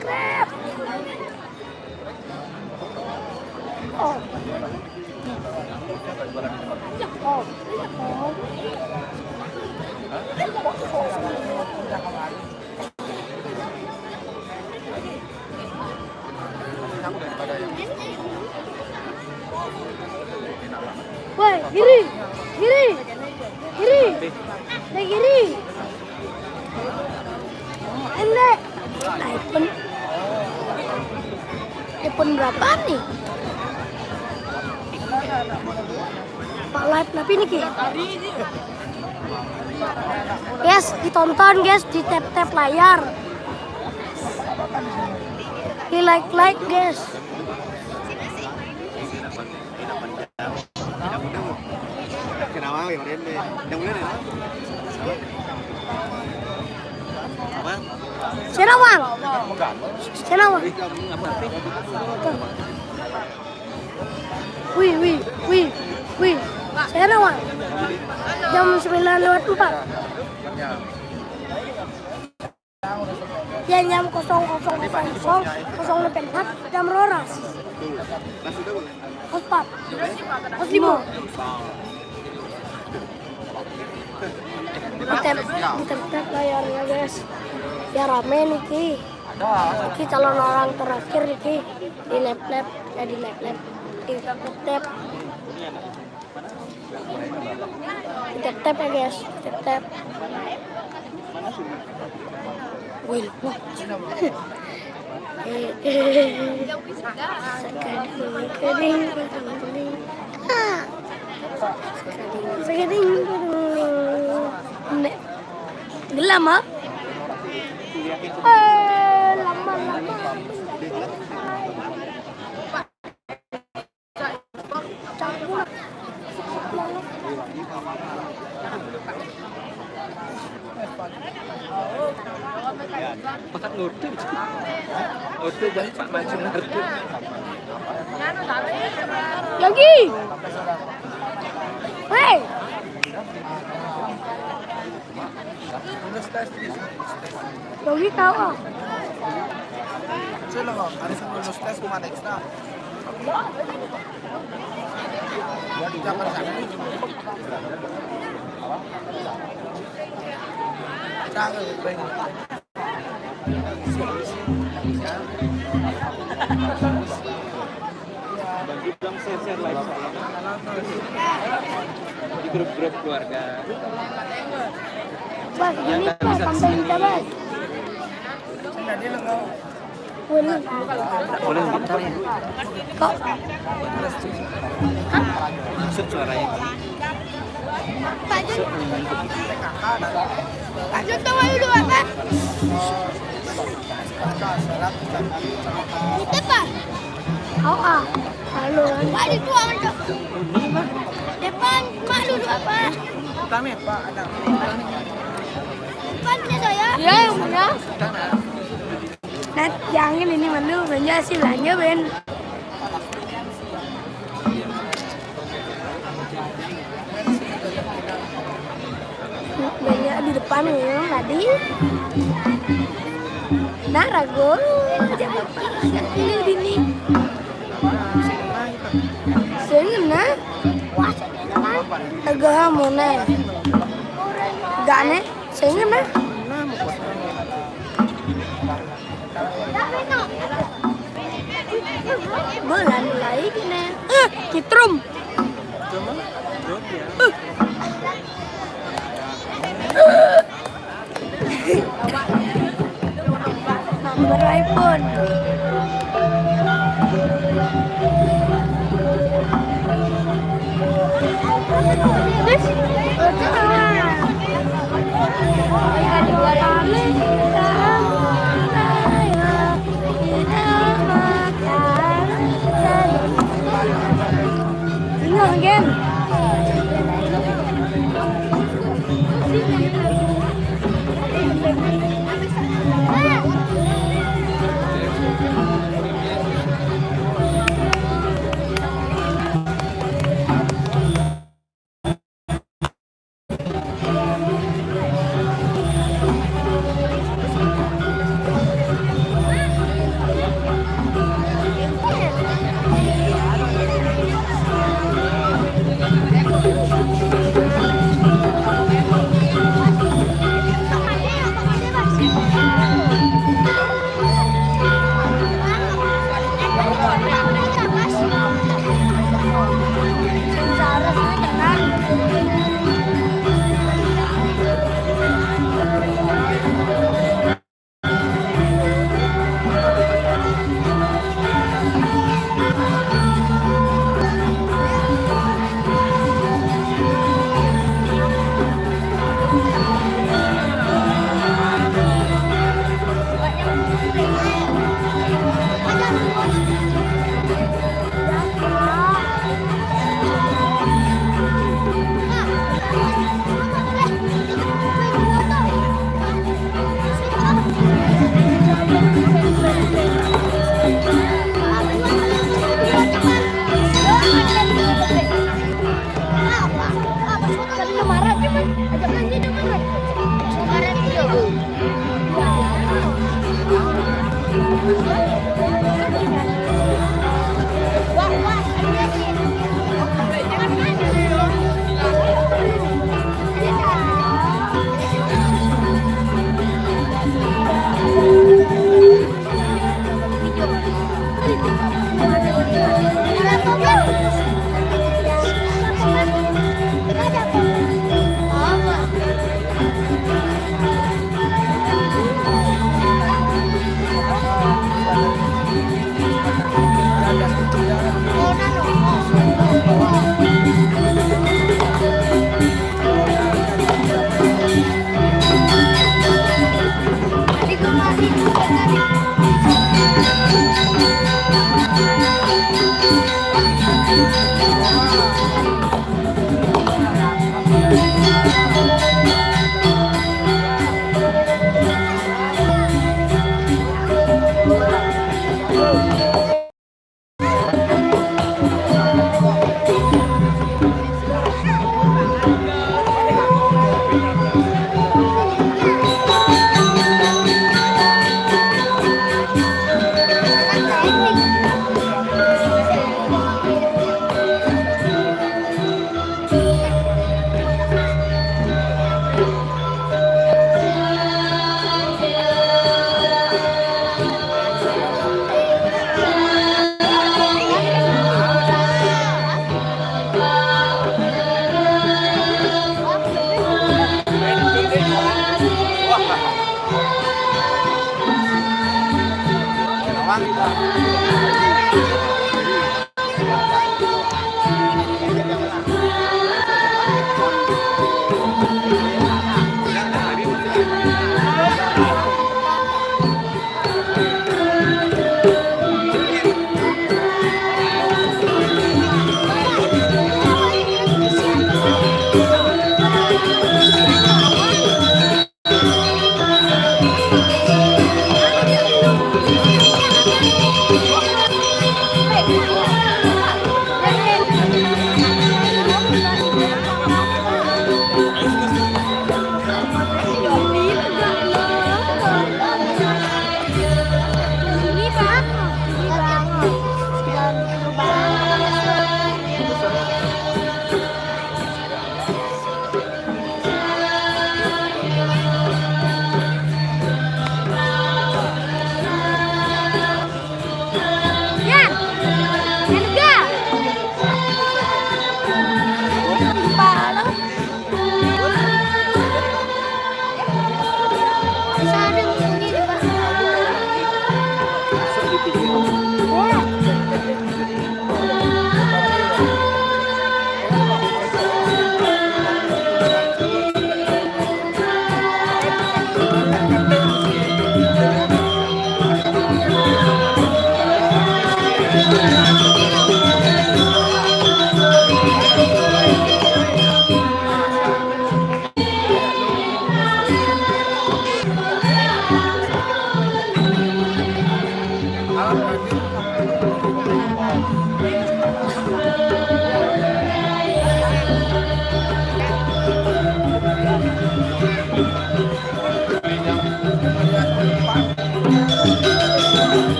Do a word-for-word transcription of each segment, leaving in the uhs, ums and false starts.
Grab. Oh. Oh. Oh. Woi, kiri, kiri, kiri, dari kiri. Ini iPhone, iPhone berapa nih? Pak, live tapi ini ki. Guys, ditonton guys, di tap-tap layar. Di like-like guys. Kenapa yang lain deh? Yang lain ya? Apa? Siapa, Bang? Siapa, Bang? Wih, wih, wih, wih. Siapa, Bang? Jam sembilan lewat empat. Ya, jam kosong kosong kosong kosong kosong empat jam roras. Empat. Kos lima. Ditep, ditep layarnya guys. Ya rame nih ki. Ki calon orang terakhir nih ki. Di lab-lab, ya di lab-lab. Di lab-lab. Tap-tap ya guys, tap-tap. Wih, wah. Eh, eh. Sekading, sekading, sekading. Ah. Sekading, sekading. Nek. Gelam, ah? Eh, lama, lama. Pak Nurdin. Nurdin dan Pak Maju Nurdin. Lagi. Hei. Lagi kau ah. Sino, ano sa ulos test, kumatext na. Bantu dong share-share live saya di grup-grup keluarga. Bang, ini bisa tampil kita, Bang. Boleh bentar ya. Kok? Masuk suaranya. Pak Jun. Pak Jun, tahu dulu apa? Itu, Pak. Oh, ah. Halo. Pak, itu apa, Cok? Depan, Pak, dulu apa? Kami, Pak, ada. Bukan punya saya. Iya, yang punya. Nat, jangan ini malu, belanja sih, belanja, Ben. Banyak di depan ya, tadi. Nah, ragu. Jangan lupa, agak dulu dini. Sengena. Agak mau, nah. Gak, nih. Sengena. Bulan lagi nih. Eh, Citrum. Nomor iPhone. Bingung, Gen.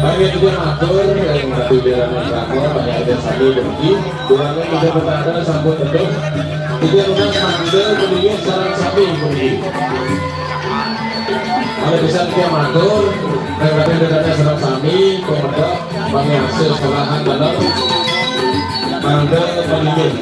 Banyak juga matur yang tadi bilang sama banyak ada satu berarti. Kurangnya kita berada sampun betul. Itu yang udah sambil berdiri sekarang sambil berdiri. Kalau bisa dia matur, dan tapi dekatnya serap sami, pemedok, kami hasil sekolahan dalam mangga pendidik.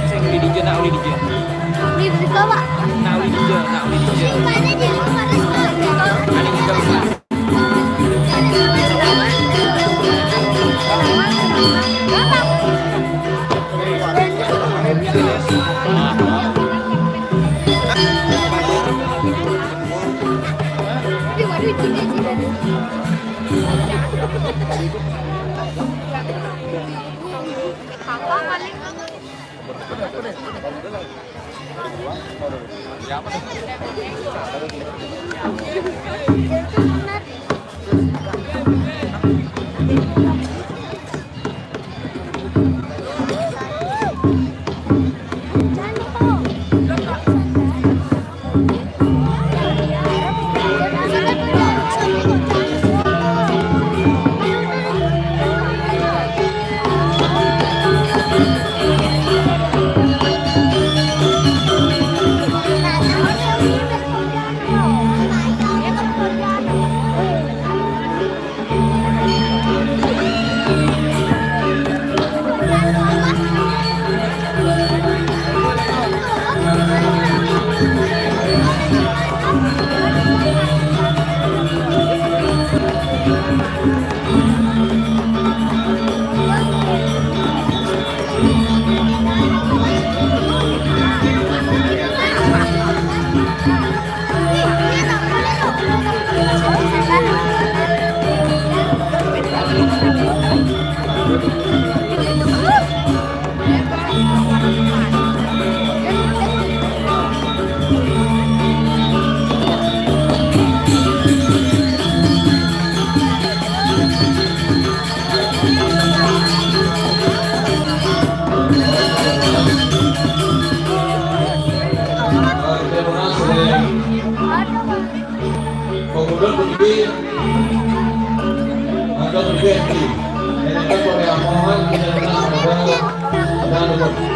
Sing di dinya, nak uli dinya. Di dinya, Pak. Nak uli dinya, nak uli dinya. Ada juga, Pak. Pemenang sudah. Pemuda pergi. Ada pergi. Ini kan boleh amohan, kita menang, ada, ada.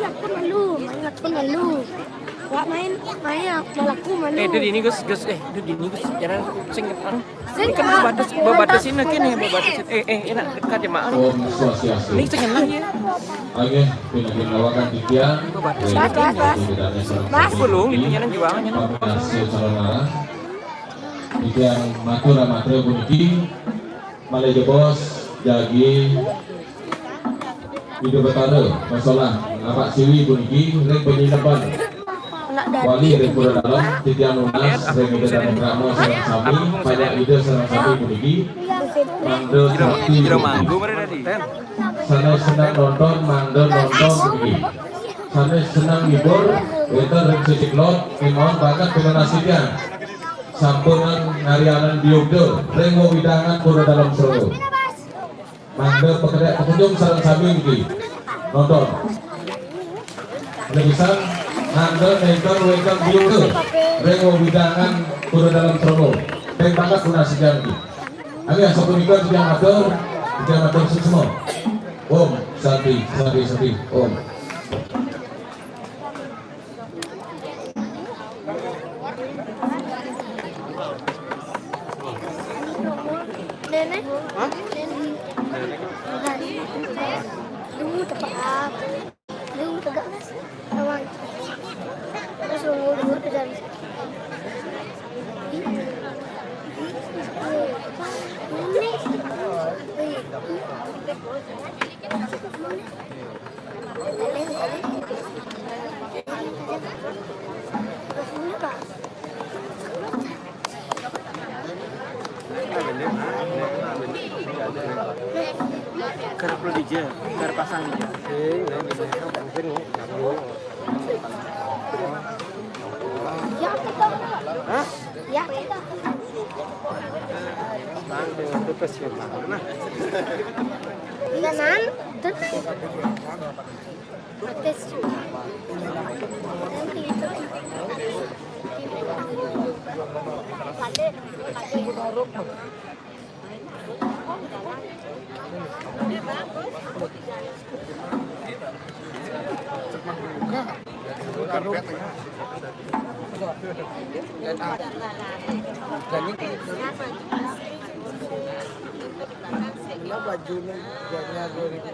Aku malu, main aku malu. Wak main, main aku malu. Eh, duduk ini, Gus, Gus, eh, duduk ini, Gus. Jangan sing anu. Ini kan babatas, babatas ini kan ya, babatas ini. Eh, eh, enak dekat ya, Mak. Om Swastiastu. Ini sing enak ya. Oke, pindah-pindah wakan tiga. Babatas. Mas, mas, mas. Mas. Belum, itu jangan jualan, jangan. Kombinasi sarana. Tiga matur, matur puniki. Malih jebos, jagi. Ida Betara, masalah Bapak Siwi puniki ring panyinepan. Wali ring Pura Dalem, titiang nunas ring Ida Dane Krama sareng sami, panjak Ida sareng sami puniki. Mangda sakti puniki. Sane seneng nonton, mangda nonton puniki. Sane seneng ngibur, wenten ring sisi kelod, kemawon banget pinunas titiang. Sampunang ngaryanin biugda ring wewidangan Pura Dalem Srengga. Mangda pakedek pakunjung sareng sami niki nonton. Lebisan mangda nenten wénten biuda ring wewidangan Pura Dalem Srengga. Ping banget punasikan niki. Amin, asapunika titiang matur, titiang matur suksma. Om Santi, Santi, Santi, Om. Nenek. Hah? Nenek. Lu tepat. Lu tegak, Mas. Lawan. Terus lu dulu dan ini. Kerap lu dija, kerap pasang dija. Hah? Ya. Bang, dengan tugas ya, Bang. Nah. Dengan tugas. Baju ni, baju dua ribu.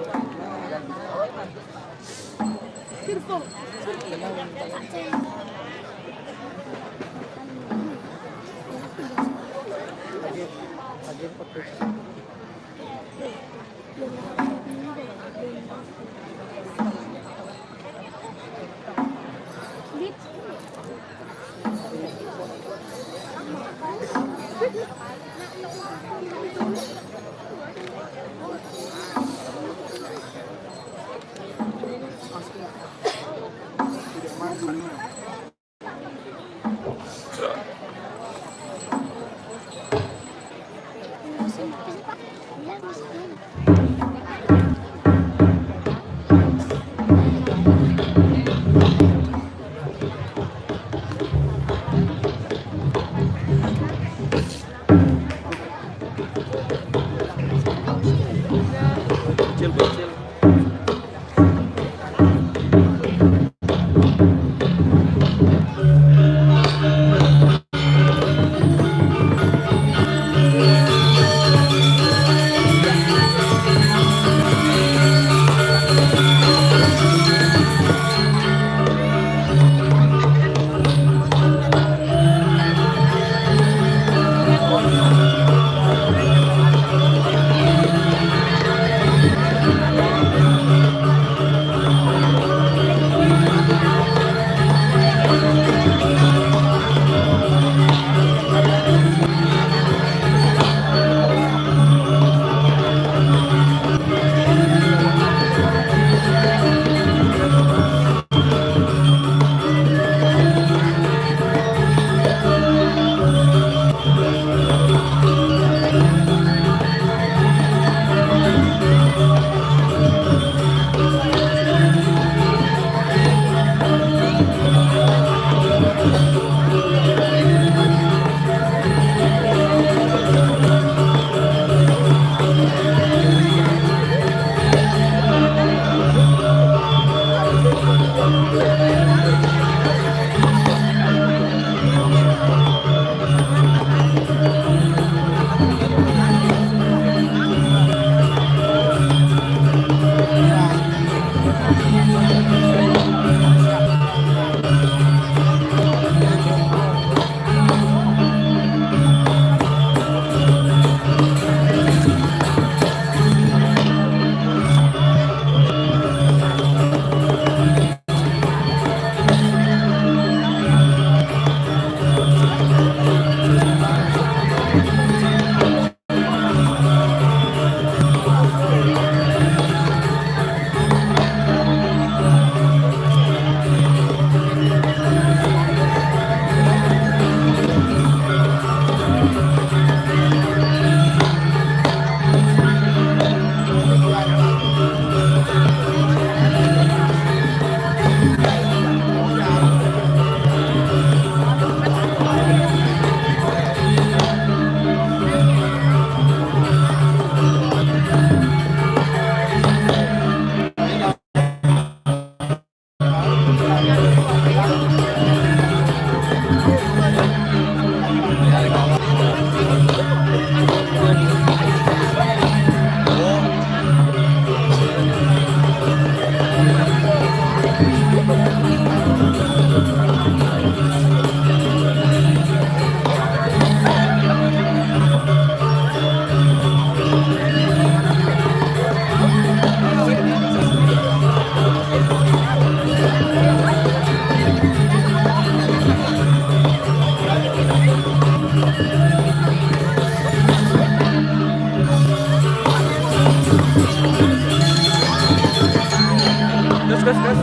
Gas, gas, gas.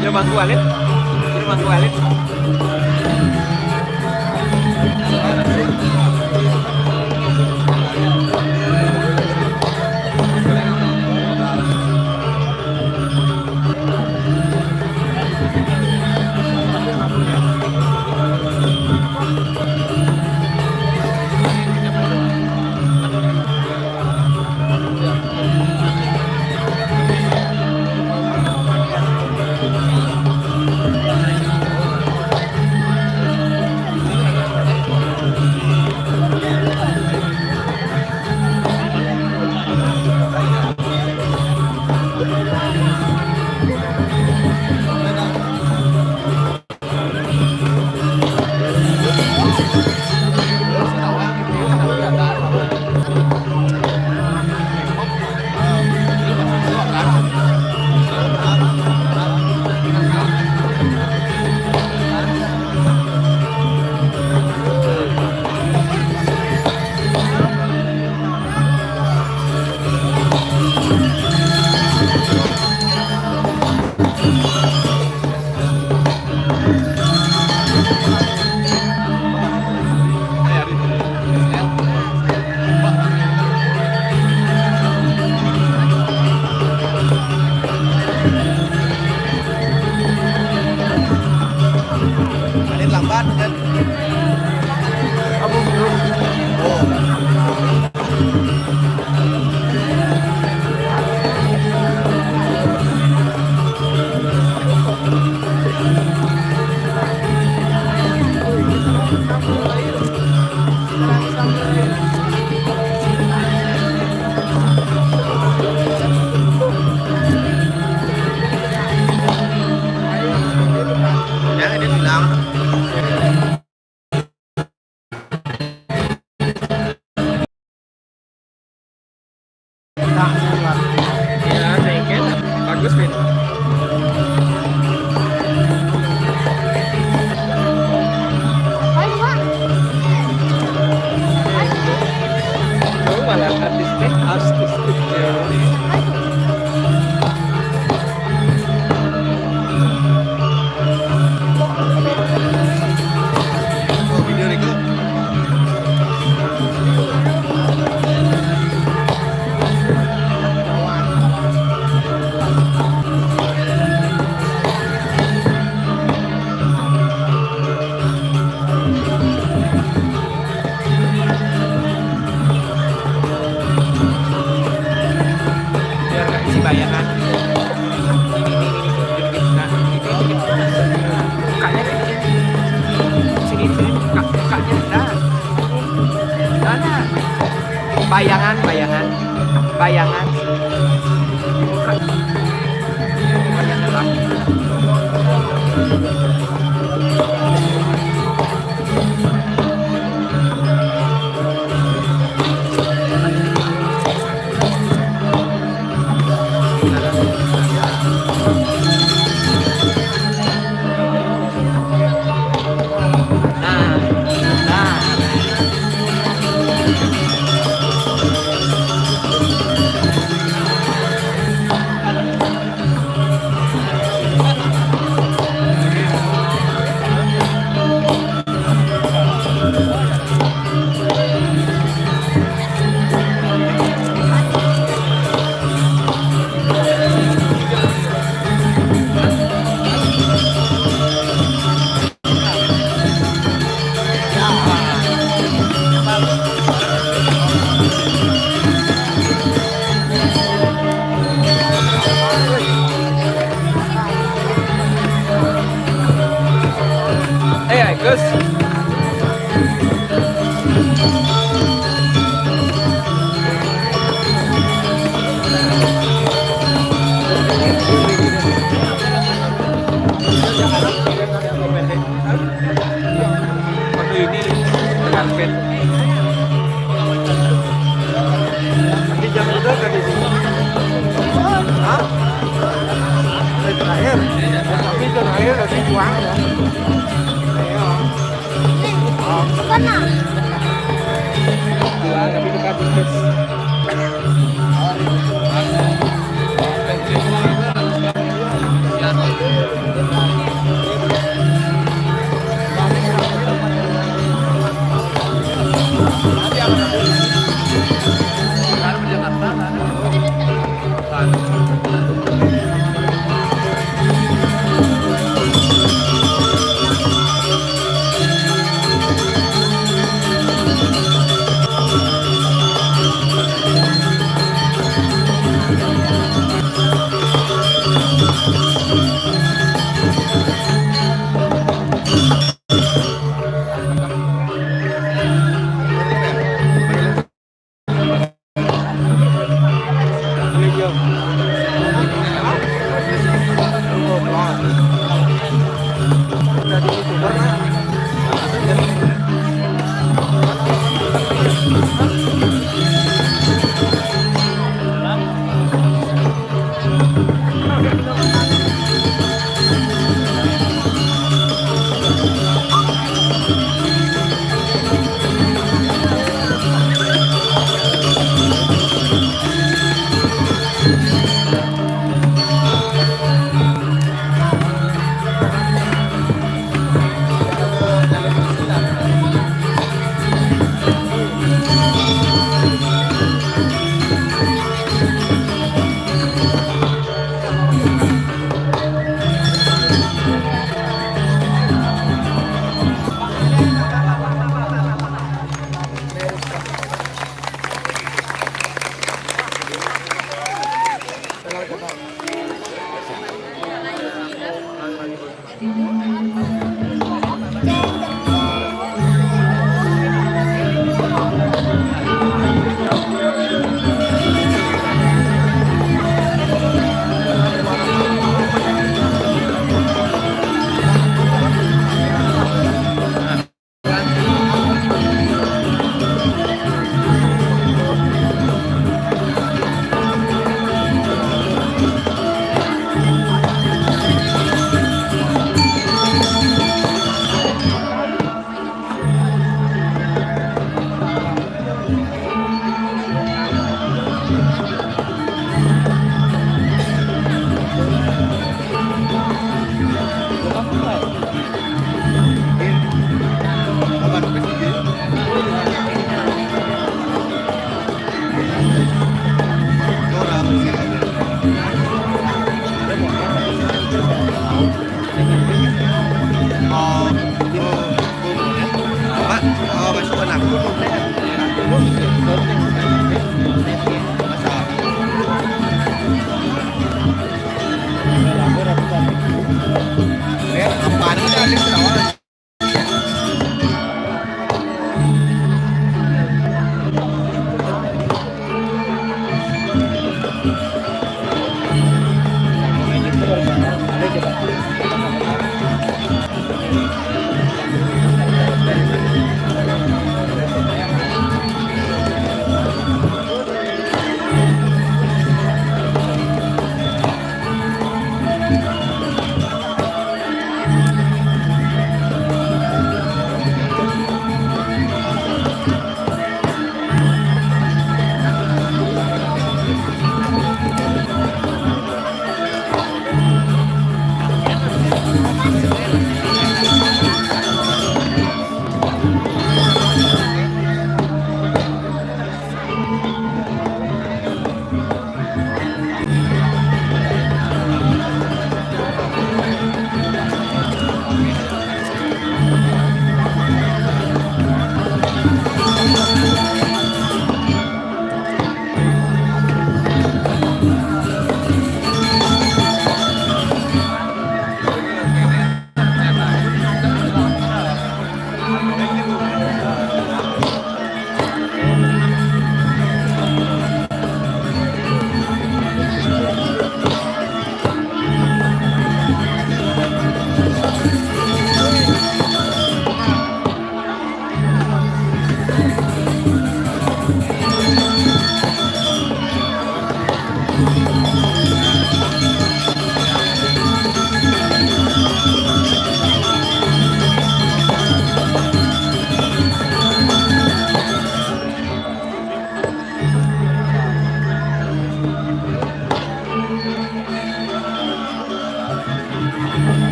Dia bantu Alin. Dia bantu Alin. Ini lambat kan? Oh. Jangan dia bilang. Ya, thank you. Bagus, Vin. Oh, malah artistik. Artistik, ya. Bayangan, bayangan, bayangan. Eh, Gus. Waktu ini dengan band. Tapi jangan udah kan di sini. Hah? Terakhir. Tapi terakhir nanti juang ya. Ayo. Mana? Juang tapi dekat terus.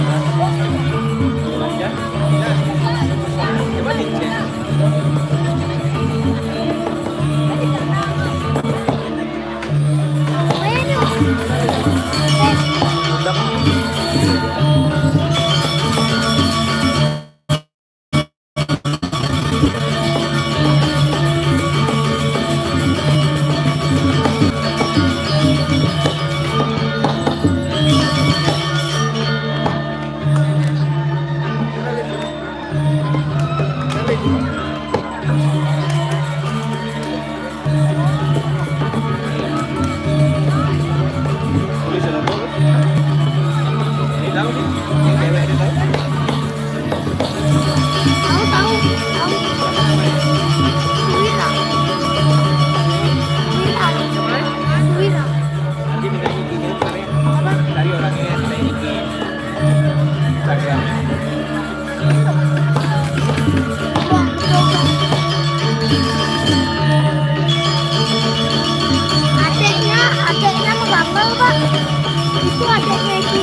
Tahu, tahu, tahu. Suwira. Suwira. Suwira. Nanti minta izin dulu kemarin. Apa? Dari orangnya minta izin. Instagram. Adiknya, adiknya menggambar, Pak. Itu adiknya itu.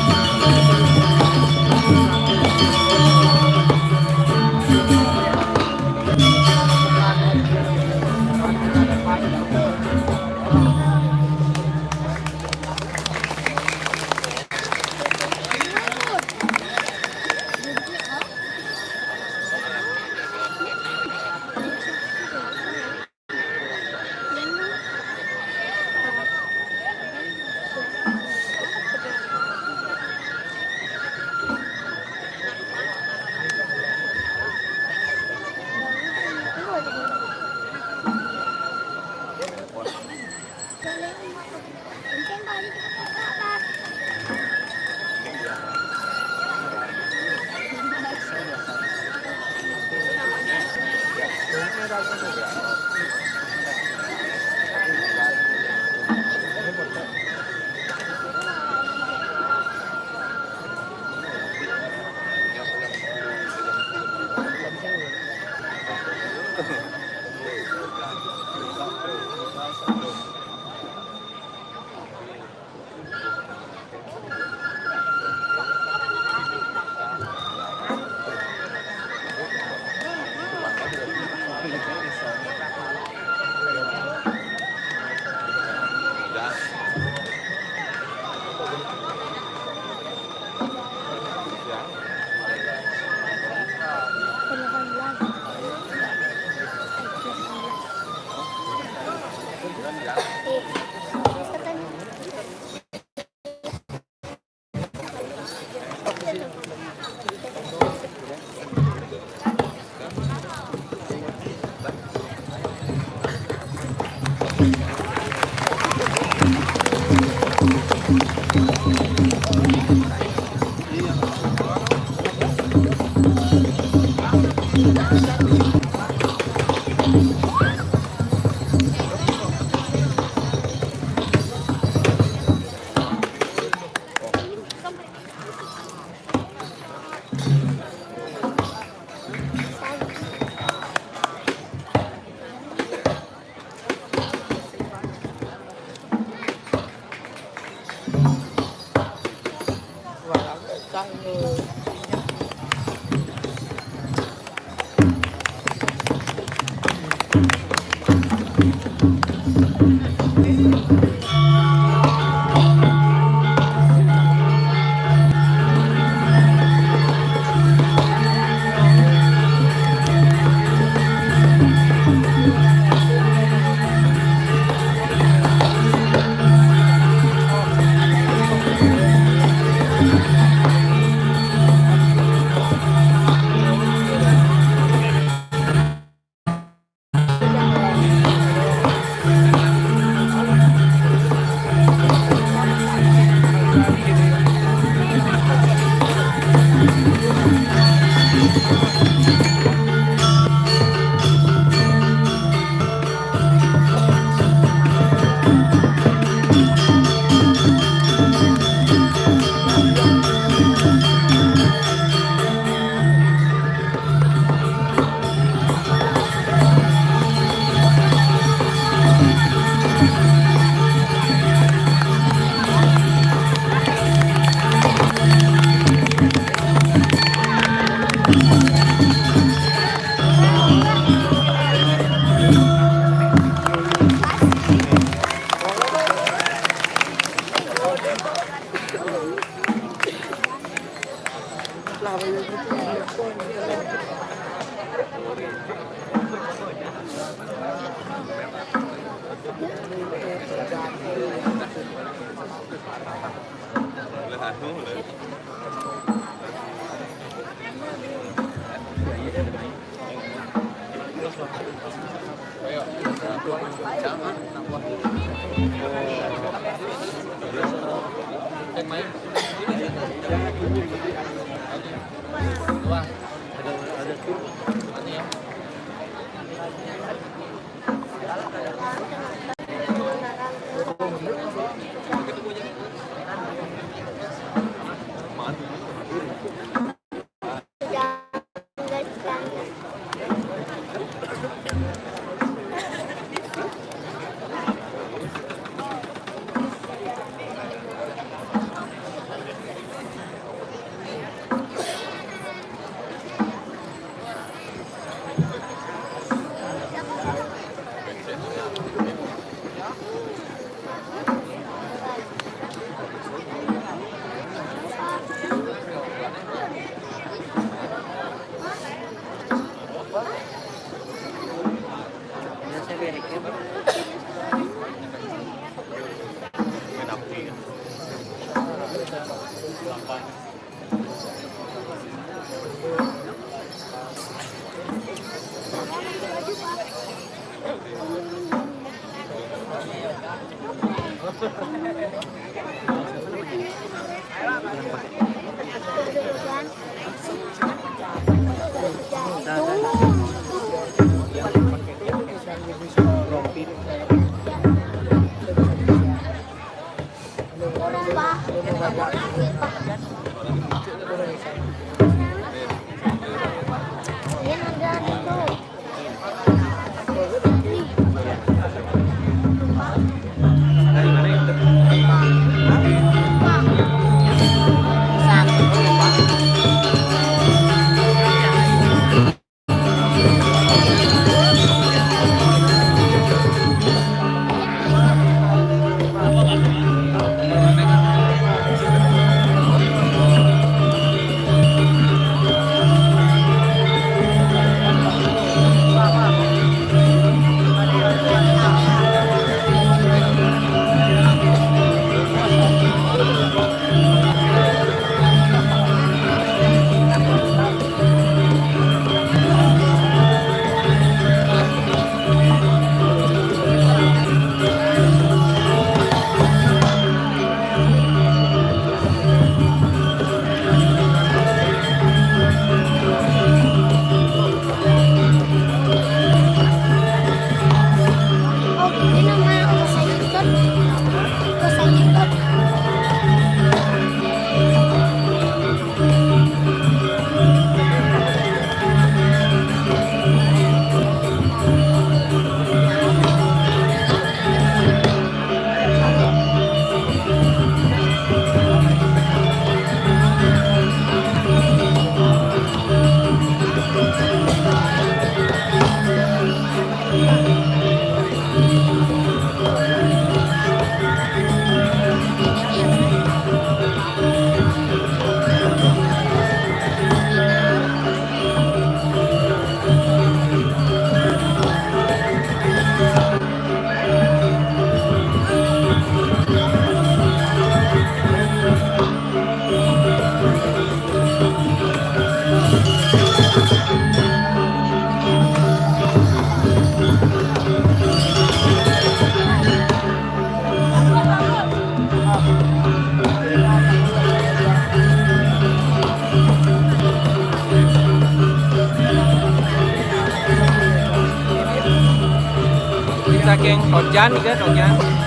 Saking Tojan juga, Tojan.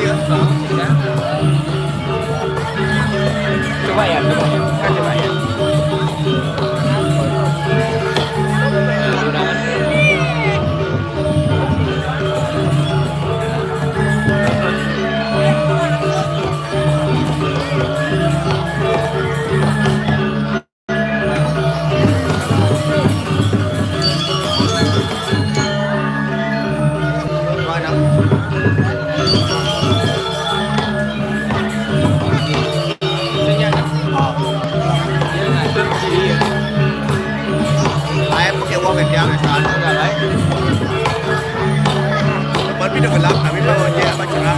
Coba ya, coba ya. Kita coba ya. Ai, porque vou meter a mensagem, não vai? Pode me revelar, tá? Me fala onde é, vai tirar.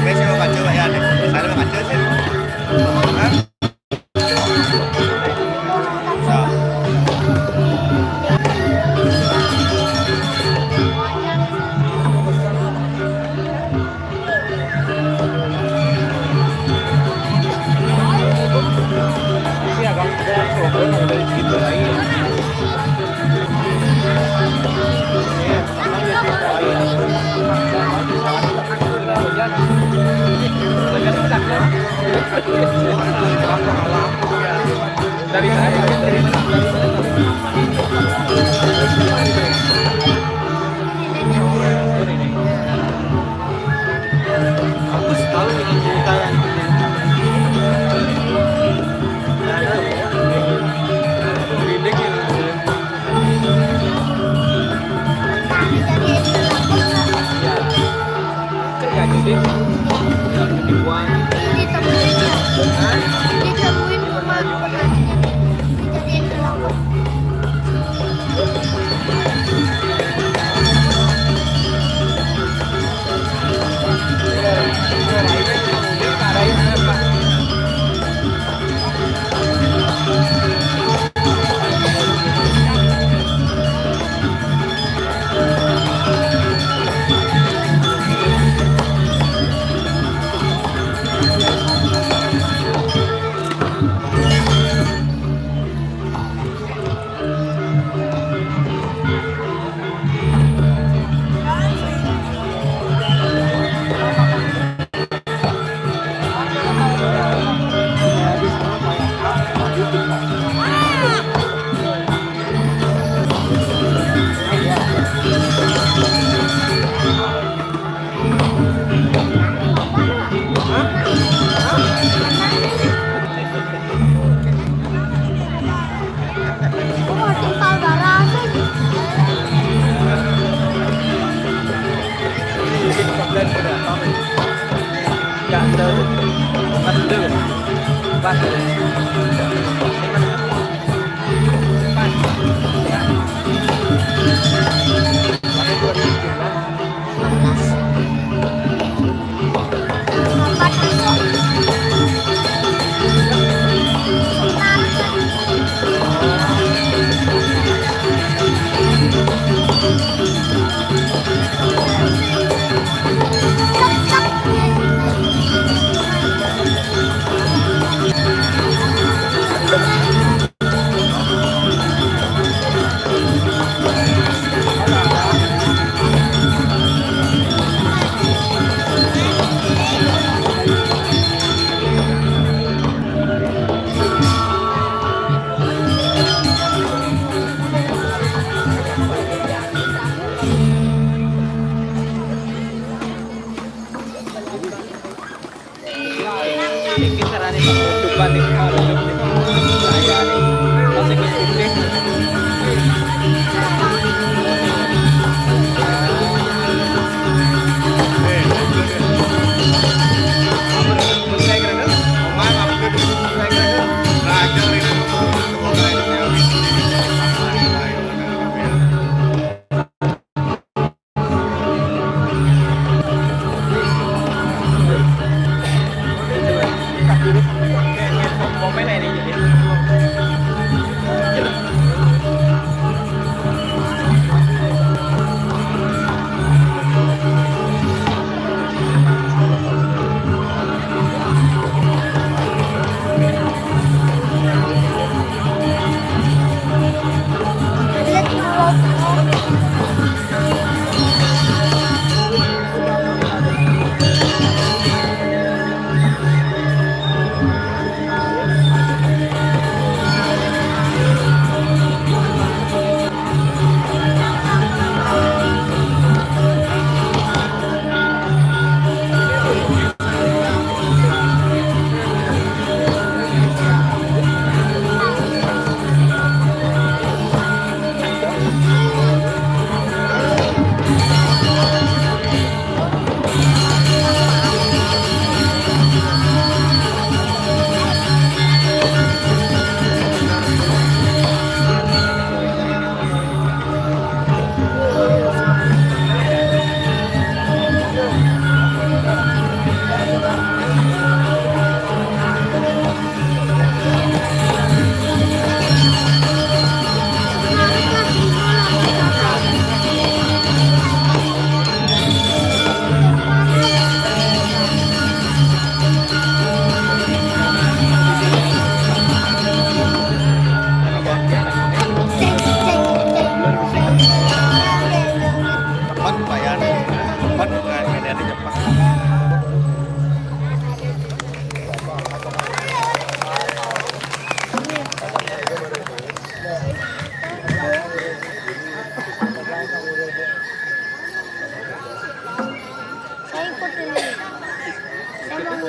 Wis, wong Kajo, Pak, ya, nek misalnya Pak Kajo sih. Hah? Aku selalu ingat cerita yang Ditemuin rumah pengajian, dijadiin pelakon. Iki carane penutupan iki kalau saya nih. Masih ke sini.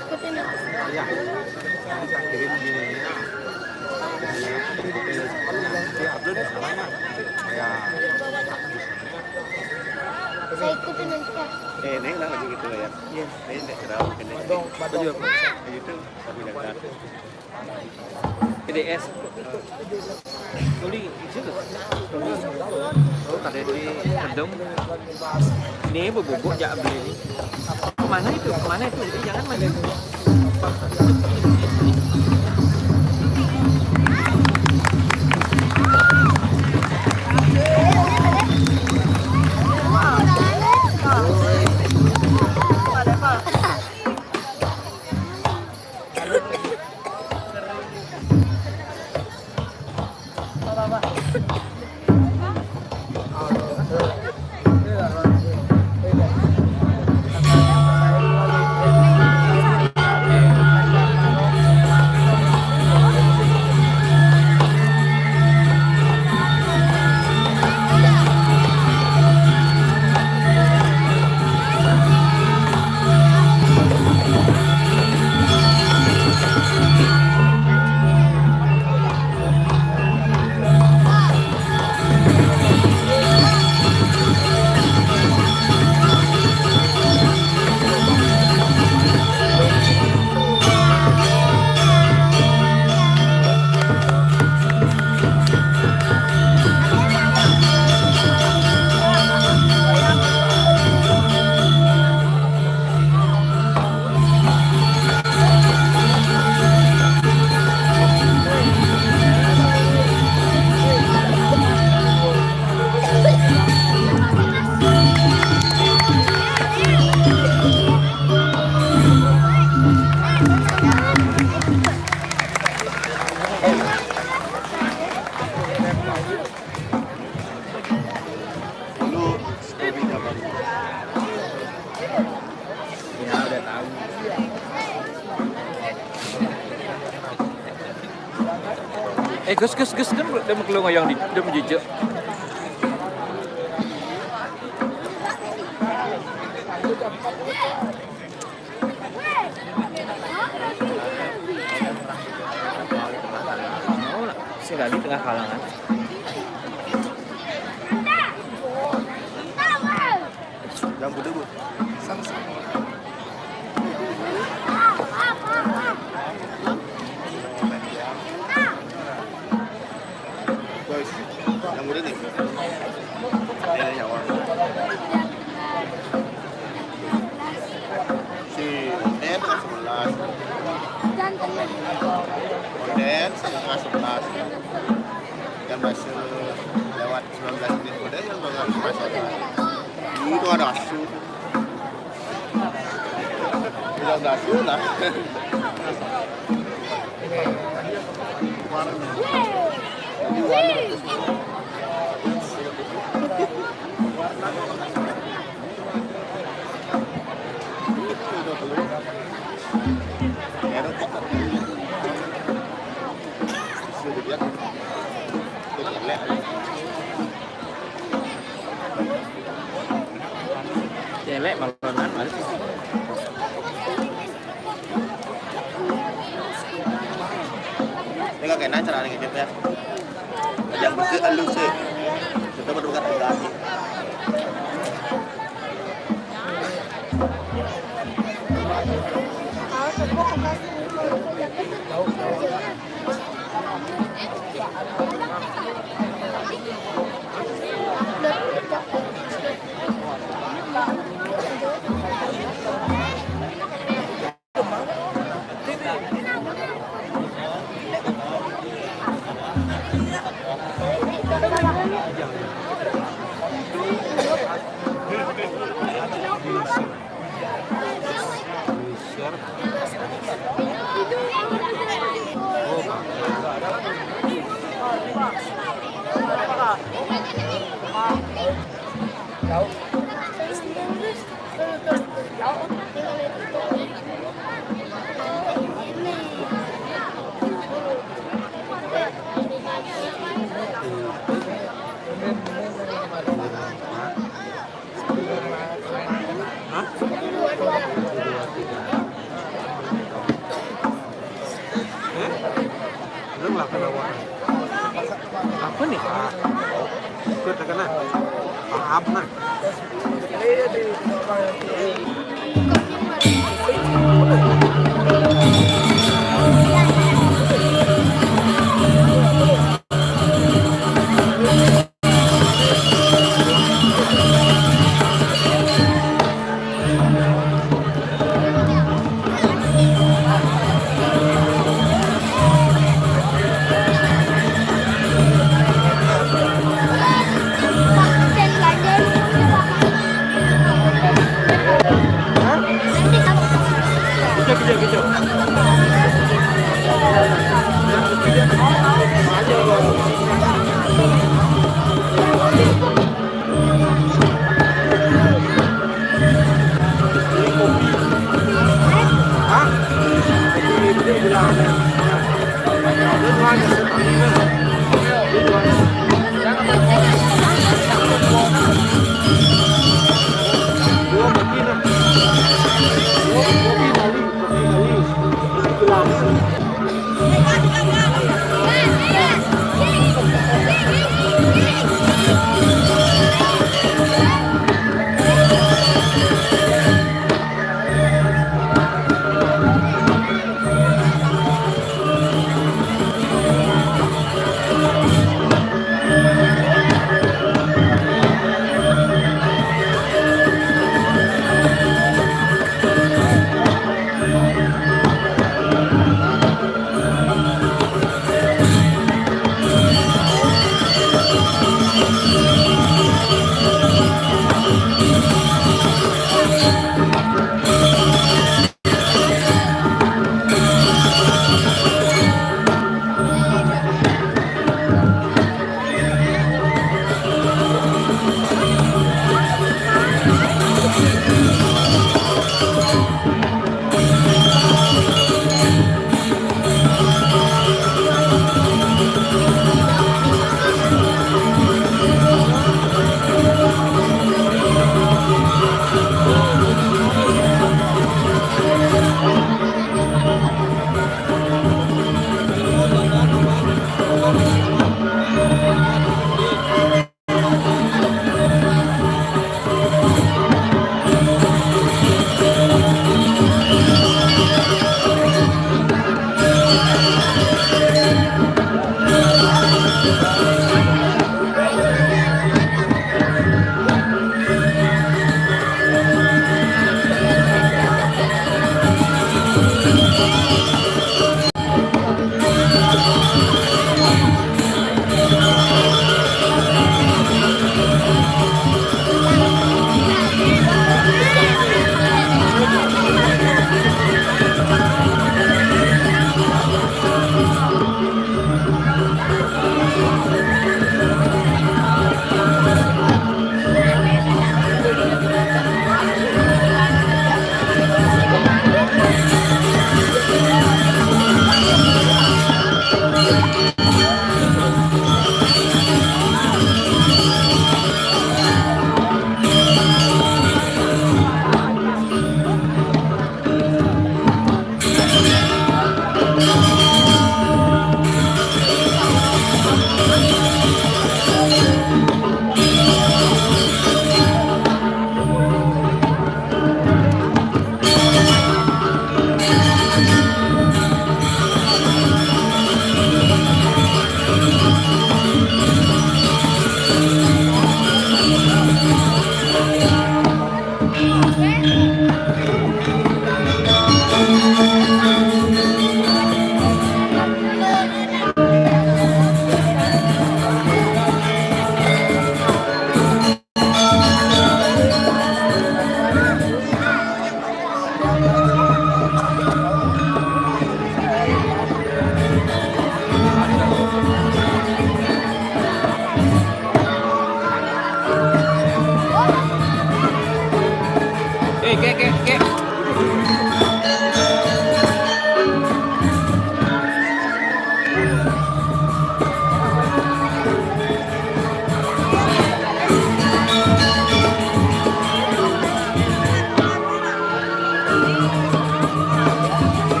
Ikutin ya. Iya. Nanti saya kirim di ini ya. Di, di, di, di upload di sana ya. Kayak Saya ikutin nanti ya. Eh, ini enak lagi gitu ya. Iya. Ini tidak terlalu gini. Dong, dong. Itu, tapi dengar. P D S. Tuli, itu tuh. Oh, kada di gedung. Ini bubuk jak beli. Kemana itu? Kemana itu? Jadi jangan main. Lu story zaman. Ya, udah tahu. Eh, Gus, Gus, Gus, dem, dem keluar ngoyong di, dem jujur. Oh, sing lali tengah kalangan. Yang bude, Bu. Sama-sama. Guys, yang muda nih. Ini yang warna. Si Oden setengah sebelas. Oden setengah sebelas. Dan masih lewat sembilan belas menit. Oden yang setengah sebelas. Itu ada asu. Tidak ada asu lah. Cewek malonan, Mas. Ini kagak enak cara ngidip ya. Yang besar halus sih. Kita berdekat lagi. Apa na?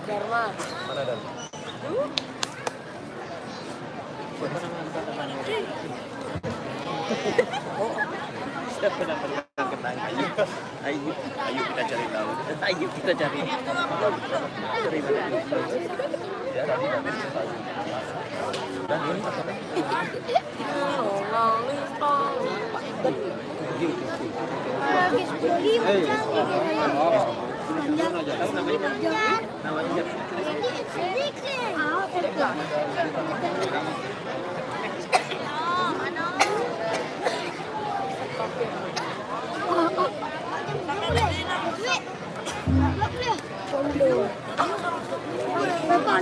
Dharma. Mana Dharma? Siapa nama yang kenal? Ayo, ayo, ayo kita cari tahu. Ayo kita cari. Cari mana? Ya, tadi, tadi. Dan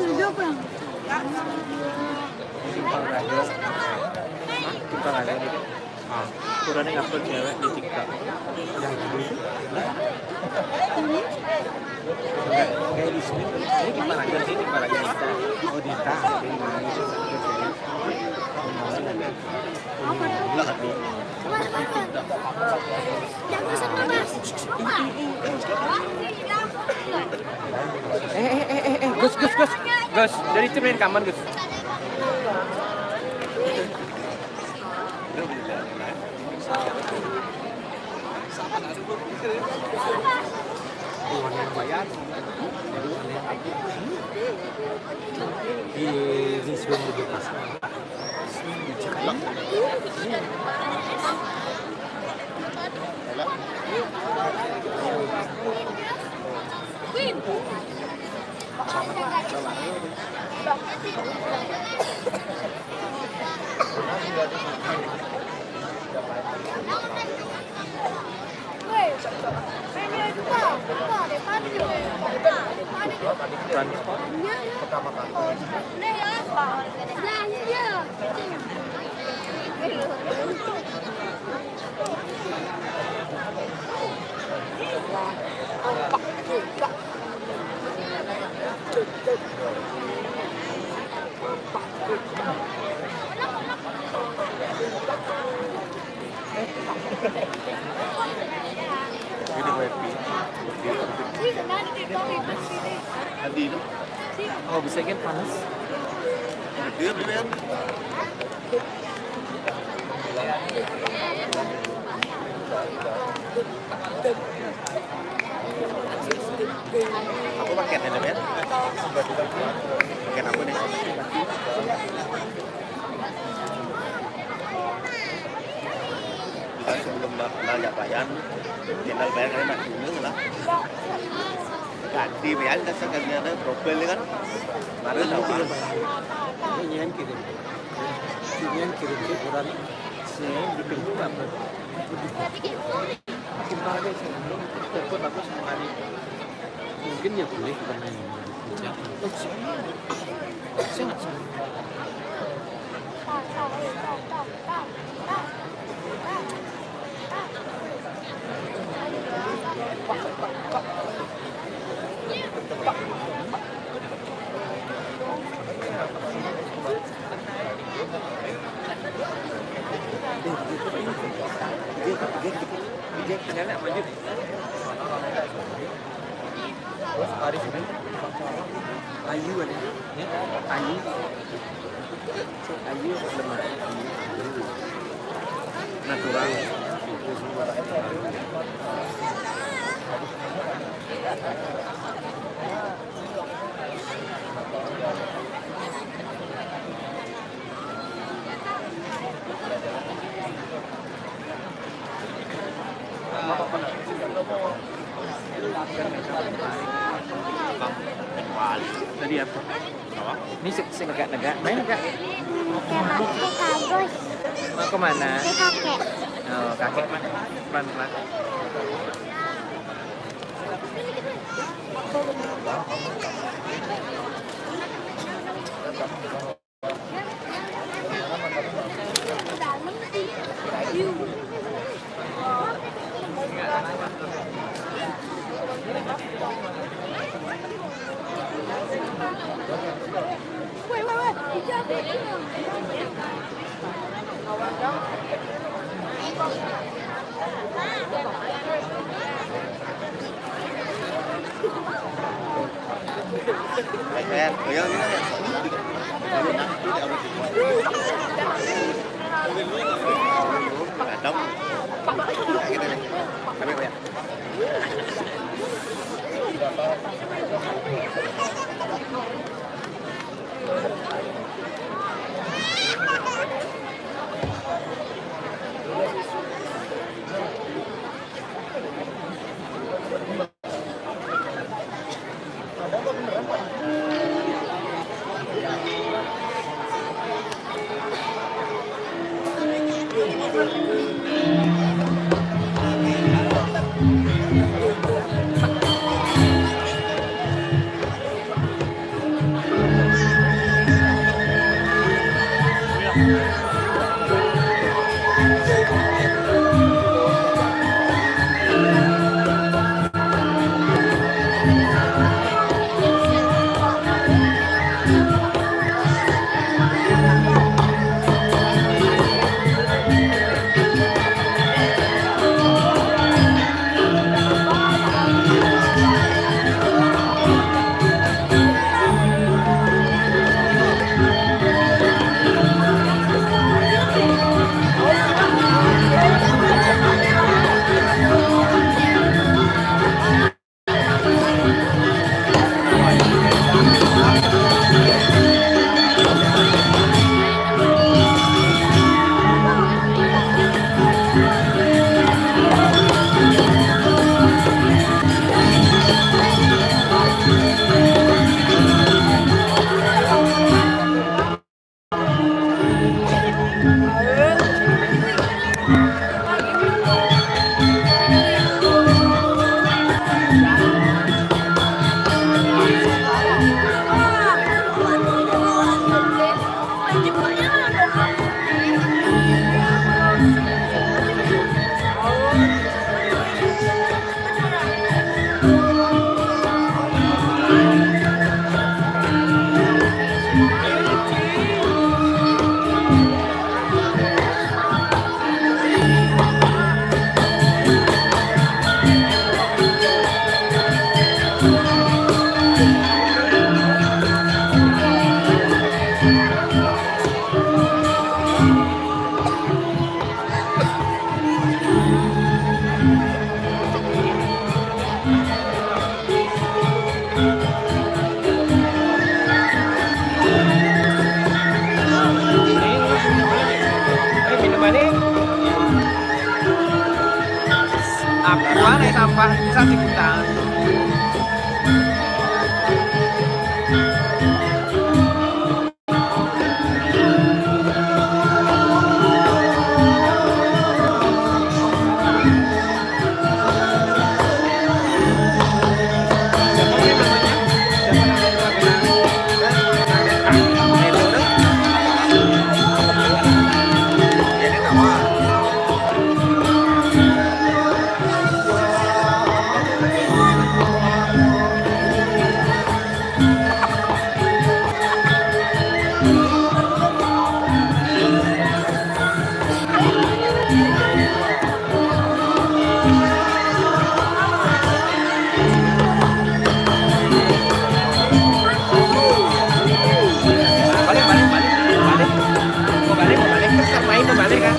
ini apa? Simpang Raja. Hah? Simpang Raja. Ah, ukurannya ngupload cewek di TikTok. Yang dulu itu? Enggak, kayak di sini. Ini Simpang Raja sih, Simpang Raja Dita. Oh, Dita. Ini mana itu? Apa tuh? Enggak, Dita. Yang pesan apa? Eh, eh, eh, eh, eh, Gus, Gus, Gus. Gus, dari itu main kaman, Gus. Di, di sebelum di Pasar. Ini gue happy. Happy itu. Oh, bisa kan panas? Gede, Ben. Kenapa? Kenapa nih? Kita sebelum ba-, belanja pelayan, tinggal bayar kali nak dulu lah. Ganti pelayan, kan, kan, kan, kan, profil kan. Baru tahu. Ini yang kirim. Ini yang kirim sih, orang sih yang bikin buka, Bro. Simpel aja sih. Telepon aku sama Ani. Mungkin ya boleh, bukan main. Oh, siapa? Siapa? Ayu ada. Ayu. Ayu apa lemah? Natural. Tadi apa? Apa? Ini sing, sing negak-negak. Main negak. Oke, Pak. Ini bagus. Mau kemana? Ini kakek. Oh, kakek mah pelan-pelan. Satu kita. Balik, balik, balik, balik. Mau balik, mau balik. Terus kan main mau balik kan?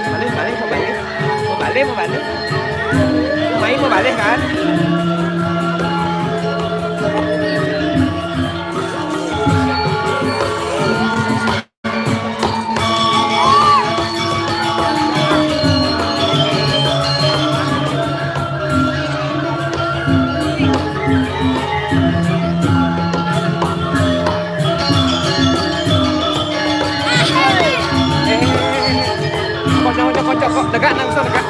Balik, balik, mau balik. Mau balik, mau balik. Main mau balik kan? Kocok, kocok, kocok, kok. Tegak, langsung tegak.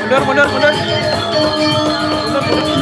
Mundur, mundur, mundur. Mundur, mundur.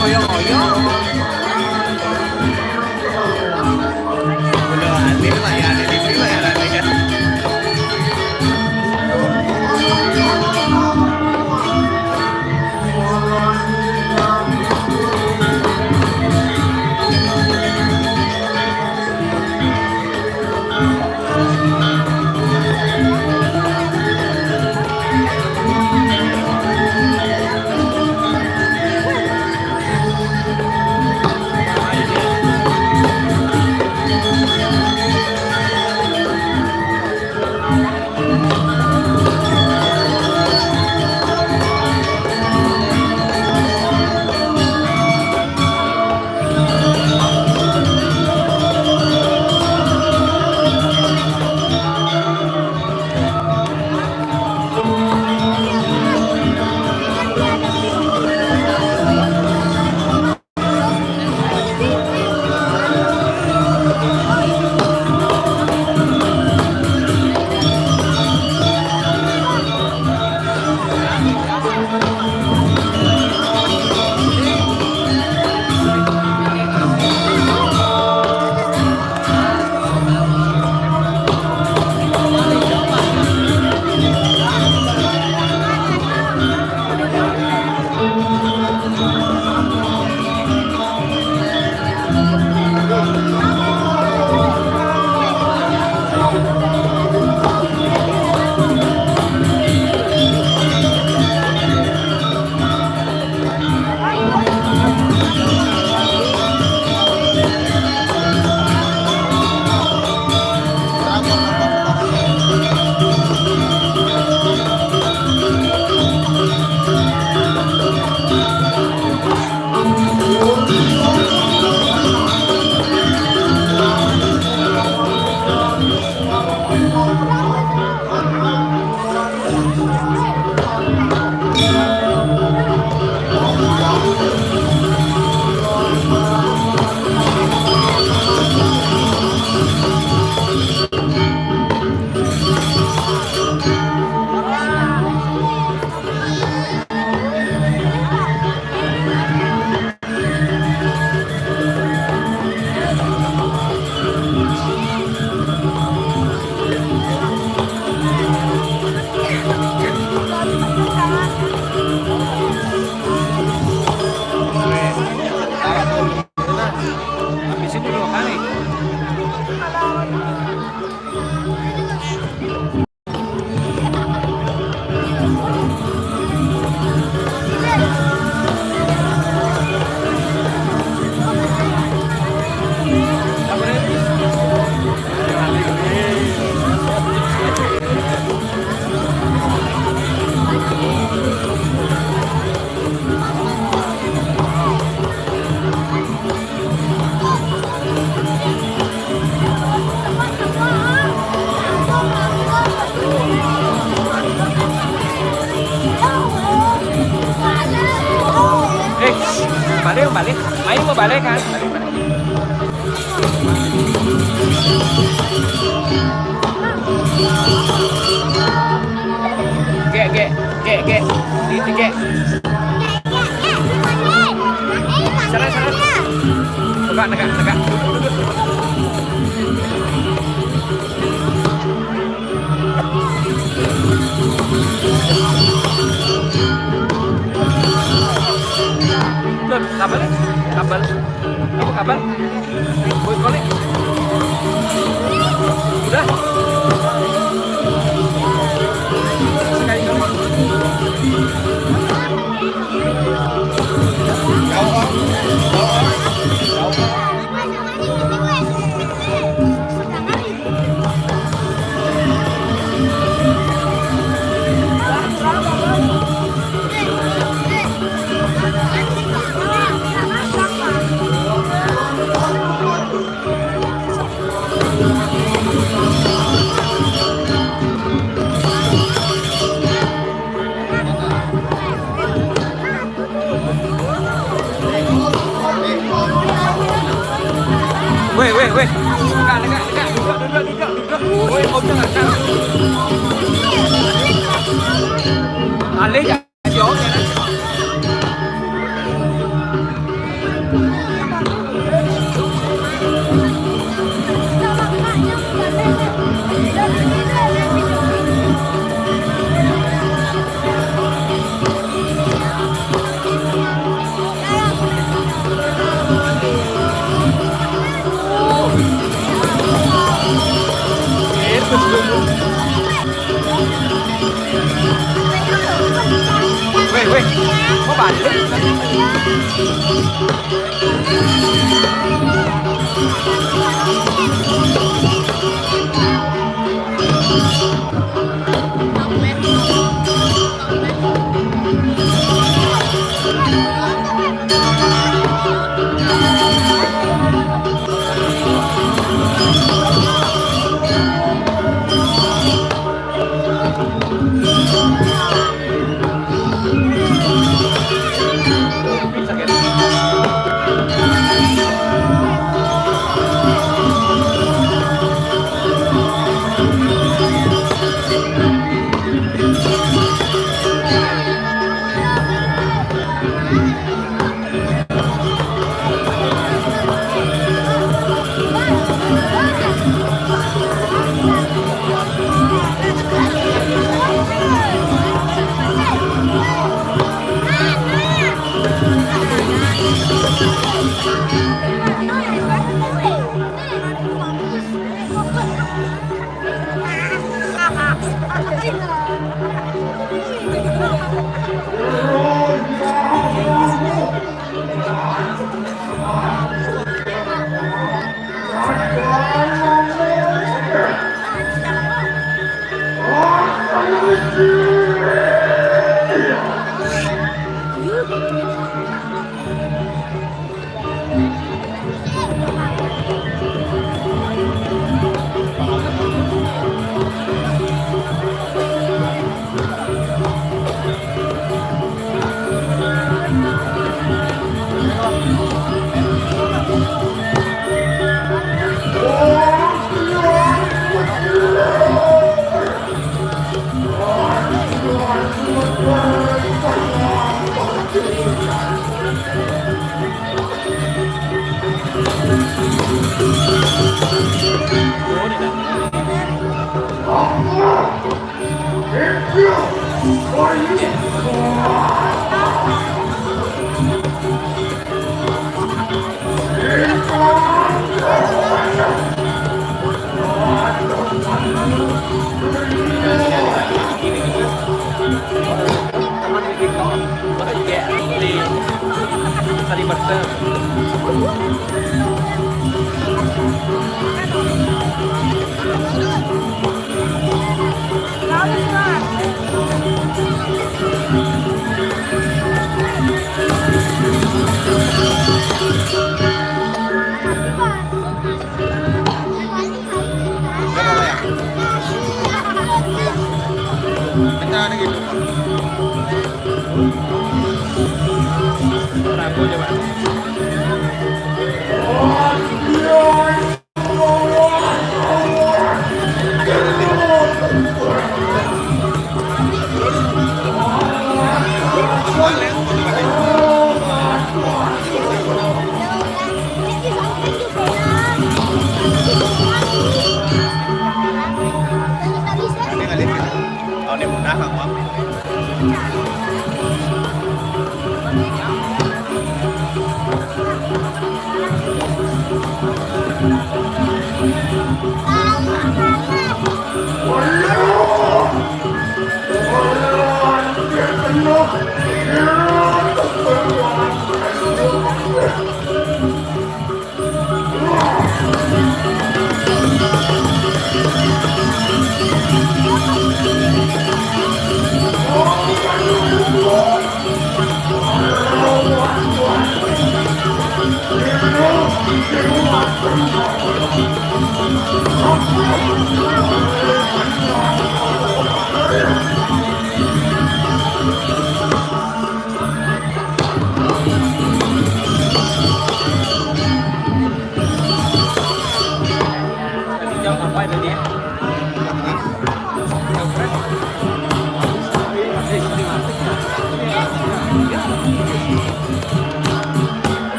Ngoyong-ngoyong. Udah, aneh lah ya, aneh lah ya, aneh kan. Habisin dulu kali. Eh, balik, balik. Ayo mau balik kan? Balik, balik. Gek, gek, gek, gek. Di, di, gek. Sana, sana. Tegak, tegak, tegak. Duduk, duduk, duduk. Loh, kabel, kabel. Apa kabel? Woi, konek. Udah. Sekali, sekali. Weh, weh, weh. Duduk, duduk, duduk, duduk. Weh, kau jangan, jangan. Alih, ya. Jauh, jangan. Kok balik?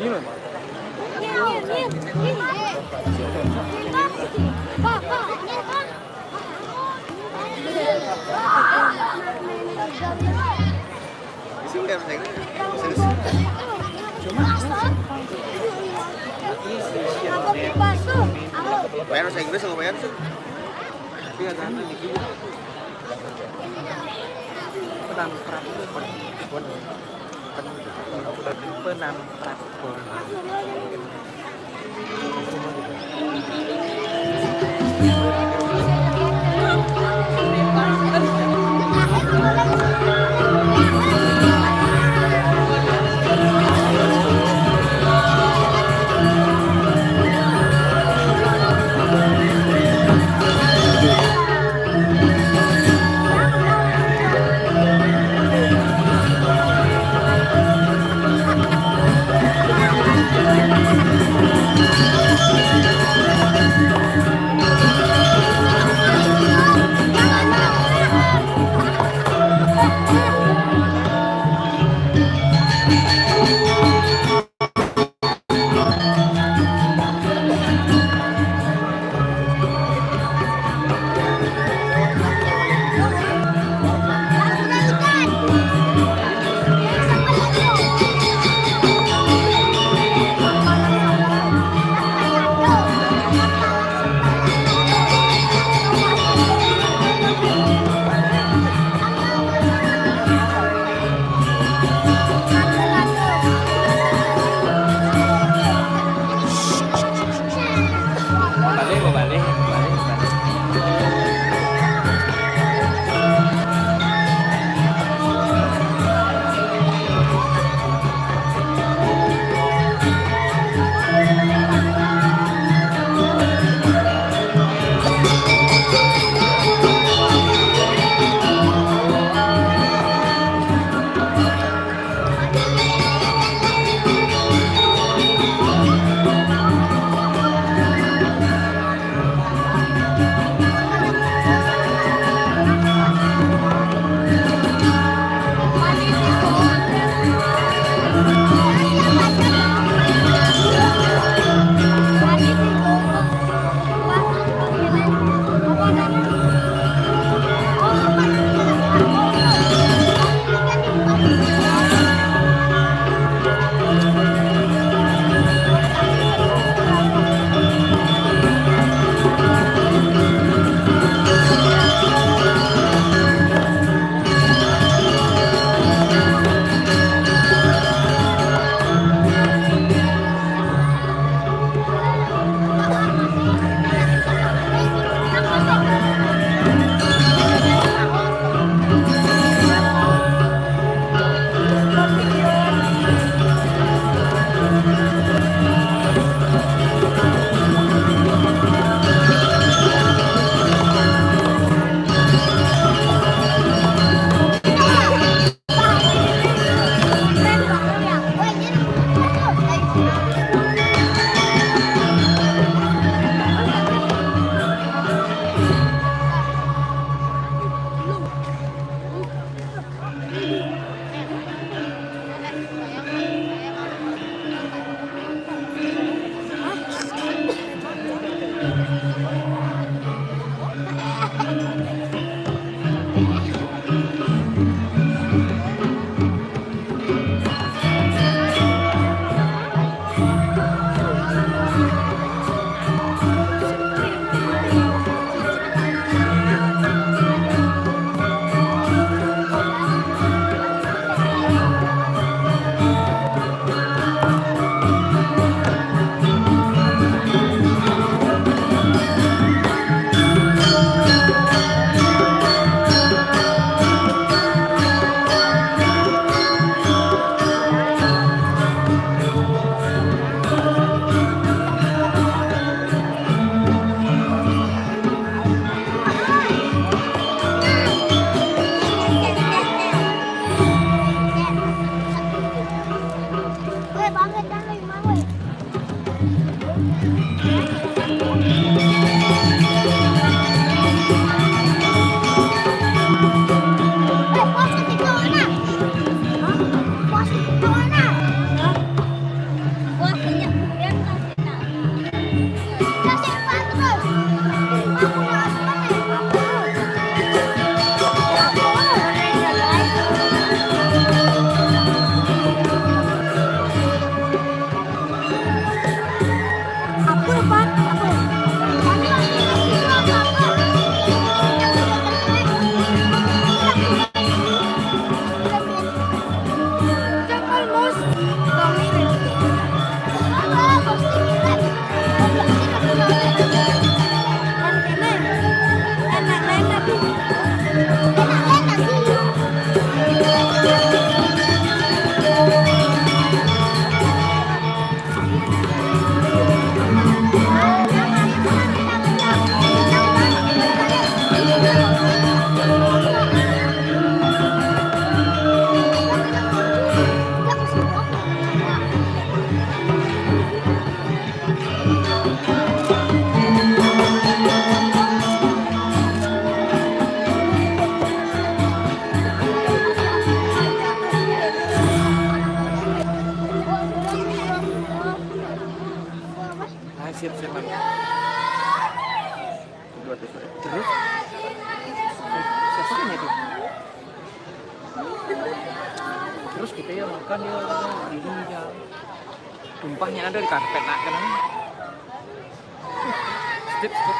Ini loh. Ini, ini, ini, ini. Sini, Pak. Sini. Bayar bahasa Inggris apa bayar? Tapi ada anak di gini. Penamprap itu, Pak. Penamprap. Penamprap. Balik, balik, balik, balik. Setan. Terus? Siapa kan itu? Terus kita ya makan ya, ini ya. Tumpahnya ada di karpet, nak, kenapa? Step, step.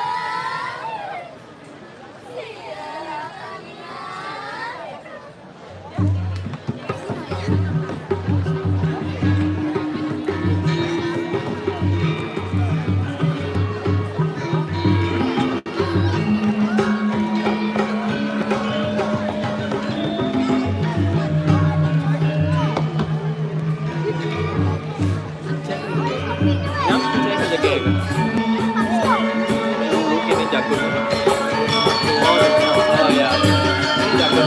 Yang saya jaga. Dulu kita jago. Oh ya, jago.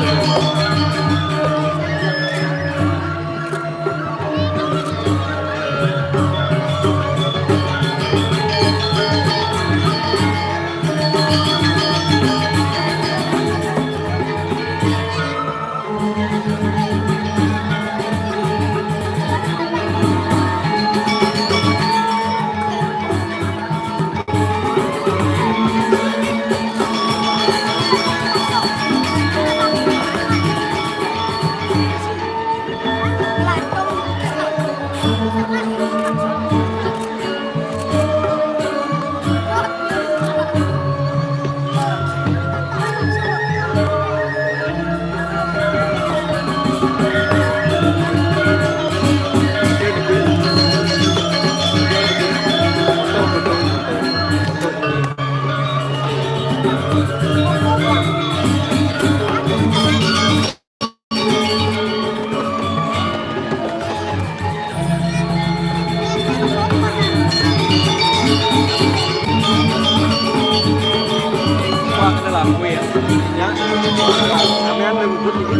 Wah, ada lampu ya. Ya, sampean lembut iki.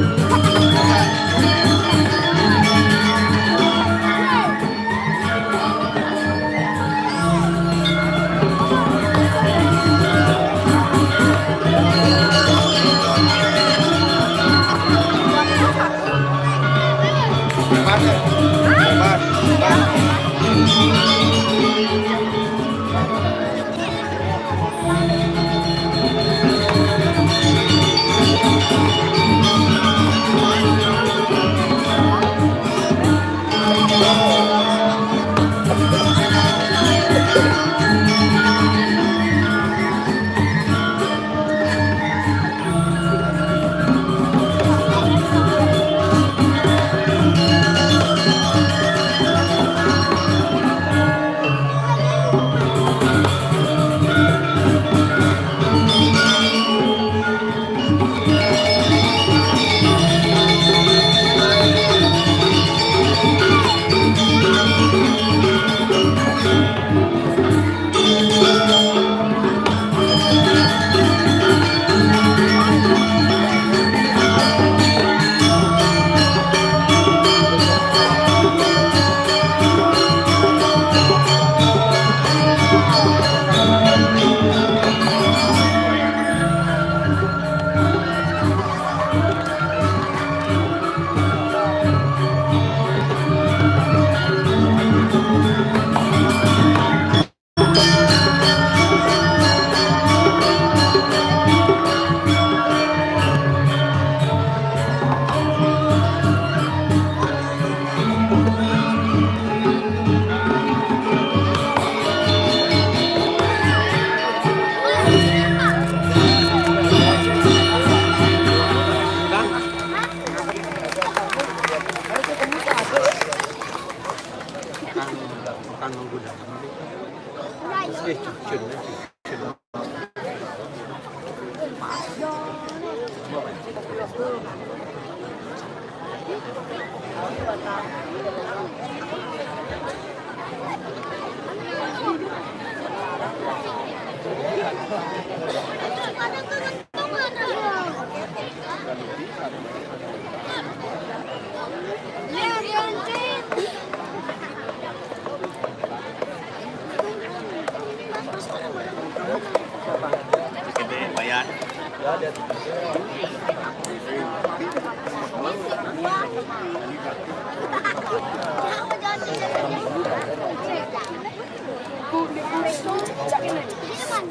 Ini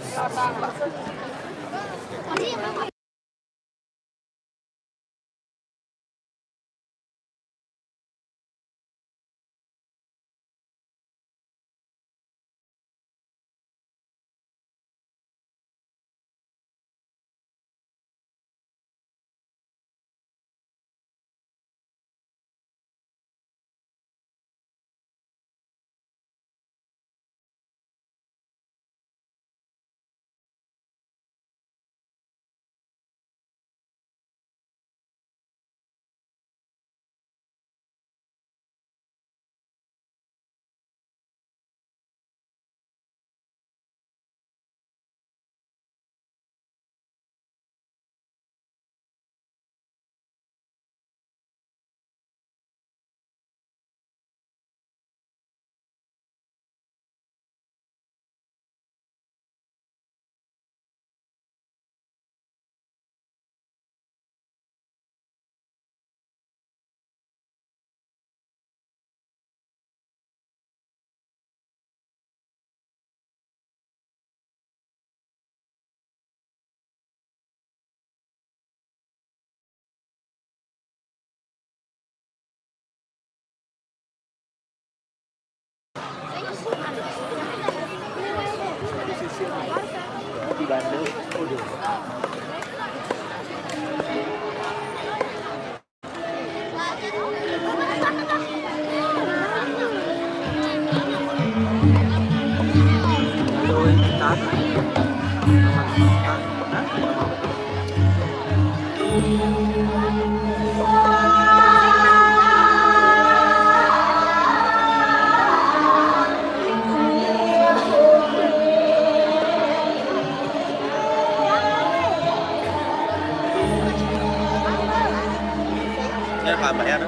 apa, Mbak, ya?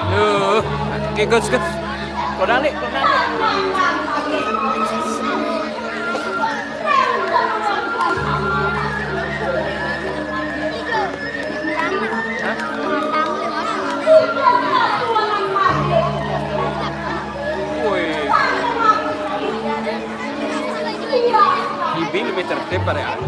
Duh, kikut, kikut. Kau balik, kau balik. Hah? Woi. Bibi lebih tertib pada aku.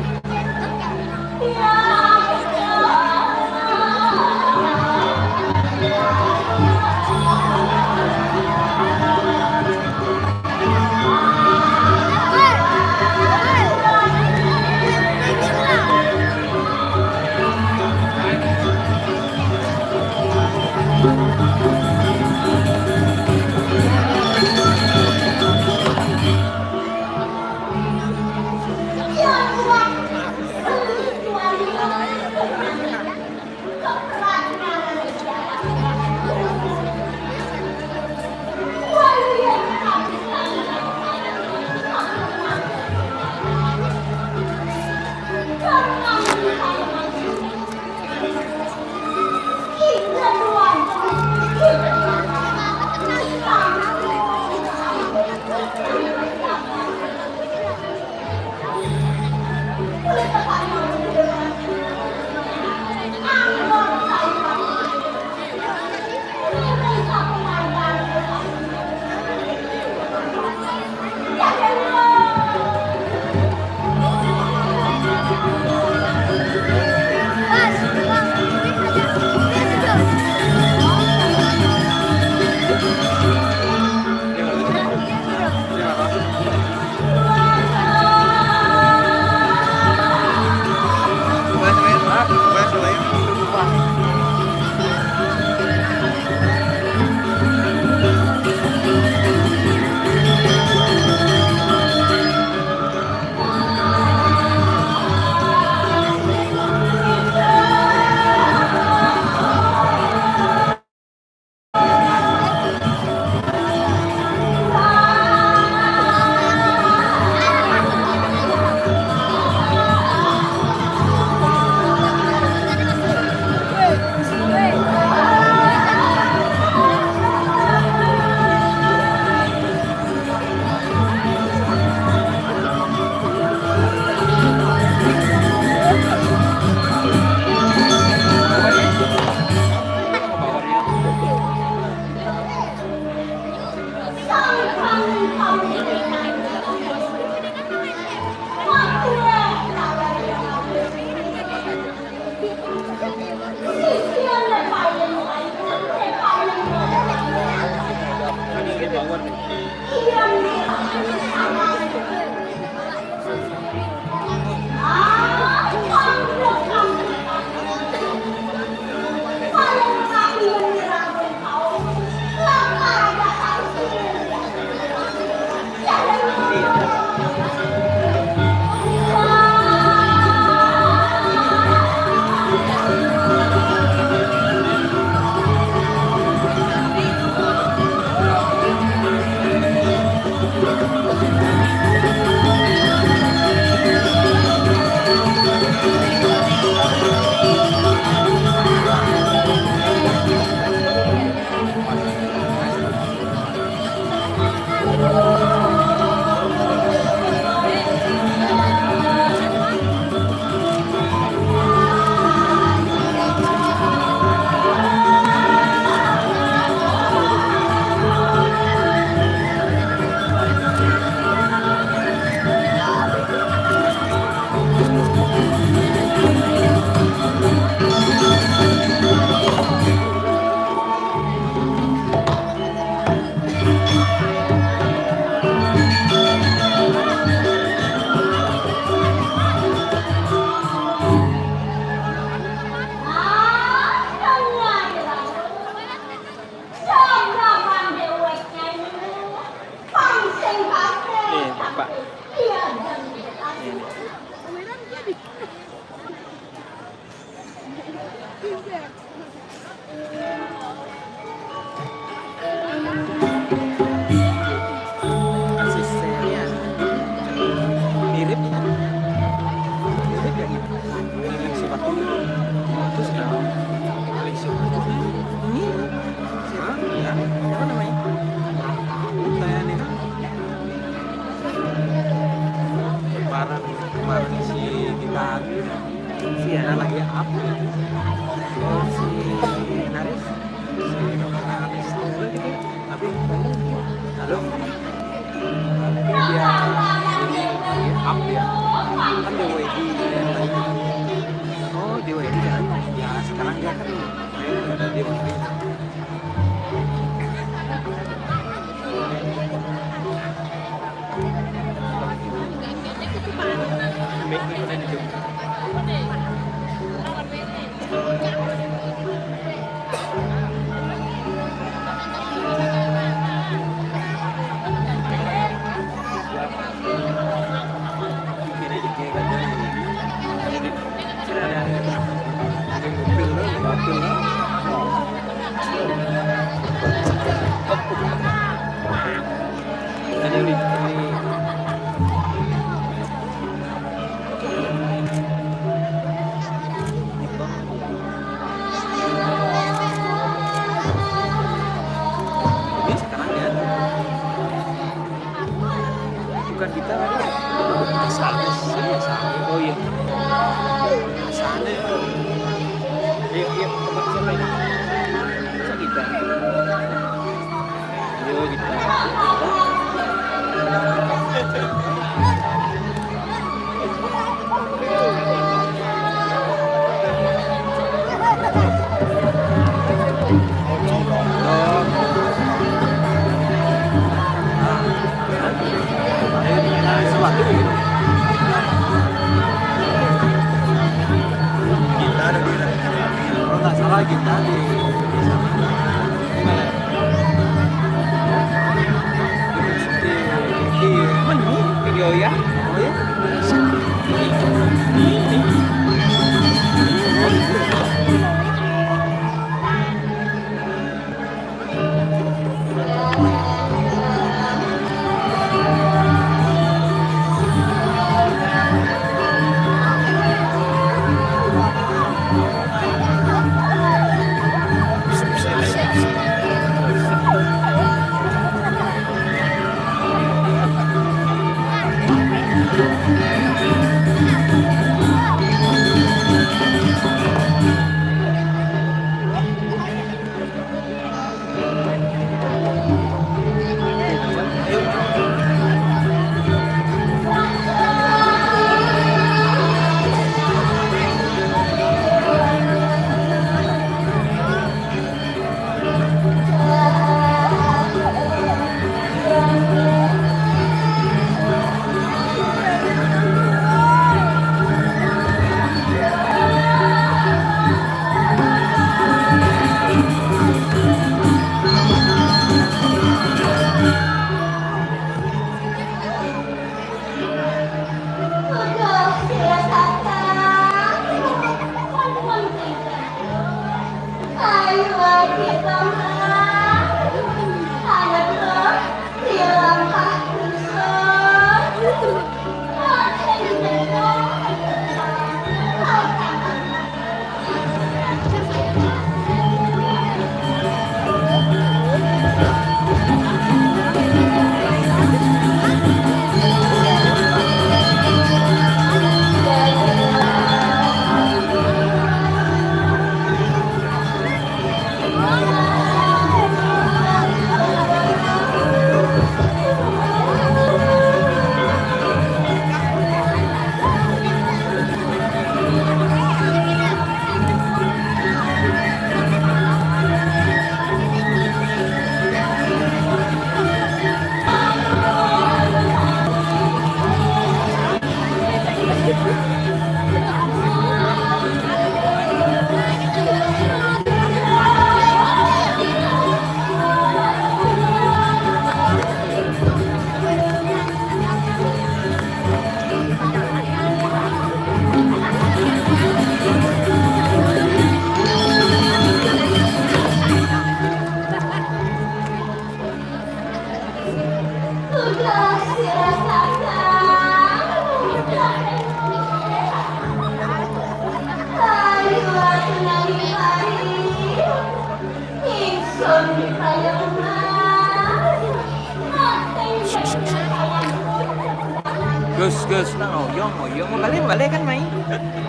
Gus, Gus, nang oyong, oyong. Balik, balik kan, Mai?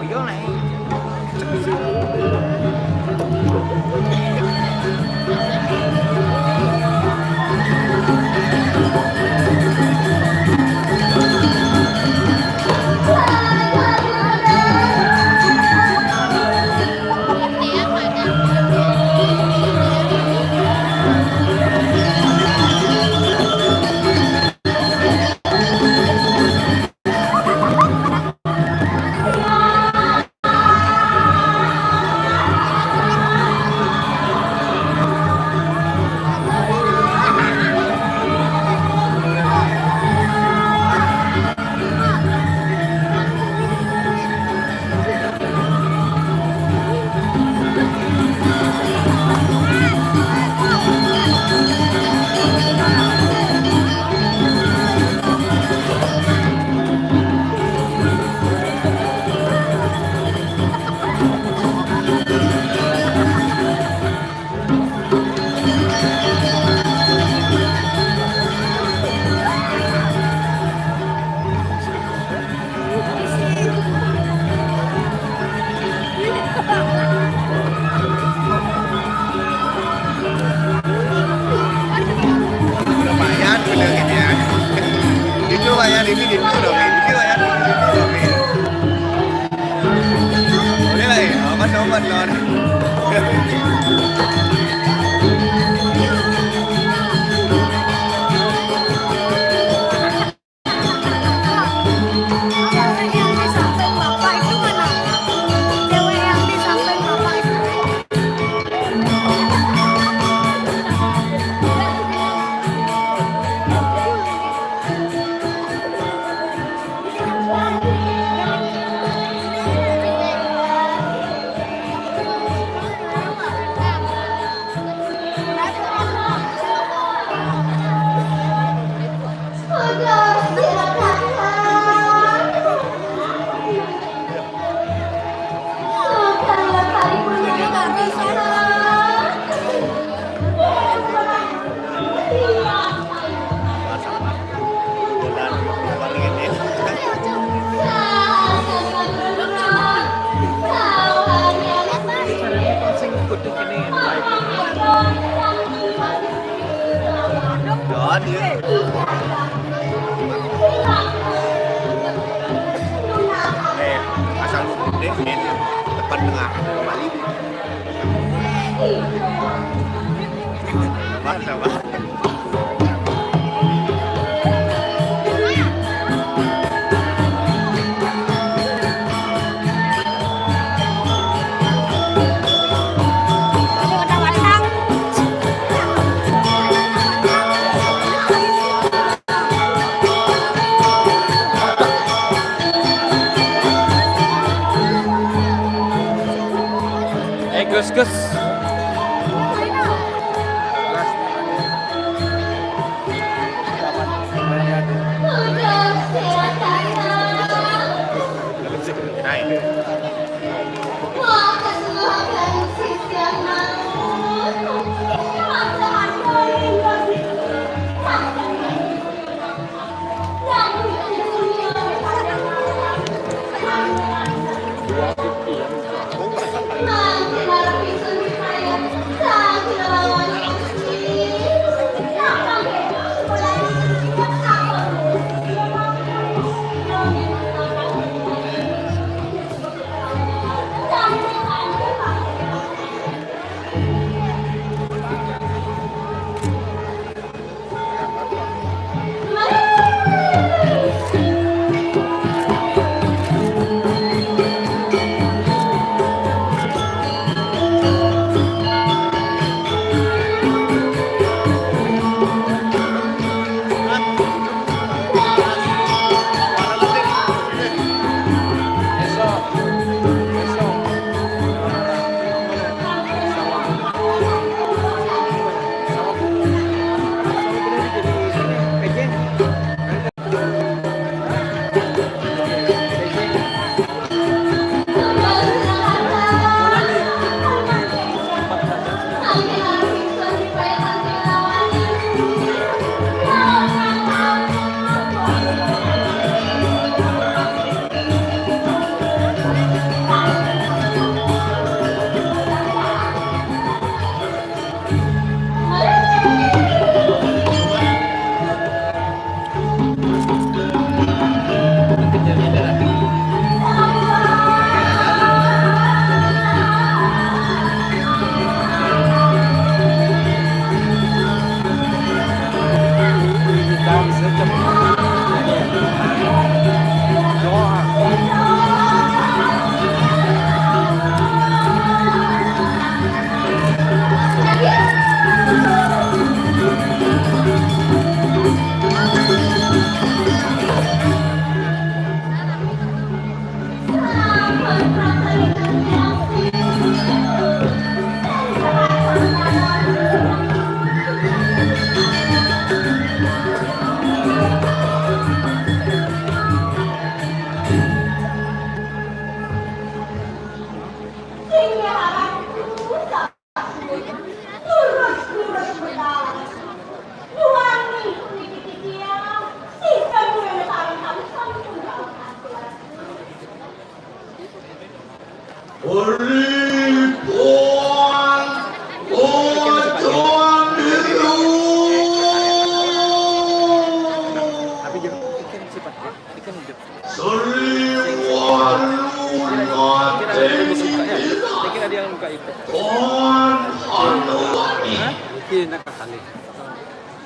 Oyong, Mai. Lumayan, udah gitu ya. Itu lumayan, ini gitu dong, ini lumayan, gitu dong. Boleh lah ya, apa sobat, Lor? Eh, asal lu gede, men. Depan tengah, kembali. Mantap, Bang. Eh, Gus, Gus.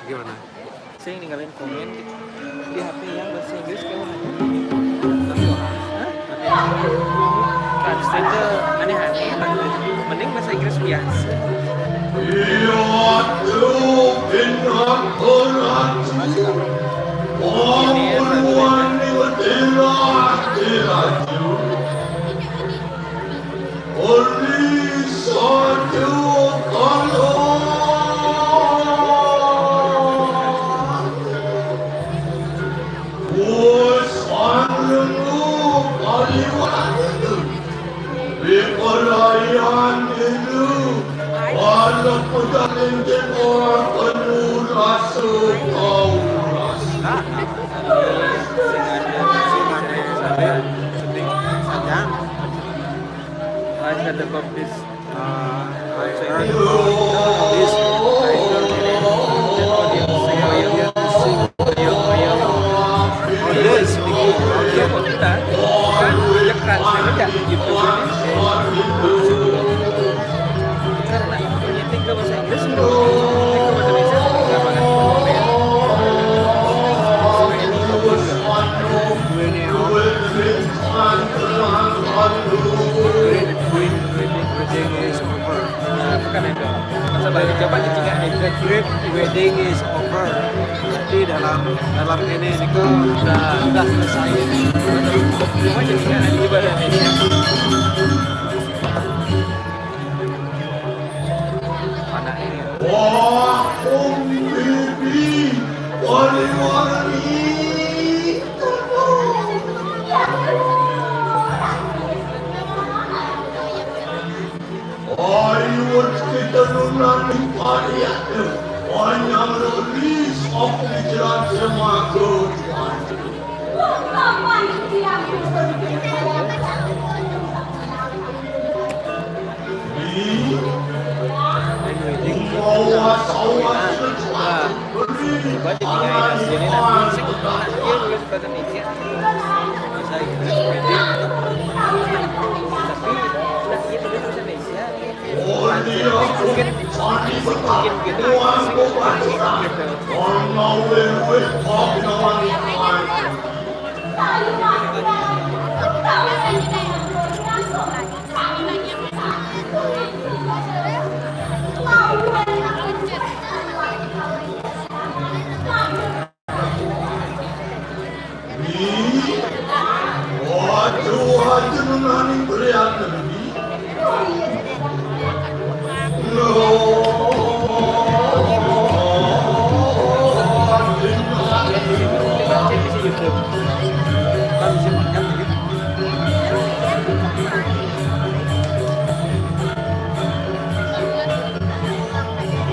Gimana? Saya ninggalin komen di, di H P yang bahasa Inggris kayak mana? Hah? Translate aneh-aneh. Mending bahasa Inggris biasa. I had the Baptist. Uh, I heard about this title and the audience sing. Audience sing. Oh, yes. Iya, kok kita kan ajak translate aja gitu kan. Karena nyeting ke bahasa Inggris, nyeting ke bahasa Indonesia, nggak banget. Great, great, great, great thing is over. Nah, bukan itu. Masa balik coba ketika itu. Great wedding is over. Jadi dalam dalam ini itu sudah sudah selesai. Cuma jadi kan ada ibadah ini. Pada ini. Wah, Om Bibi, wali-wali. Ayo, kita nunani pariat. Wanyang lis aku di jalan semaka.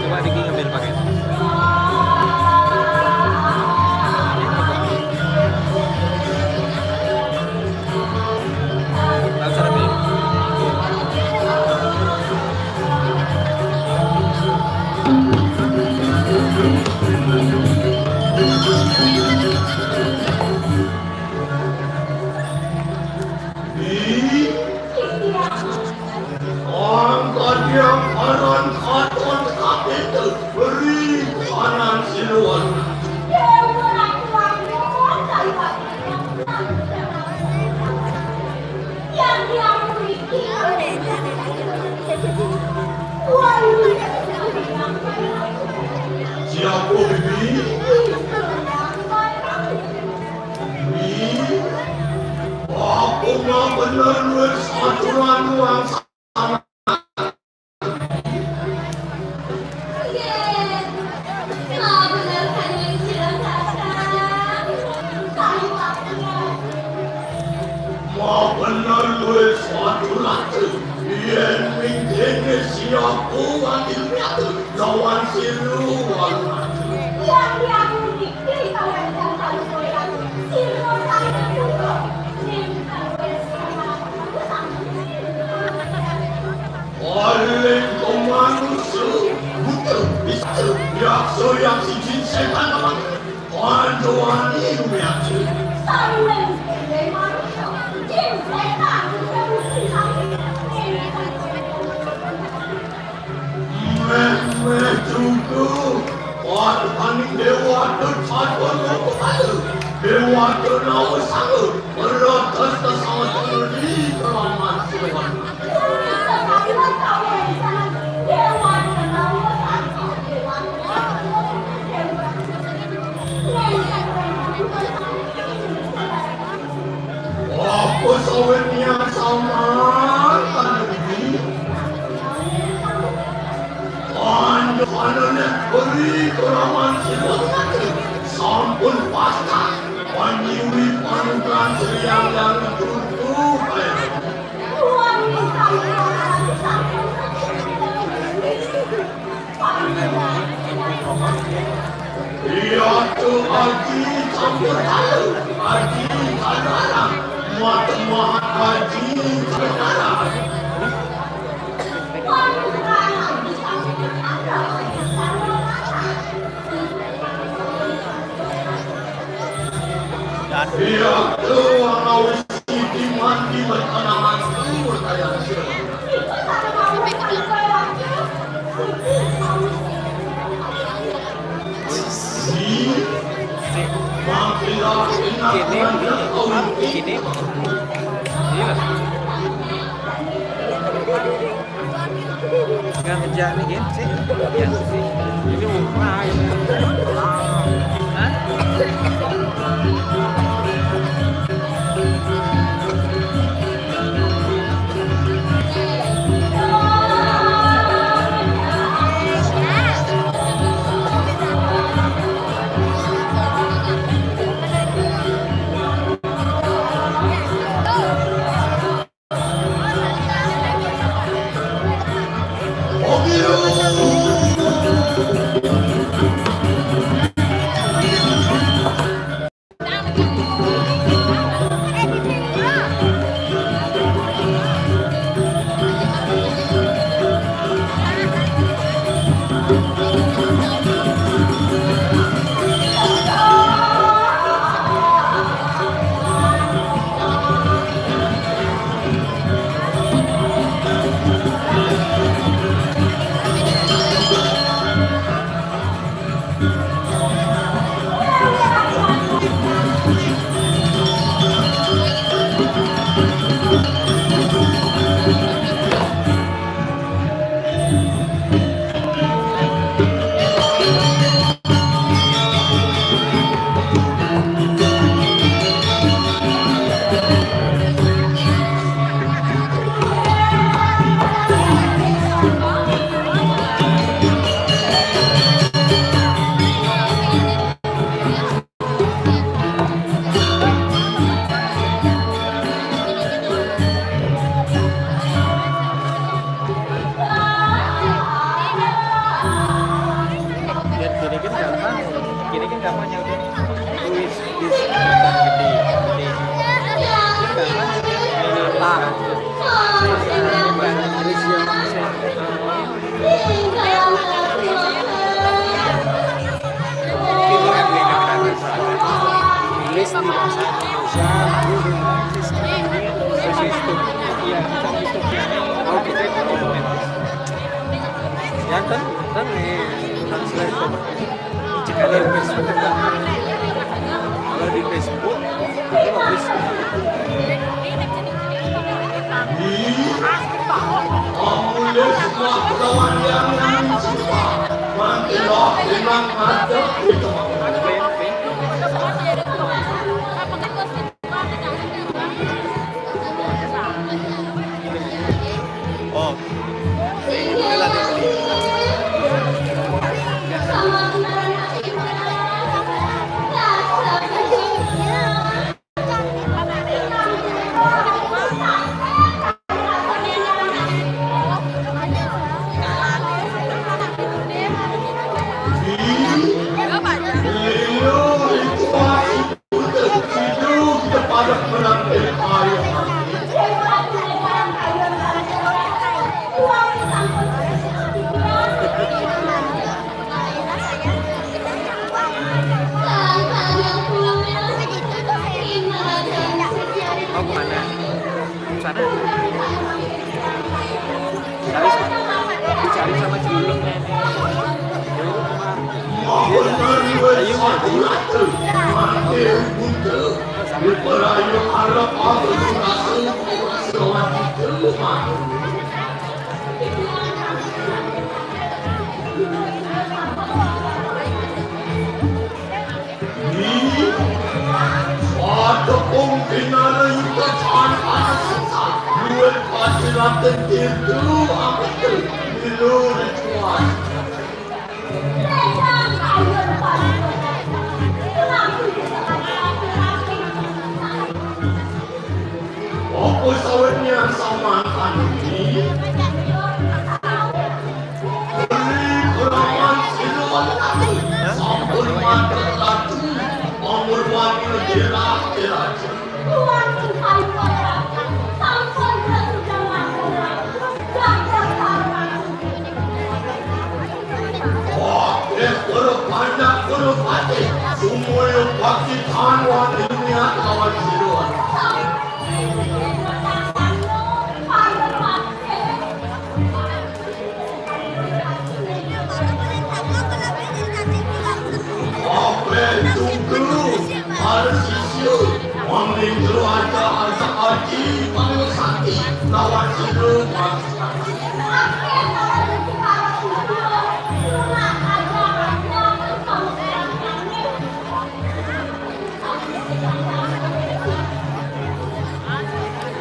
Coba Diki ngambil pakai. Langsung ambil. Angkat yang kanan, katon kapit beri kanan siluan. Siapa ini? Aku nggak bener nulis aturan nuansa. Mau bener nulis aturan. Yen mingkene siapa wani lawan siluan. Yang diakuni. Paling pemanusia buta bisa biasa yang si jin setan apa? Panduan ini biasa. Meh, meh, cukup. Aning dewa, sampun mupukal. Dewa, nawa sanggup. Berat kasta sama sama di kelaman silawan. Apa sawitnya sama kan ini? Panjenengan beri keraman silakan. Sampun pasrah. Paniwi panukan siang yang tutup. Iya tu aji campur tahu, aji tanara, mata mahat aji tanara. Iya tu awis siti mandi bertanaman sumur kaya sirah. Ini, ini, iya. Nggak kerja nih, Gin, sih. Ya, sih. Ini mau main. Hah? Biar gini kan gampang, gini kan gampang ya udah. Wis, wis, gede, gede. Gampang, ini apa? Garis yang Tulis di bahasa Indonesia, lalu di Inggris, di Facebook. Iya, kita Facebook ya. Mau kita itu otomatis. Ya kan, kan nih, translate. Jika ada Facebook, kalau di Facebook, itu bagus. Oh. Mau kemana? Sana. Cari sama, cari sama Julung. Dia Ayo, ayo. Ih, ada pemimpin yang tak tahan panas susah. Duit pasti nak tentil tu, apa tu? Milu ritual. Apa sawit nian sama kami? Beri keramat siluman lagi. Sampun mata lagi. Umur wani jelas-jelas. Tuan Tuhan, sampun sudah mati. Wah, eh, guru panjang, guru pati. Semua yang pasti tahan wan dunia lawan siluman. Apa tunggu? Harus sisir. Mangling keluarga aja aji paling sakit. Lawan siluman.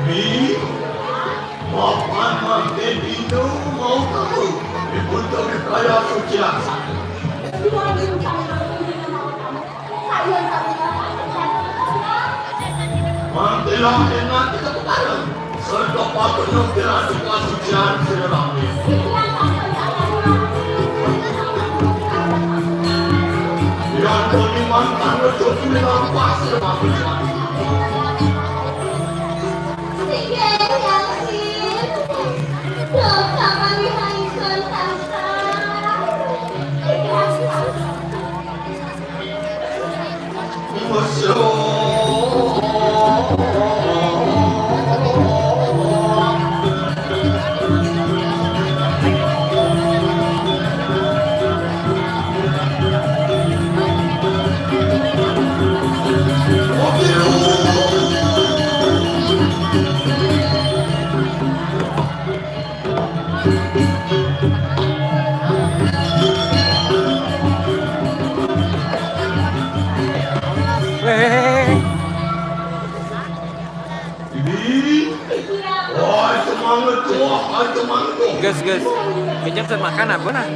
Bi, mapan mangke dino mau kamu. Ibu tahu kaya suci laksa. Mangkilah enak kita kebareng. Serta patutnya kira suka sucian sira rame. Yang kau di mantan itu punya nampak sira rame. Singgih, Yasin. Dosa kami hancur, Tante. Gas, gas. Kejam set makan apa nah?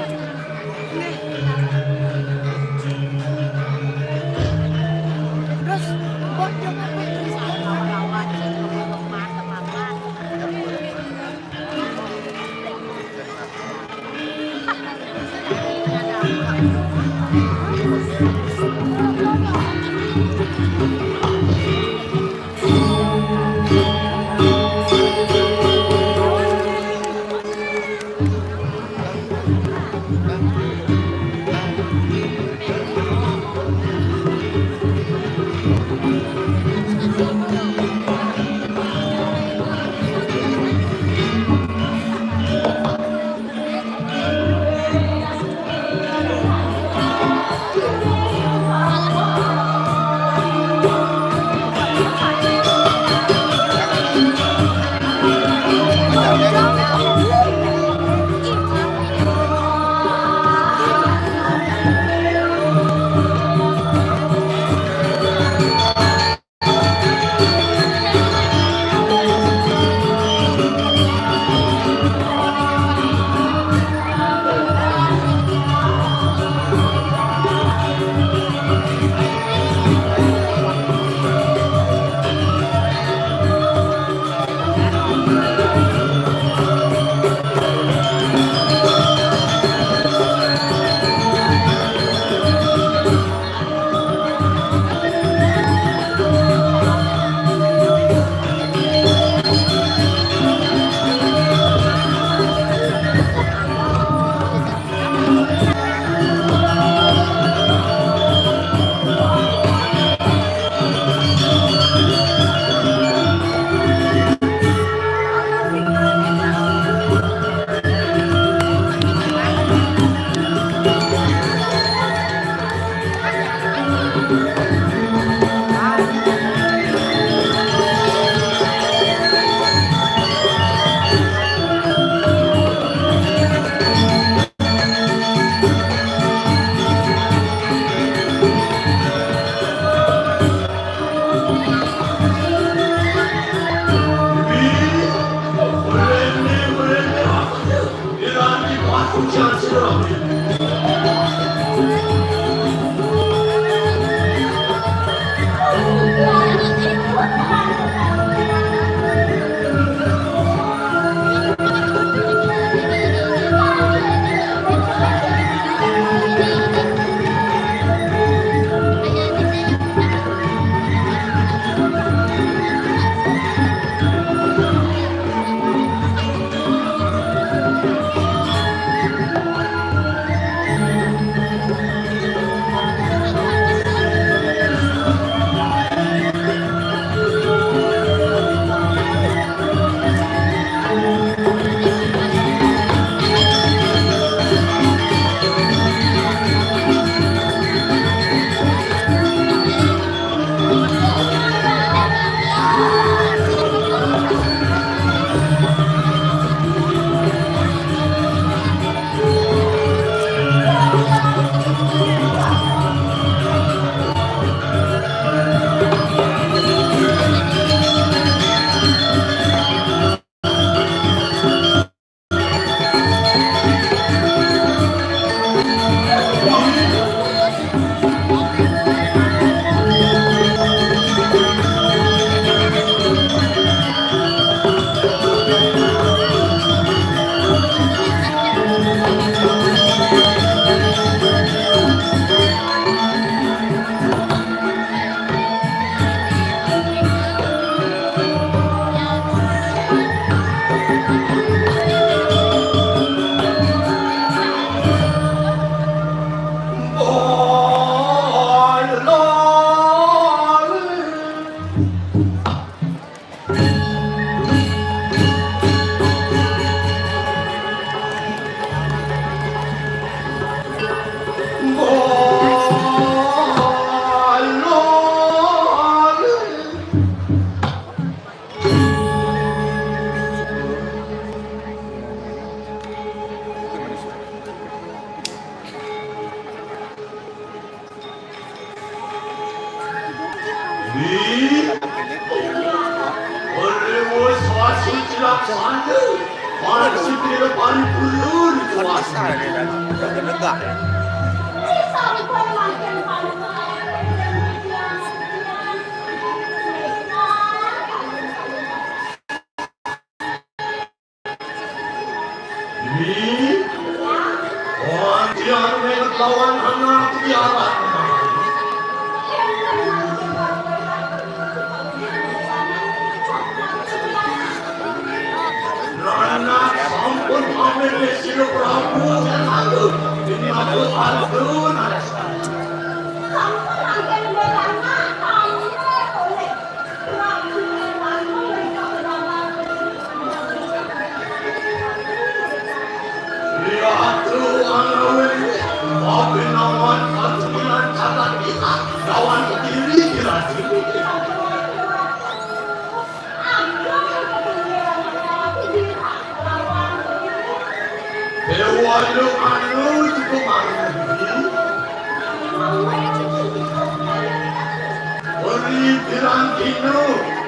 Uri pirang dina,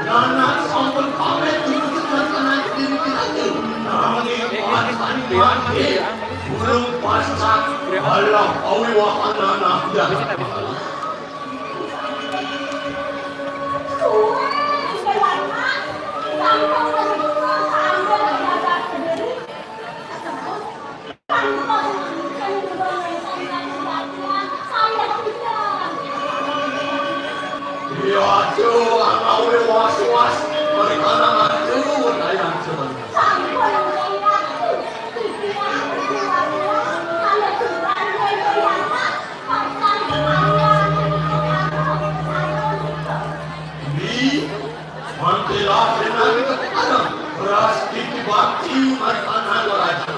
Nana sampun pamit nuju tengah diri kita. Nanging wantah mangke, urung pacak kalah pawiwahan Nana. Iya, aduh, angawé was-was, perkara aduh, ayang cuman. Wi, mantilah dengan beras di bakti martana raja.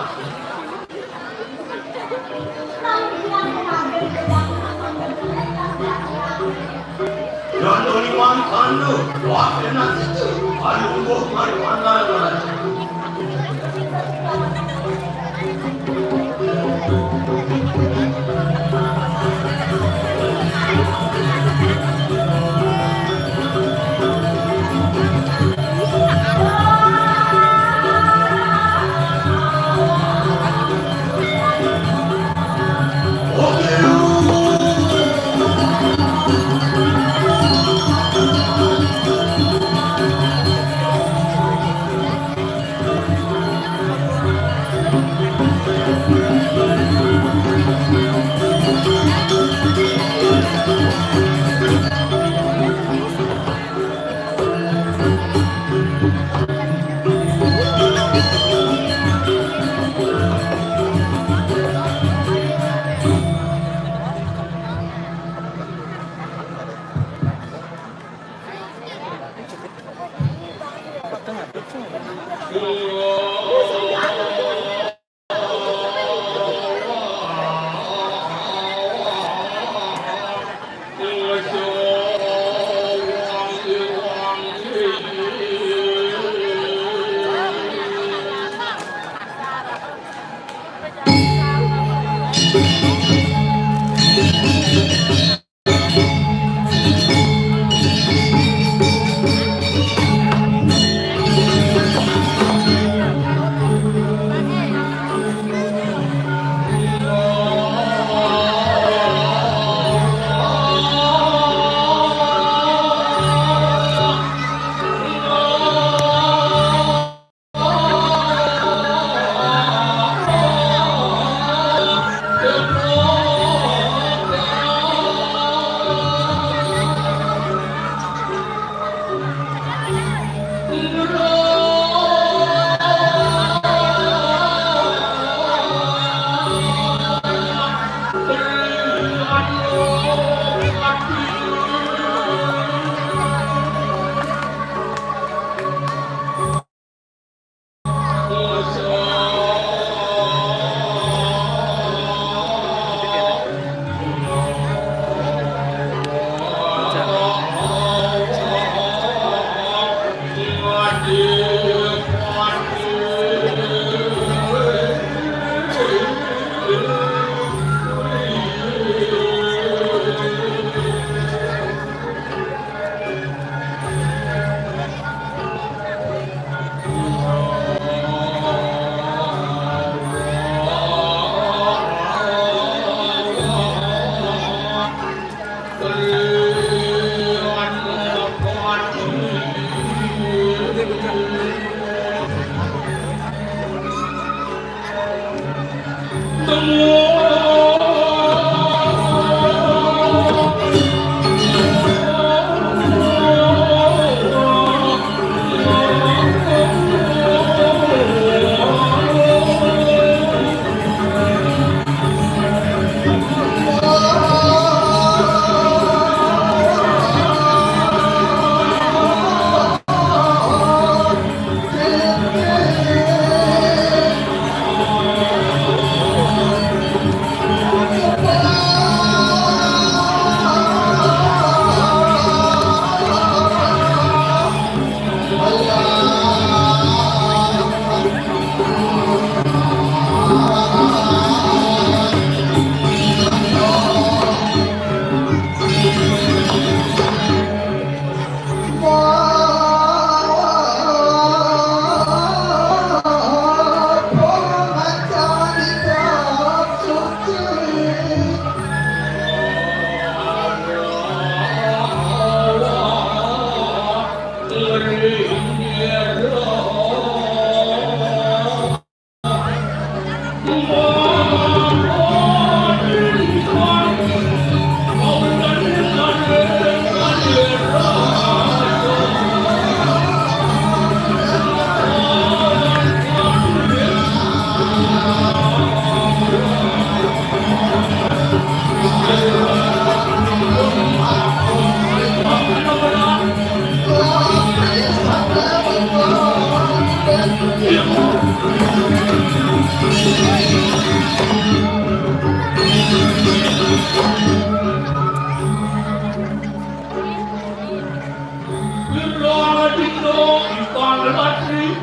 Patri,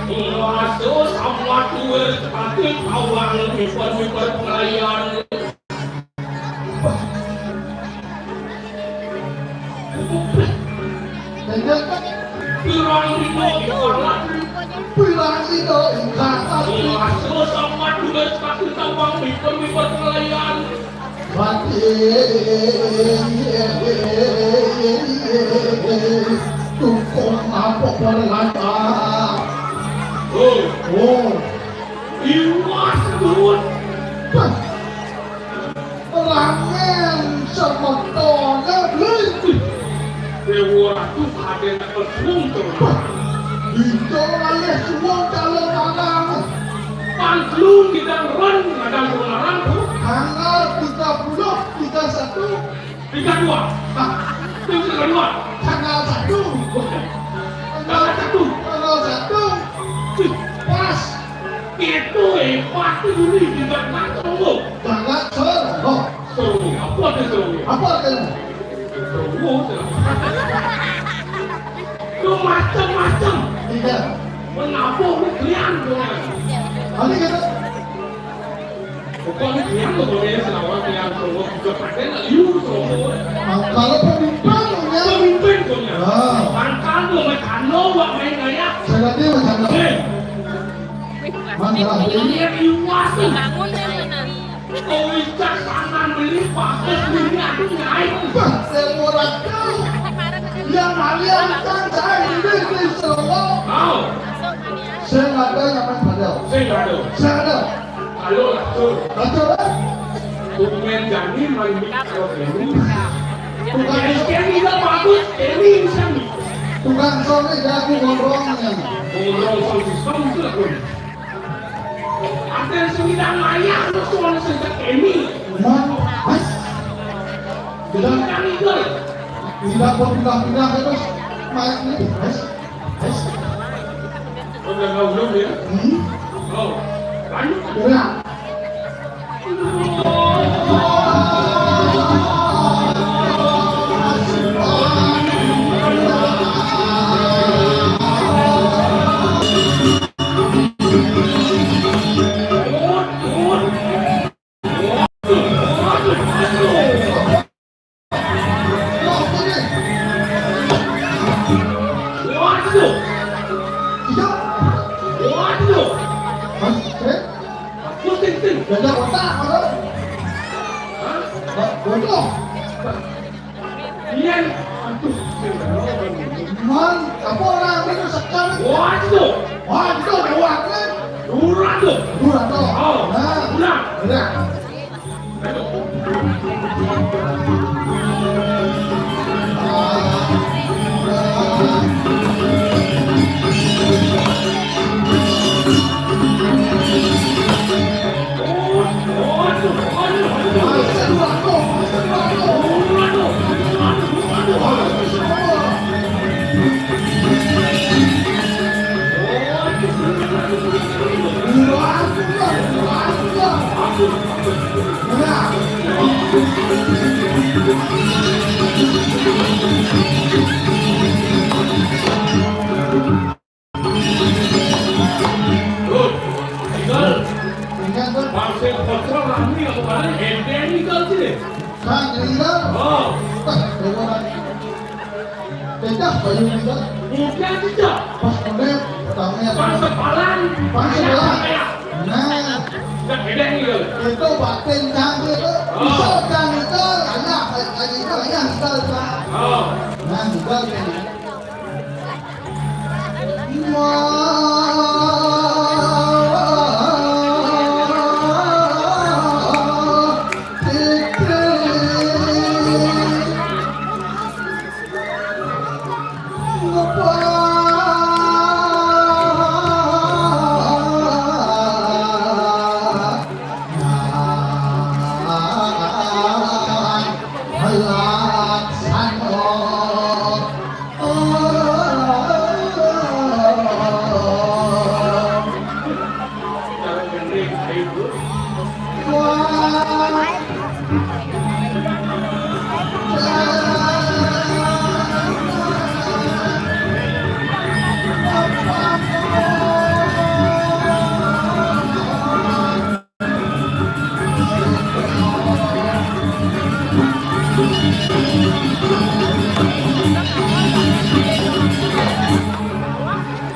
ngaso sama tuwe katik awang miper-miper pelayan. Pirang dino ibarat. Pirang dino ibarat. Ngaso sama tuwe katik awang miper-miper pelayan. Tukung apa berlata? Oh, oh. Iwas, Dun. Rangen semetone, Bli. Dewa Ratu kadene kesuwung terus. Ijo ngalih suwung calon lanang. Pangkelung bidang ron, kadang pengarang, Bu. Tanggal tiga puluh, tiga satu. Tiga dua. Hah? Tiga dua. Tanggal satu. Tanggal satu. Tanggal satu. Pas. Itu hebat itu di bidang ron, Bu. Tanggal satu. Seru. Apa arti seru? Apa artinya? Seru, seru. Lu macem-macem. Iya. Menabuh lu kalian, tuh. Nanti kita pokoknya kalian tuh, kalau ya, selawat kalian, seru. Juga pakai nggak, you, seru. Nah, kalau pemimpin, ya. Pemimpin, tuh, ya. Ah. Pangkal tuh, sama Cano, buat main gaya. Saya nanti sama Cano. Eh. Mana? Ini yang iwas tuh. Bangun deh, mana? Kowicaksanan beli bagus dunia tuh naik. Bah, saya orang tahu. Yang kalian kan saya ini di Solo. Tahu. Saya nggak ada yang main padel. Saya nggak ada. Saya ada. Kalau lacur. Lacur, eh? Tumben jani main kalau ini. Tukang S K M juga bagus, ini bisa nih. Tukang sore jago ngomongnya. Ngomong sama sistem itu lah, Bun. Ada yang sembilan layar, lu suara sejak ini. Wah, mas. Tidak, tidak berpindah-pindah terus. Mas, ini, mas. Mas. Udah nggak belum ya? Hmm? Oh, lanjut. Udah. Waduh. Waduh. Hah? Eh? Pusing, sing. Gajah otak, apa? Hah? Ba-, bodoh. Iya. Aduh. Man, apa orang itu sekarang? Waduh. Waduh, gawat, kan? Duran tuh. Duran tuh. Oh, nah. Udah. Udah. Tuh, tinggal. Tinggal, tuh. Bangsa Pocong rame apa kali? Ente tinggal sini. Kan tinggal. Oh. Pas, tinggal. Cecah bayu tinggal. Udah cecah. Pas menit, pertama. Pas sepalan. Pas sepalan. Nah. Udah beda nih, tuh. Itu batin cang itu. Oh. Bisa cang itu, ayah, ayah itu, ayah tinggal, Pak. Oh. Nah, tinggal, Pak.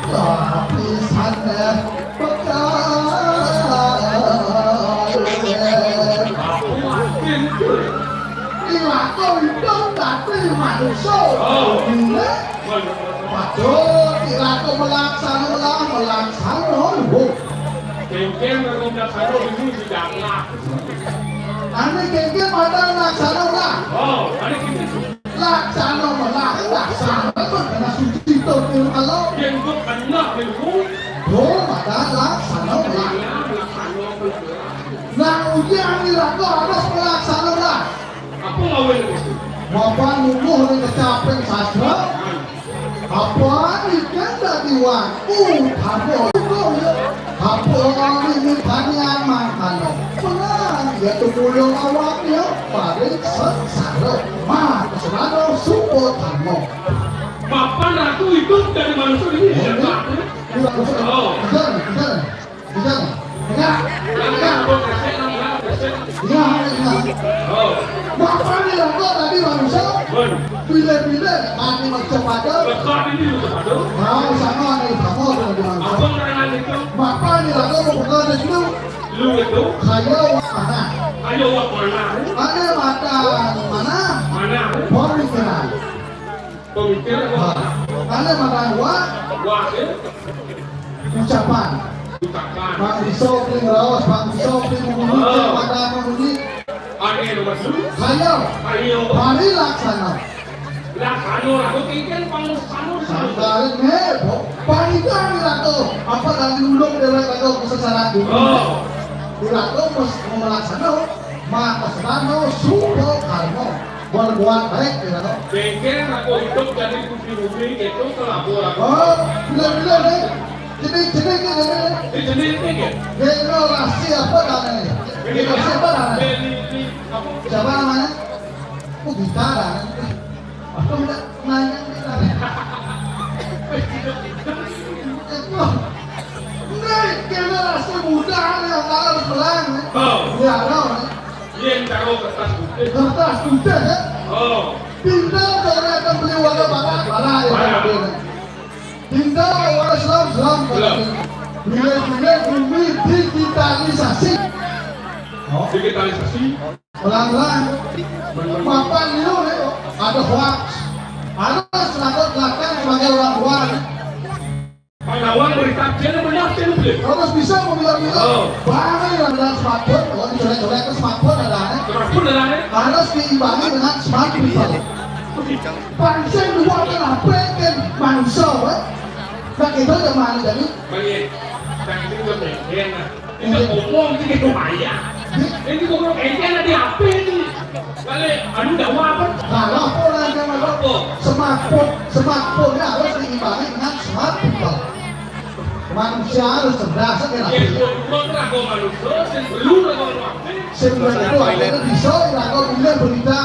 Lapisan pecah. Iwak kok idup dadi manusa. Oh. Ini padha ilako melaksana lah, melaksana. Kengkeng melaksana ini tidak lah. Ane kengkeng padha melaksana lah. Oh, ane kengkeng. Laksana melah, laksana kena suci to kena kalau. Yen kok kena ilmu. Yo, padha laksana melah. Nah, ujian ilako harus melaksana lah. Apa lawan itu? Bapak nunggu ning kecaping sastra. Apa iki dadi waku? Apa kok ya? Apa ini tanian mangkano? Benar, ya tumulung awak ya, paling sengsara. Mah, kesenano supo tamo. Mapan aku hidup dari manusia ini. Oh, ya, Pak. Oh. Jangan, jangan. Bisa? Enggak? Enggak. Iya, iya. Oh. Bapak ini lah kok tadi manusia. Bun. Bila-bila tadi macam pada. Lekat ini macam pada. Nah, sama nih, sama tuh dengan. Apa orang itu? Bapak ini lah kok mau kenal itu. Lu itu? Saya wak mana? Ayo wak mana? Ada mata mana? Mana? Pemikiran. Pemikiran wak. Ada mata wak? Wak ya? Ucapan. Ucapan. Bang Iso ping raos, Bang Iso ping munyi, oh. Pada munyi. Ane nomor dulu. Ayo. Ayo. Mari laksana. Laksana aku kengken pang sanu. Santarin he, Pak. Panitia ni ratu. Apa tadi ulung dewek ratu kesesaran dulu. Oh. Ratu mesti melaksana. Maka sedano supo karmo. Berbuat baik, ya, ratu. Kengken aku hidup jadi puji-puji itu kelabur aku. Oh, benar-benar, eh. Jenis-jenis ni, jenis. Ini jenis ni ke? Generasi apa namanya? Generasi apa namanya? Ini, ini, apa? Siapa namanya? Oh, gitar, ah. Aku udah nanya, nanya. Itu. Ini generasi muda ni yang harus belang, eh. Oh. Ya, no, eh. Yang taruh kertas putih. Kertas putih, eh. Oh. Pindah dari akan beli warna barat, barat, ya. Barat. Tinggal orang Islam, Islam. Islam. Bila-bila bumi digitalisasi. Oh. Digitalisasi. Pelan-pelan. Mapan liu ni, ada hoax. Harus latar belakang sebagai orang tua ni. Pahlawan berita, dia benar, dia benar. Harus bisa memilah-milah. Oh. Barang yang ada smartphone, kalau dicolek-colek ke smartphone ada ni. Smartphone ada ni. Harus diimbangi dengan smart people. Pancen dua kan apa kan manusia, weh? Nah, kita udah mana tadi? Balik. Tak itu udah bengkeng lah. Kita ngomong, kita ngomong aja. Ini ngomong bengkeng lah di H P ini. Balik, anu dah apa? Nah, apa lah yang ada? Apa? Smartphone, smartphone ni harus diimbangi dengan smart people. Manusia harus cerdas, kan? Ya, gua, gua kan aku manusia, sing perlu lah kalau apa? Sing perlu itu akhirnya bisa, ya, kau punya berita.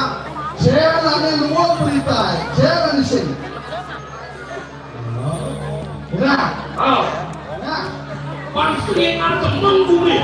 Saya nanti luar berita, saya nanti sini. Nah. Oh. Nah. Pasti ada temen gue.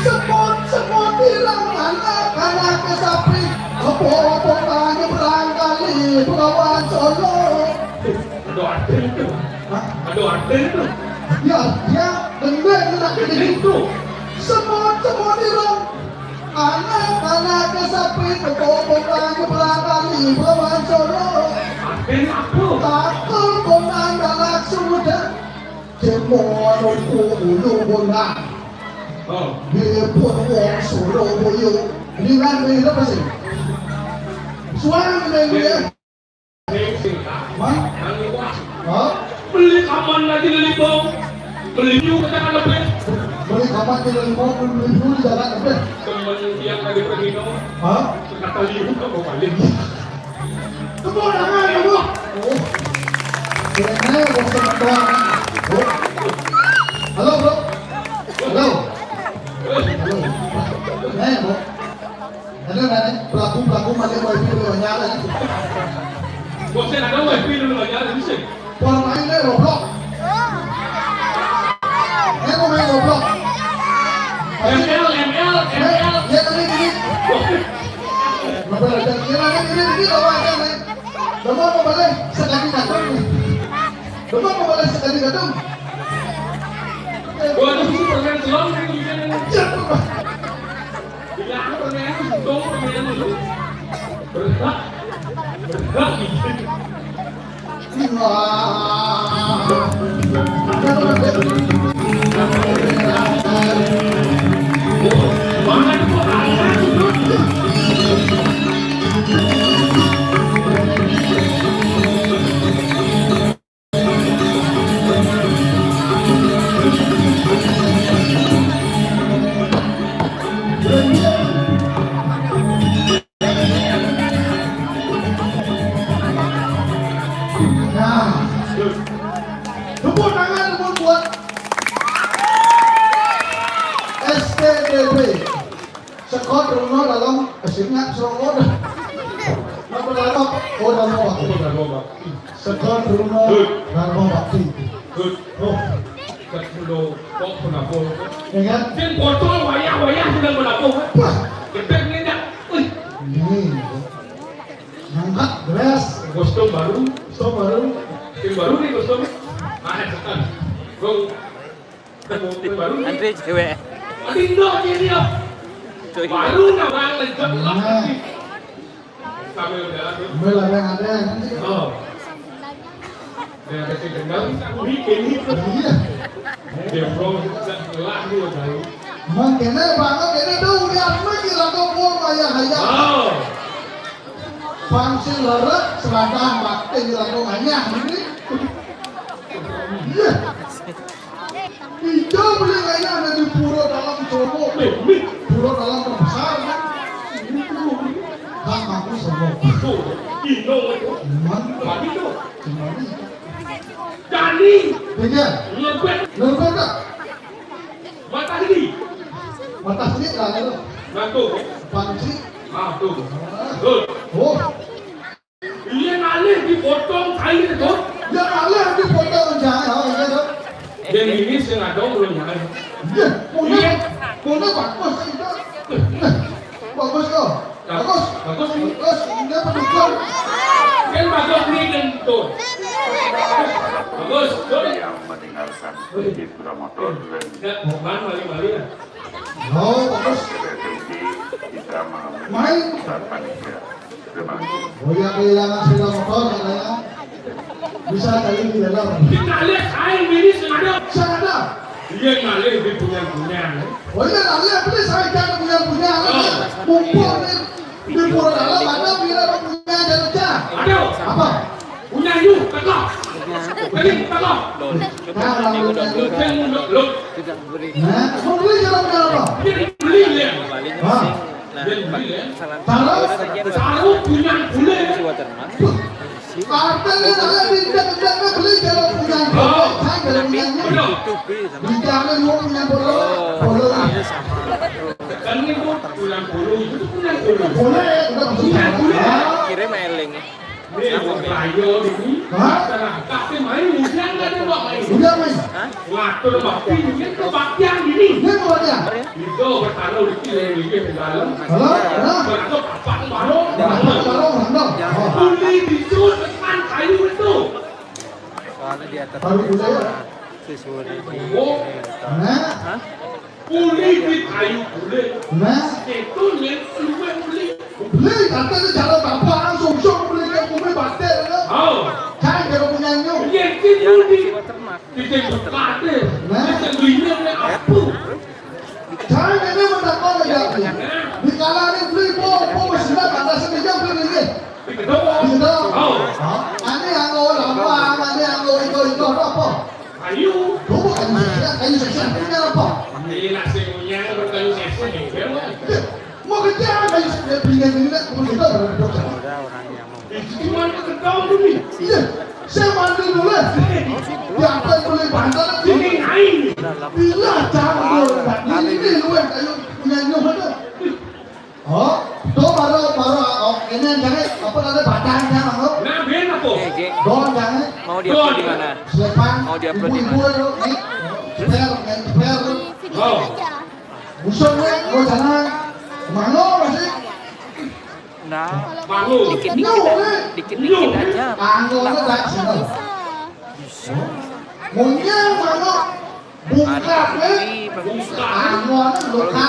Semut-semut hilang anak, anak ke sapi, opo-opo tanya berangkali. Bengawan Solo. Ada artis itu. Hah? Ada artis itu. Ya, ya, gendeng nak gendeng itu. Semut, semut irung. Anak-anak ke sapi, kebobongan, berangkali Bengawan Solo. Artis apa? Takut kondang galak sudah. Cemon uku ulu bondang. Oh. Dia pun wong Solo boyo. Ini kan, ini apa sih? Suara ini dia. Hah? Hah? Beli kaman lagi dari bawah. Beli view ke Jakarta Best. Beli kaman lagi dari bawah, beli view di Jakarta Best. Temen yang tadi pergi no. Hah? Kata liu kok balik. Tepuk tangan, tepuk. Oh. Kira-kira bos teman doang. Oh. Halo, bro. Halo. Halo. Eh, bro. Ada nggak nih pelaku-pelaku mati wifi di Banjar? Bosnya ada wifi di Banjar, bisa. Orang main deh, Roblox. Eh, mau main Roblox. M L, M L, M L. Ya, tadi gini. Kenapa ada kira ini, ini, ini, apa aja, men? Coba mau balik sekali kadung. Coba mau balik sekali kadung. Gua ada susu permen telur, ini gimana nih? Jatuh. Bilang permen, untung permen dulu. Berhak. Berhak. Wah. Mana itu? Nah, tepuk tangan dulu buat S T D P. Sekot Runo dalam kesingap serongol. Napa dalam? Oh, dalam apa? Oh, dalam apa? Sekot Runo dalam apa? Good. Oh. Kat mulo, kok penabung. Ya kan? Sing botol wayah-wayah sudah menabung. Wah. Gedek ni dah. Wih. Ini. Ngangkat beras. Kostum baru. Kostum baru. Tim baru ni kostum. Ah, setan. Bro. Tim baru ni. Antri cewek. Tapi enggak dia dia. Cuy. Baru nak bang lejat lah. Nah. Sambil jalan tu. Sambil ada yang ada. Oh. Dia kasi dendam, ini, ini. Iya. Dia bro, tak telah dia tahu. Mang kene banget ini tuh udah mesti lagu gua maya haya. Oh. Pancing lara, seladang bakti lagu nganyah ini. Iya. Ida beli kaya ada di pura dalam Jowo. Eh, mi. Pura dalam terbesar, kan? Hak aku semua. Tuh, Ino itu. Cuman, tapi tuh. Cuman. Dani. Iya. Lebih. Lebih tak? Matahari. Matahari lah itu. Nah, tuh. Panci. Ah, tuh. Ah. Tuh. Oh. Iya ngalih dipotong kain itu. Ya ngalih dipotong jahe, oh iya tuh. Dan ini sing ada belum jahe. Iya, punya, punya bagus itu. Bagus tuh. Bagus. Bagus. Bagus. Ini apa tuh? Kan bagus nih kan tuh. Bagus. Tuh. Yang mendengarkan sepeda motor dan. Ya, bukan balik-balik ya. Oh, bagus. Main. Oh ya, kehilangan sepeda motor katanya. Bisa cari di dalam. Kita lihat kain ini sengaja. Sengaja. Iya, ngalir di punya-punya. Oh iya, ngalir, beli saya kan punya-punya. Oh. Mumpung di, di pura dalam ada bila punya ada. Aduh. Apa? Punya you, tengok. Beli, tengok. Nah, kalau punya. Lu, lu, lu. Nah, mau beli kalau punya apa? Beli, beli, ya. Hah? Nah, salah. Saru punya bule. Artinya saya tidak tidak beli kalau punya bule. Saya tidak punya. Bicara lu punya bule. Bule. Kan ini punya bule itu punya bule. Bule, udah punya bule. Kirim eling. Nih, wong kaya iki. Hah? Tapi main udah nggak ada, Mbak, main. Udah, main. Hah? Ngatur bakti, ini kebaktian gini. Ini kebaktian. Ini Yo, bertaruh di sini, di dalam. Halo? Halo? Bertaruh apa, baru? Baru, baru, halo. Uli bisul tekan kayu itu. Soalnya dia tetap baru, ya. Sesuai. Oh. Nah. Hah? Uli di kayu uli. Nah. Itu yang uli, uli. Uli, katanya cara bapak langsung, sok uli ke uli batik, ya. Oh. Kan kalau punya nyok. Iya, itu uli. Kita buka deh. Nah. Kita belinya apa? Saya ini mendapat lagi. Di kala ini beli po, po masih ada, ada sendiri beli ini. Di kedua. Di kedua. Oh. Hah? Ini yang lo lama, ini yang lo itu, itu apa? Kayu. Kayu seksi, kayu seksi, artinya apa? Ini nasi kunyang berkayu seksi, ya, Bang. Iya. Mau kerja, kayu seksi, beli ini, beli itu, beli itu. Itu cuma ketawa dulu. Iya. Saya mandi dulu. Ya, apa yang boleh bantal? Ini air. Bila jangan boleh. Ini lu yang kayu punya nyuh itu. Oh, itu baru, baru, oh, ini yang cari, apa namanya, batangnya, Mang? Nah, ben apa? Eh, Ge. Don, jangan. Mau dia di mana? Siapa? Mau dia di mana? Ibu-ibu itu, nih. Spare, main spare. Oh. Busuk, nih, gua jangan. Malu masih. Nah, malu. Dikit-dikit, dikit-dikit aja. Malu, nih. Anu, nih, tak seneng. Munyang, malu. Bungkak, nih. Bungkak. Anu, anu, luka.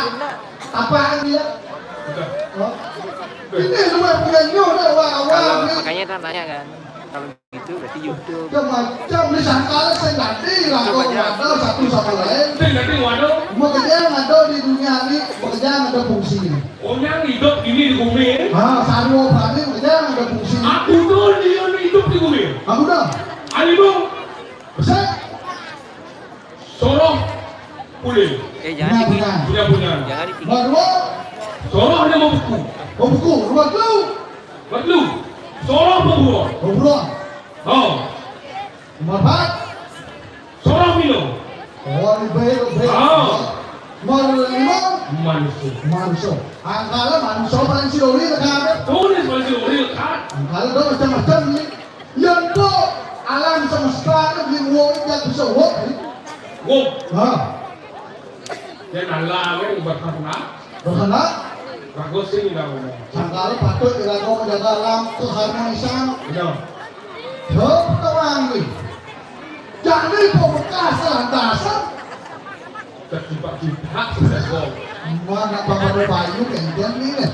Apaan dia? Udah. Oh. Ini lu yang punya nyuh, dah, wah, wah, kalau nih. Makanya kan tanya kan. Kalau itu berarti YouTube. Macam-macam nih, sangkal sing ganti lah, kok ada satu sama lain. Sing ganti, waduh. Bekerja ada di dunia ini, bekerja ada fungsi. Orang hidup ini di bumi. Ah, sarwa berarti bekerja ada fungsi. Aku tuh dia hidup di bumi. Aku dah. Ayo, Bang. Besar. Soroh pulih. Eh, jangan. Punya, punya. Punya, punya. Jangan ditinggal. Nomor dua. Soroh dia mau buku. Mau buku. Nomor dua. Nomor dua. Soroh pemburuan. Pemburuan. Oh. Nomor empat. Soroh minum. Oh, ini baik, baik. Oh. Nomor lima. Manusia. Manusia. Angkala manusia paling sidori tekan. Tulis paling sidori tekan. Angkala dong macam-macam nih. Yen to alam semesta ne beli wong iki bisa wong. Wong. Ha. Yen Allah wong berkehendak. Berkehendak. Bagus sih, udah ngomong. Sangkala patut dilakukan menjaga alam keharmonisan. Iya. Yo, pertama ini. Jadi pembekas lantasan. Terjebak-jebak sudah wong. Mana Bapak Bayu kenten ini.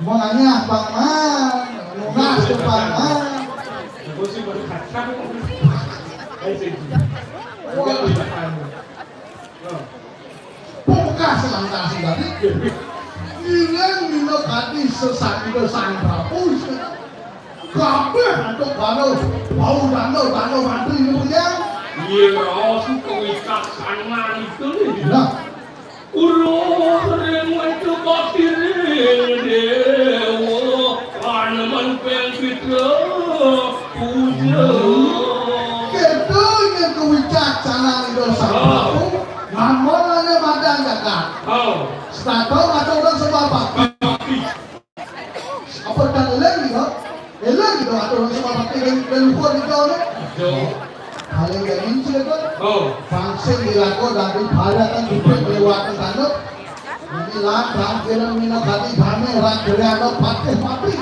Makanya Bang Man, nunas ke Bang Man. Aku sih baru kacang. Ayo sih. Enggak bisa anu. Pungkas langkah sing tadi. Ilang dina kadi sesakita Sang Prabu. Kabeh antuk balo, bau dano, dano mantri ini punya. Iya, suka wicaksanan itu nih. Nah. Uruh ring wétu patiring déwa, panemen ping pitra puja. Kéto nyén kewicaksanan Ida Sang Prabu, namonane madang jagat. Oh. Setata ngatur sembah bakti. Bakti. Apa tak eling gitu? Eling gitu, atur sembah bakti dan, dan lupa gitu, kan? Betul. Paling gak inci itu. Oh. Bangsin dilaku dari pada kan duduk lewat ke sana. Ini lah, bangkiran mina kami, kami, rakyat, patih, patih.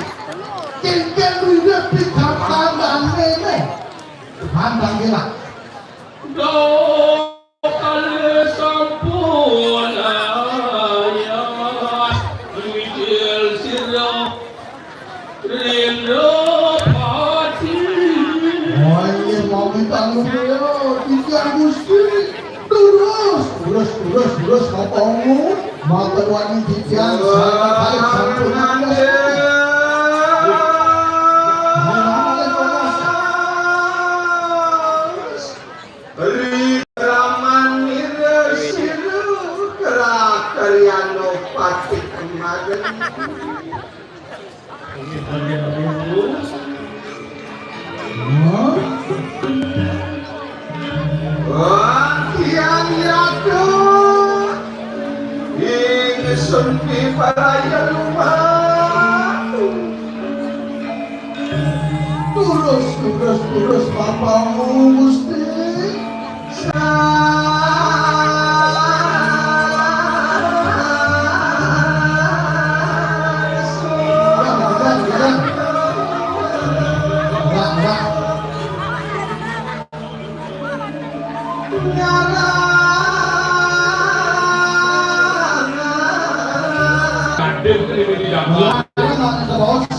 Kengken dunia di kantang dan nene. Kantang gila. Doh. Kalih sampun ayas, mijil sira Rindra Pati. Oh, iya, mau minta lu ya, titiang Gusti. Terus, terus, terus, terus, katongmu. Matur wani titiang, saya balik sampun ayas. Ri raman ira siru kera karyano pati kemarin. Wah, tiang yatu. Ingsun ki paraya lumah. Turus, turus, turus, papamu Gusti. Sa-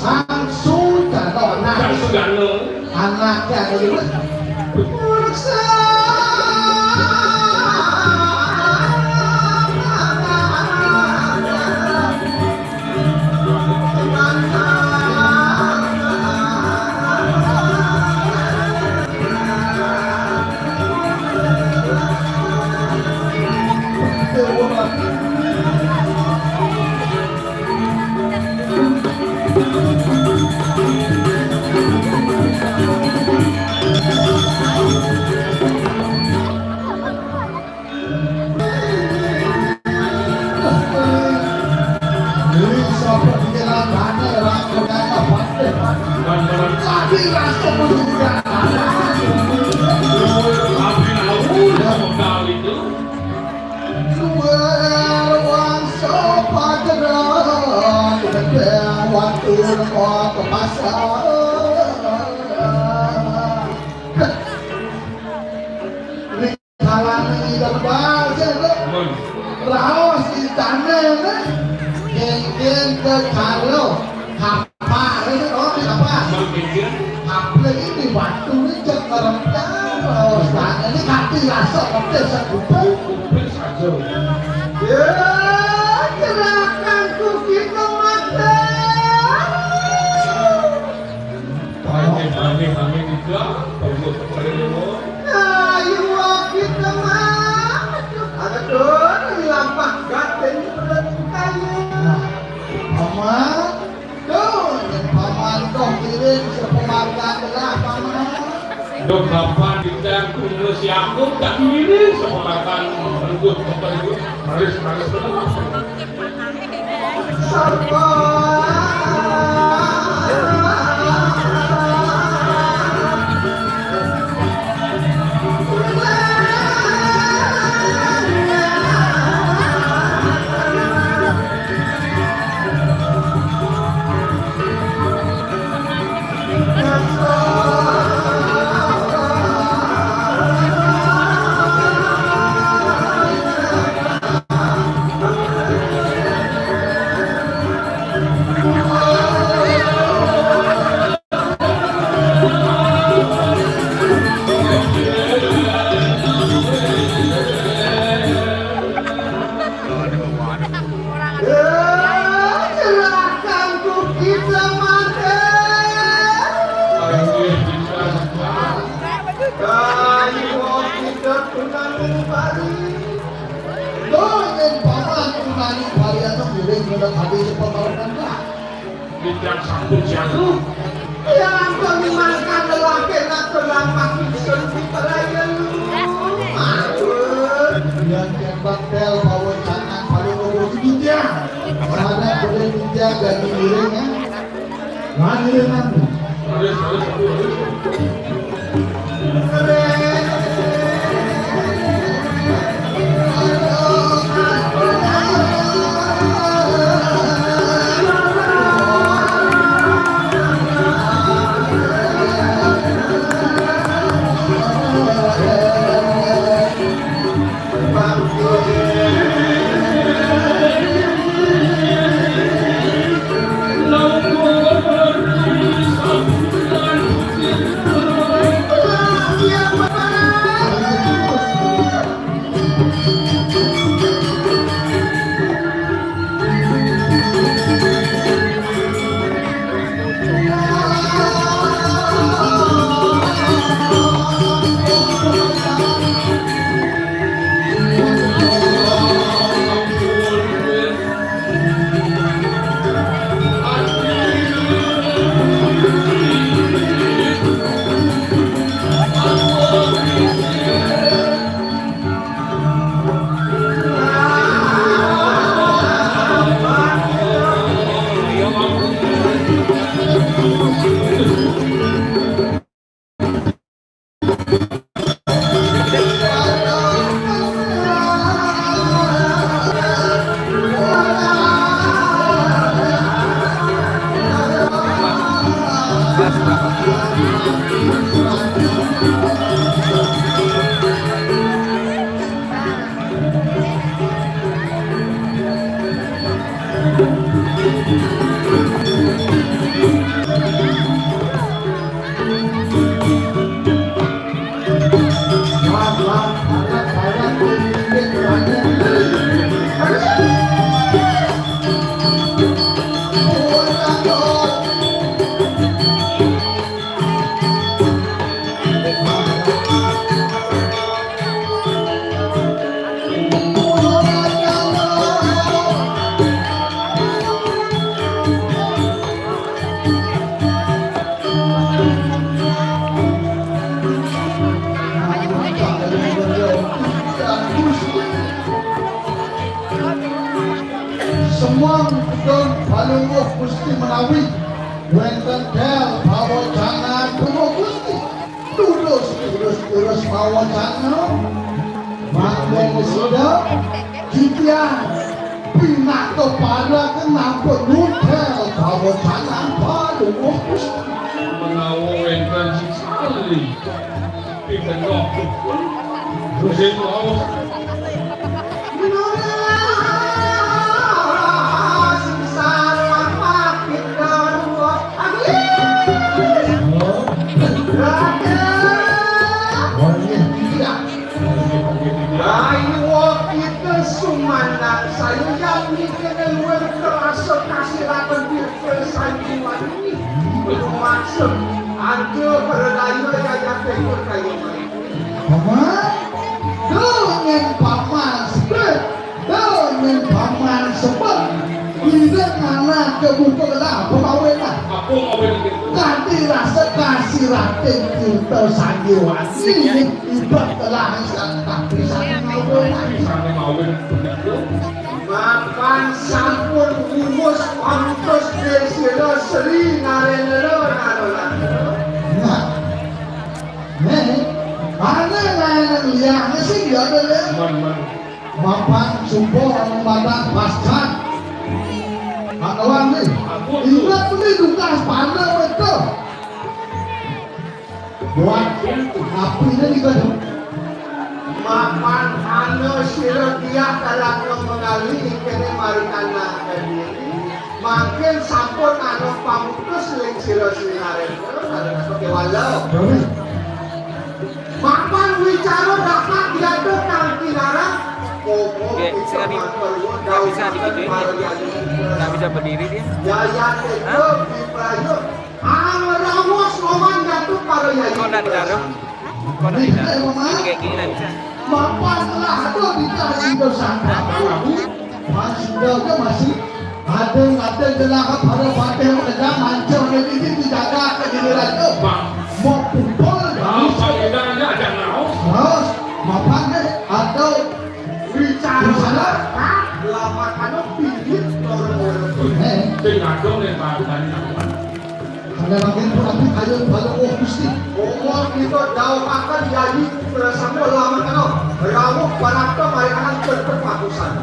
Langsung jatuh anak. Langsung jatuh. Anaknya ada juga. Salah ni dah baca tu. Raos di tanah ni. Geng-geng ke calo. Apa ni? Oh, ni apa? Apa lagi ni? Waktu ni cek orang tahu. Raos tanah ni kati rasa kati satu. Kuping saja. Ya, gerakan ku kita mata. Amin, amin, amin, Ida. Perlu, perlu. Ayo, kita mah. Ada tuh, lampah gaten perlu kaya. Paman, tuh, paman tuh kirim sepemakan lah, paman. Dok, kapan kita kumpul si aku tak kirim sepemakan perlu, perlu. Maris, maris. Doa yang paman tunani kalian ngiring ngedak hati sepemarunan lah. Tidak sanggup jatuh. Yang kami makan lelaki nak terlambat ingsun di perayaan. Aduh. Yang hebat tel bawa tangan paling ngomong itu dia. Mana boleh dia ganti ngiring ya. Nah, ngiring nanti. Wénten tél pawecanan Rama Gusti. Durus, durus, durus pawecanan. Mangda sida titiang pinaka para kenapa nutél pawecanan Palungguh Gusti. Menawa wénten sing salih. Pitenggok. Musim mau. Ayo kita sumandan saya yang mikir luar terasa kasih rakan diri sanjiwani. Maksud, anjur berdaya yang yakin berdaya. Paman, dengan paman sebet, dengan paman sebet. Ida anak ke buka lah, pemawin lah. Apa mawin lagi? Tadi rasa kasih ratin kita sandiwani. Ibat telah santak pisan mawin. Pisan mawin. Mapan sampun rumus pantes desira Sri Narendra Narayana. Nah. Nih, mana lain yang liang sih dia ada liang? Man, man. Mapan sumpah anu madan pascat. Makawan nih. Ingat nih dukas pada betul. Buat apinya juga dong. Mapan anu sira dia karena mengalih kene mari kana diri. Mangkin sampun ana pamutus ling sira sinaring. Ada apa ke walau? Doni. Mapan wicara dapat diatur kang kinarang. Oke, sekali. Nggak bisa digituin dia. Nggak bisa berdiri dia. Jaya itu di Prayo. Ang rawas lawan Datu para yayi. Kok nggak ditaruh? Kok nggak ditaruh? Ini kayak gini nggak bisa. Mapan telah ada di kasih dosa. Masih ada, masih ada, ada jelas pada pakai mengenal mancur ini dijaga ke diri raja. Mau pukul. Nah, Pak Ida aja ada naos. Terus, mapan deh, atau bicara. Bicara. Hah? Lama kan pingit. Eh. Sing ngadong nih Pak Ida. Ada makin pun tapi ayo bala oh Gusti. Umur kita dauhaken yayi bersama lama kena. Rawuh barata mari anak cepat pakusan.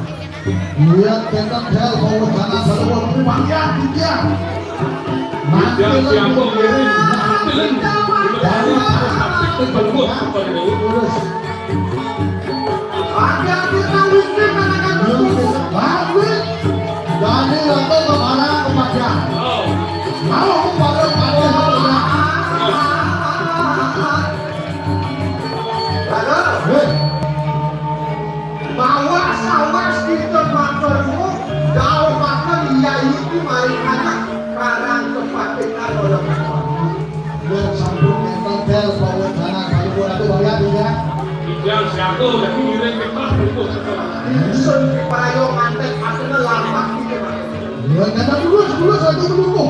Iya, kita tel bawa sana bala oh Gusti. Iya, iya. Nanti siapa ngiring? Nanti lagi. Dari terus. Ada kita witness anak-anak. Bagus. Jadi, waktu kemana kepada? Mau pada pada. Hei. Bawas-awas kita maturmu, dauhaken iya iki maring anak karang kepatihan oleh Bapak. Yen sampun enten bel pawecanan kalian atau bayar ya. Tidak siapa lagi ngiring kita butuh sekolah. Ingsun prayo ngantek atene lampak iki, Pak. Yen kata dulu, dulu satu menunggu.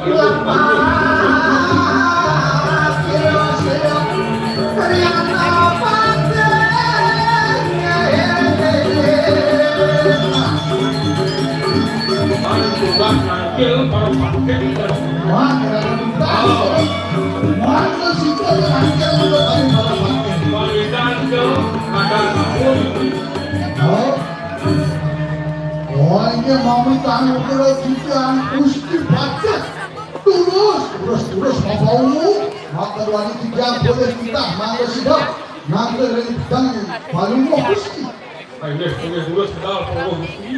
Lampak, kira-kira, ternyata panjang. Paling tukang nangkil, baru pakai. Wah, kira-kira. Wah, terus itu nangkil, baru pakai. Paling nangkil, ada sabun. Oh. Oh, ini mau minta anugerah juga, Gusti Bagus. Terus, terus, terus, mau mau. Maka wani tiga boleh kita, mangga sida. Mangga dari dan paling mau Gusti. Ayo, boleh terus kita, paling mau Gusti.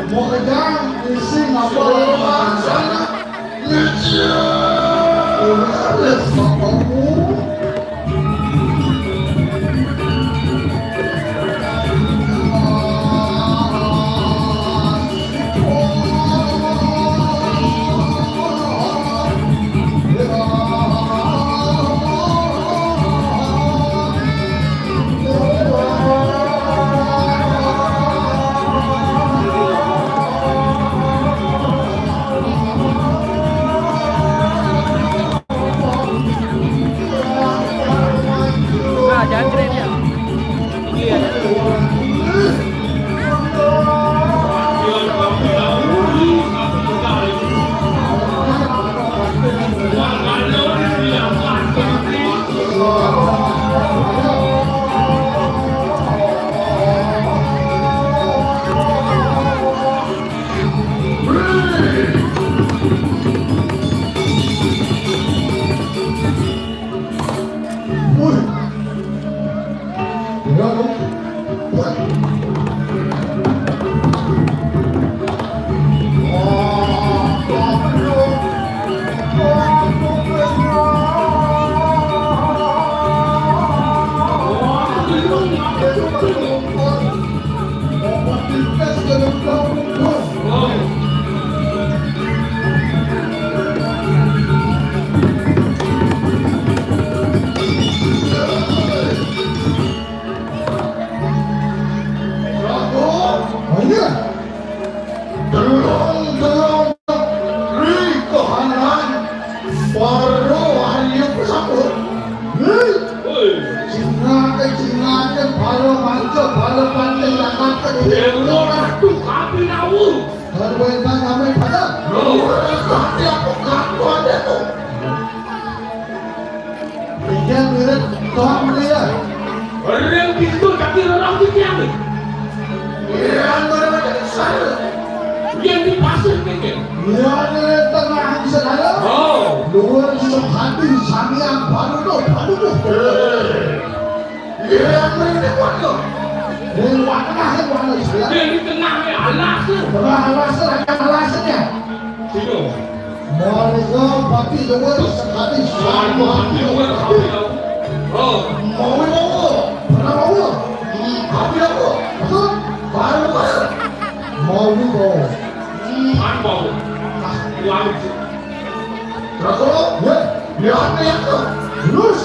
Mau kejar isi ngapa? Ngecil. Udah, let's go. Delong-delong ri kahanan para wahyu pesambut. Hei. Woi. Cingake, cingake, bala manca, bala pante, lakake. Dewa Ratu Kapinawu. Perwenta kami pada. Loh, tapi aku ngaku ada tuh. Tiga menit, Tuhan mulia. Ring pintu kaki lorong di tiang. Yang mana macam besar? Yang di pasir pikir. Yang di tengah segala. Oh. Luar sehati samiang baru tu, baru tu. Eh. Yang mana kuat tu? Yang mana, yang mana segala? Yang di tengah ni alas tu. Tengah alas tu, ada alasnya. Sini. Marga Pati Luwur sekadi sama. Oh. Mau mau. Pernah mau. Tapi apa? Betul? Baru baru. Mau mau. Kan mau. Ah, lalu. Terus? Ya. Ya, apa yang tu? Terus.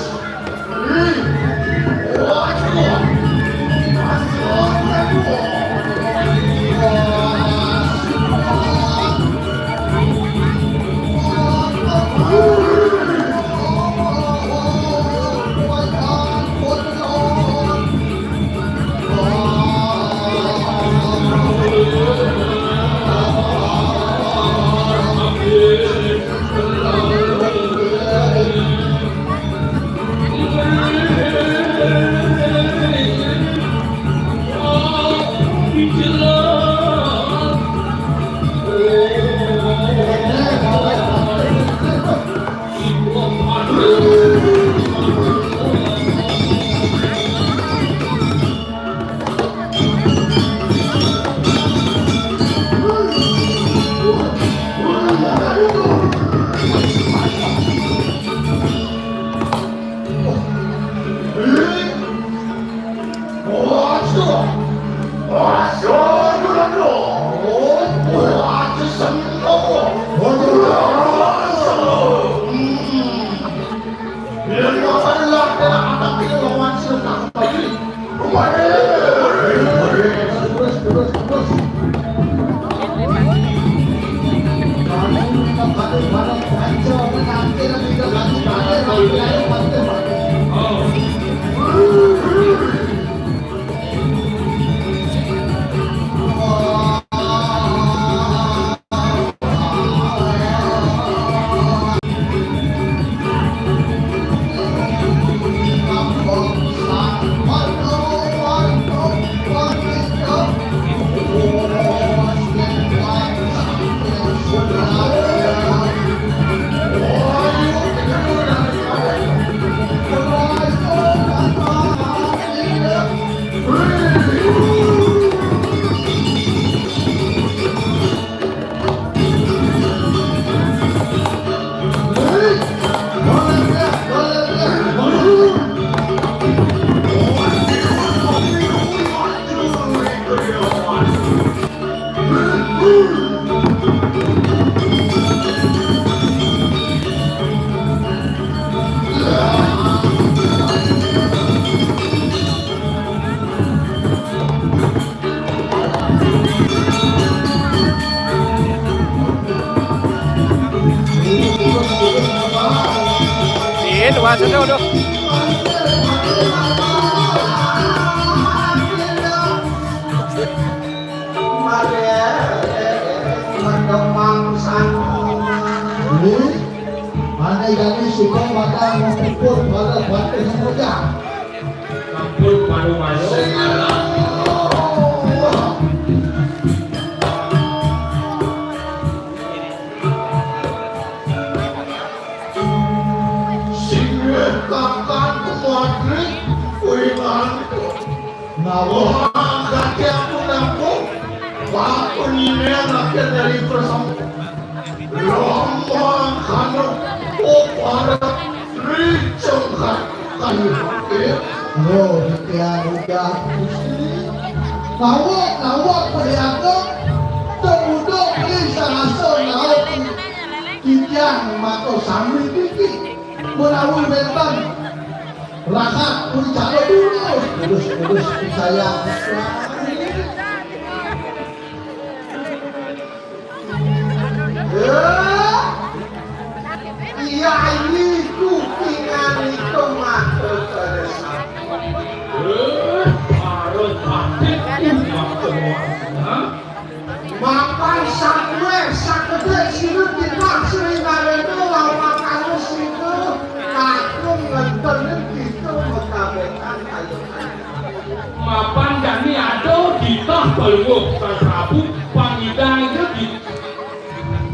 Aduh, aduh. Ini, mana jadi supaya bakal ngumpul pada kuat yang muda. Ampun, Pak Lumayo. Singgah kakang kumadri, kuingan. Nawa kaki aku nampung, waktu nina laki dari persam. Lama kanu, oh, para riceng kan, kan, eh. Lo, dia udah pusing. Nawa, nawa, pelihato, temudo, beli sarasa, nawa, kijang, mata sami tinggi. Menawi wénten rahat, pun calo dulu. Terus, terus, saya. Eh, iya, ini kupingan itu mata pada sapi. Eh, harus mati, mati semua. Hah? Mapan sakuwé sakedék sira titah sring ngarena lawan kamu sira, aku ngenteni kita mekabekan ayo. Mapan jani ada titah Palungguh Sang Prabu, pangidang itu di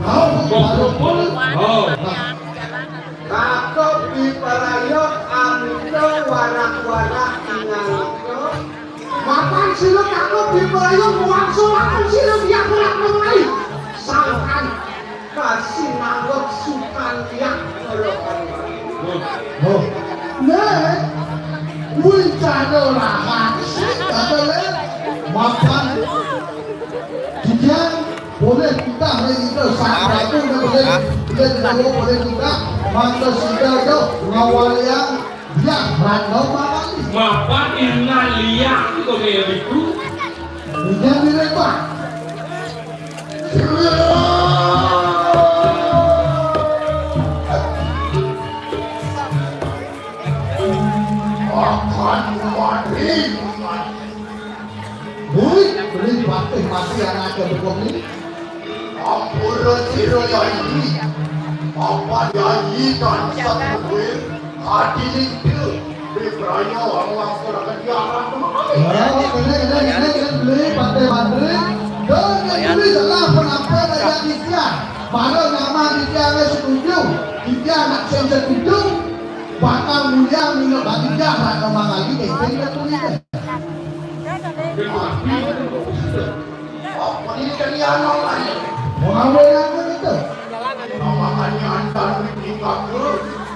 Kok kumpul? Oh. Kakok di parayok amita warak-warak ingalika. Mapan sira kakok di parayok wangsul lawan sira biak berak mengenai. Sangkan kasih nanggok sukan liak. Oh. Nah, kuwi cara rahasia, kata le. Mapan. Kijang, boleh kita hari itu, saat itu, boleh, boleh, boleh kita, maka sudah, yuk, ngawalian, ya, random apa nih? Mapan inna liang, kok kayak gitu. Kijang di lembah. Akan mati. Woi, beli patih mati anaknya bekok ini. Ampura sira Yai. Apa Yai dan Satruwil hati lintil. Di praya orang laporakan diarang kemana? Ya, kena, kena, kena, kena, beli patih mati. Dan yang beli salah penampilan yang ikhlas. Mana nama dia setuju? Dia nak saya setuju. Bakal mulia minum bagi jahat sama lagi, eh, eh, eh, eh. Apa ini kan ya, no, kan? Mau ngawin apa gitu? Makanya antar di kaki,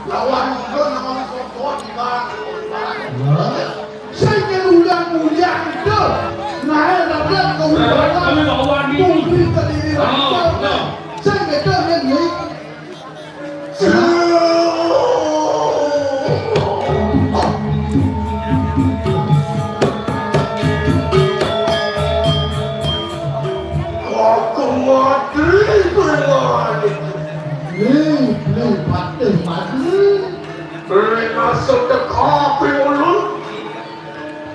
lawan itu nama sopot di kaki. Saya kan udah mulia itu. Nah, ada ke udah. Kami lawan itu. Publik terdiri. Oh, rakyat. No. Saya kan yang Aku mati dengan. Ni, ni patih mati. Beri masuk ke kopi mulut.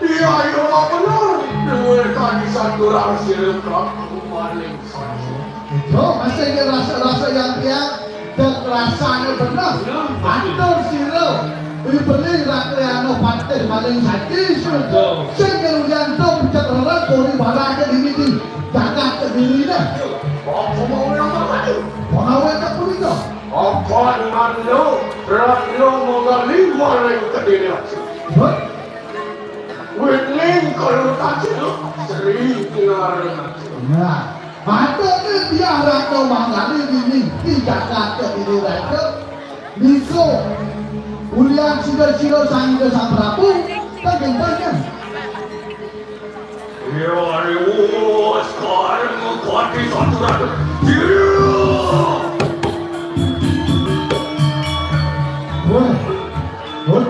Iya, iya, apa benar? Dua kali satu orang sirup aku paling. Yo, masih ingat rasa-rasa yang tiang dan rasanya benar. Atur sira, dibeli rakyat patih maling saji. Sing kemudian tu pecah rerek kori barang ke diri di jagat kediri dah. Apa mau yang mana tu? Pengawet tak pun itu. Apa dengan lo? Ratno menggali maling kediri. Betul. Wit ning kalau tak sih, sering tinggal. Nah, ada ke dia rata manggali ini di Jakarta di Raja. Niso, ulian sida-sida sang ke sang Prabu, tak gentanya. Ya, aduh, sekarang mengganti satu ratus. Wah, wah,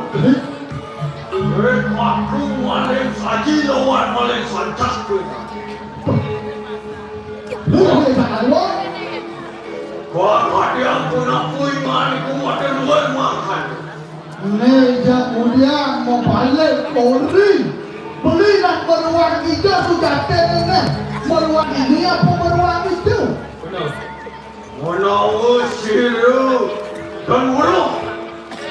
Eh, aku maling saji lawan maling sancak kowe. Lu boleh tak keluar? Kau ada yang pun aku iman, aku ada luar makan. Né, jak kemudian mau balik Polri. Beli nak beruang hijau sudah tenang. Beruang ini apa beruang itu? Menawa sira dan weruh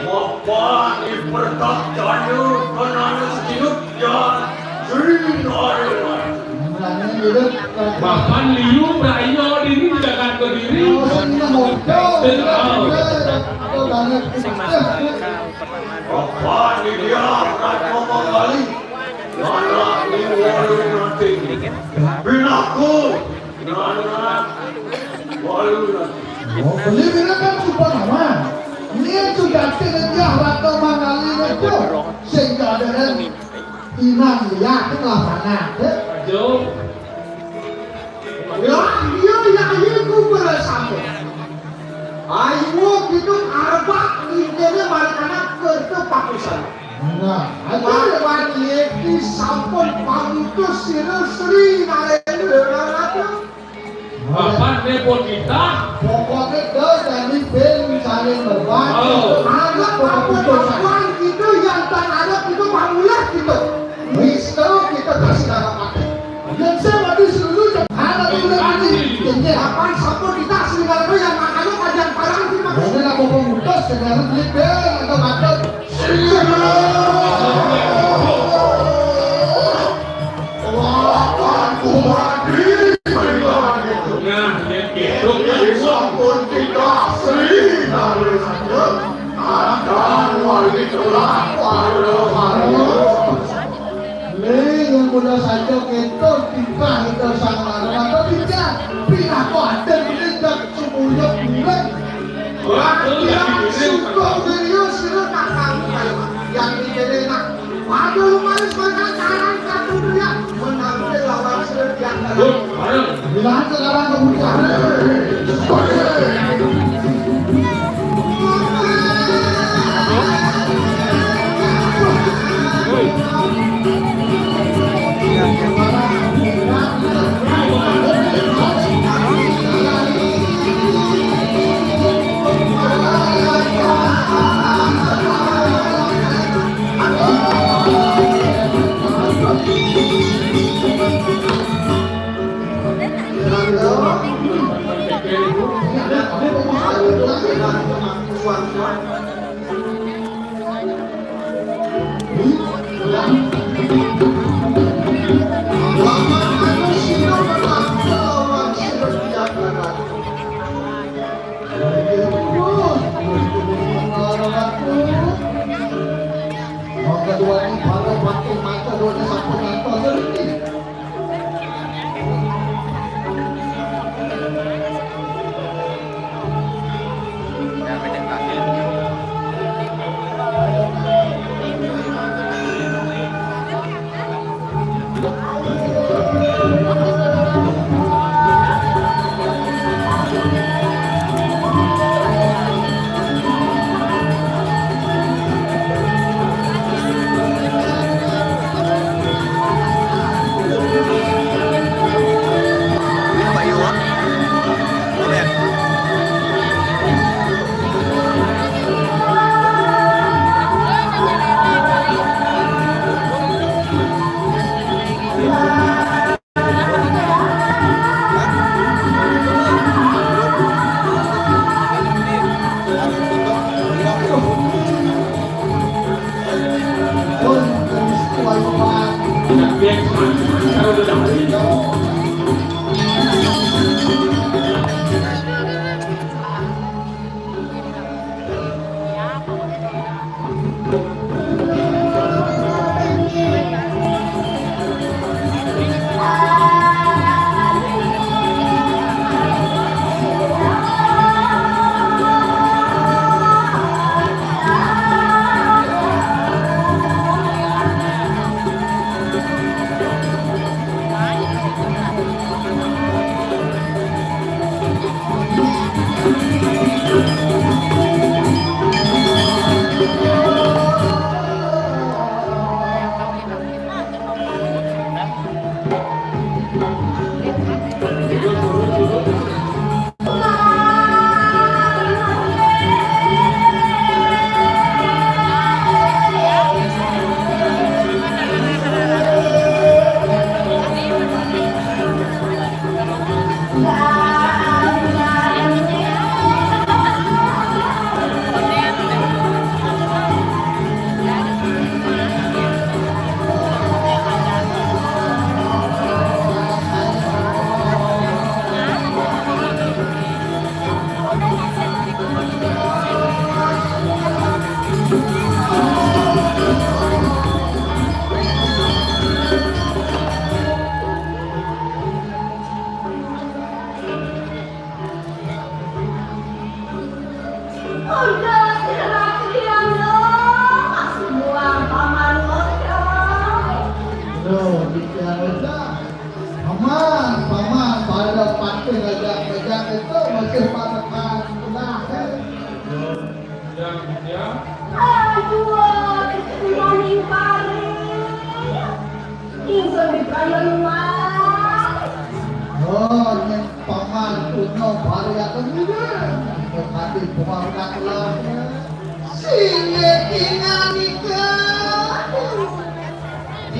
mapan dipertak jana kenana sejinup jan Sri Narayana. Mapan liu praya dini di jagat Kediri. Oh, sing nang hotel. Sing nang hotel. Mapan dia Ratna Manggali. Anak ni walu nanti. Binaku. Anak walu nanti. Oh, beli bila kan sudah lama. Ini sudah tidak dia Ratna Manggali itu. Sehingga ada Inang liak lapangan, eh. Ajo. Lah, iya, ya, iya, ku bersama. Ayo, kita arbak, intinya mari anak kerja pakusan. Nah, ayo. Lawan yeki sampun pamutus sira Sri Narendra Ratu. Bapak ne pun kita. Pokoknya dah jadi ben saling berbagi. Oh. Anak apa-apa itu yang tak ada itu pamulah gitu. Mister kita kasih nama pakai. Yang saya mati seluruh anak itu udah ini. Ini apa sampun kita sebenarnya yang makanya kajian parang sih, Mas? Boleh lah, bapak mutus sekarang beli ben atau makan. Nah, yen gitu kan. Sampun titah Sri Narayana, akan wali kelak para. Ning, yang muda saja keto titah itu Sang Narayana, tidak pindah kok ada ini dan semuanya bilang. Wah, lu lagi bilang. Suka video sudah tak tahu kayak yang di nak. Waduh, manis banget, sekarang satu dunia. Menang lawan sudah biasa. Yuk, bareng. Bilang sekarang ke bocah. Mangga duwani para patih mata duwani sampun ngantos niki.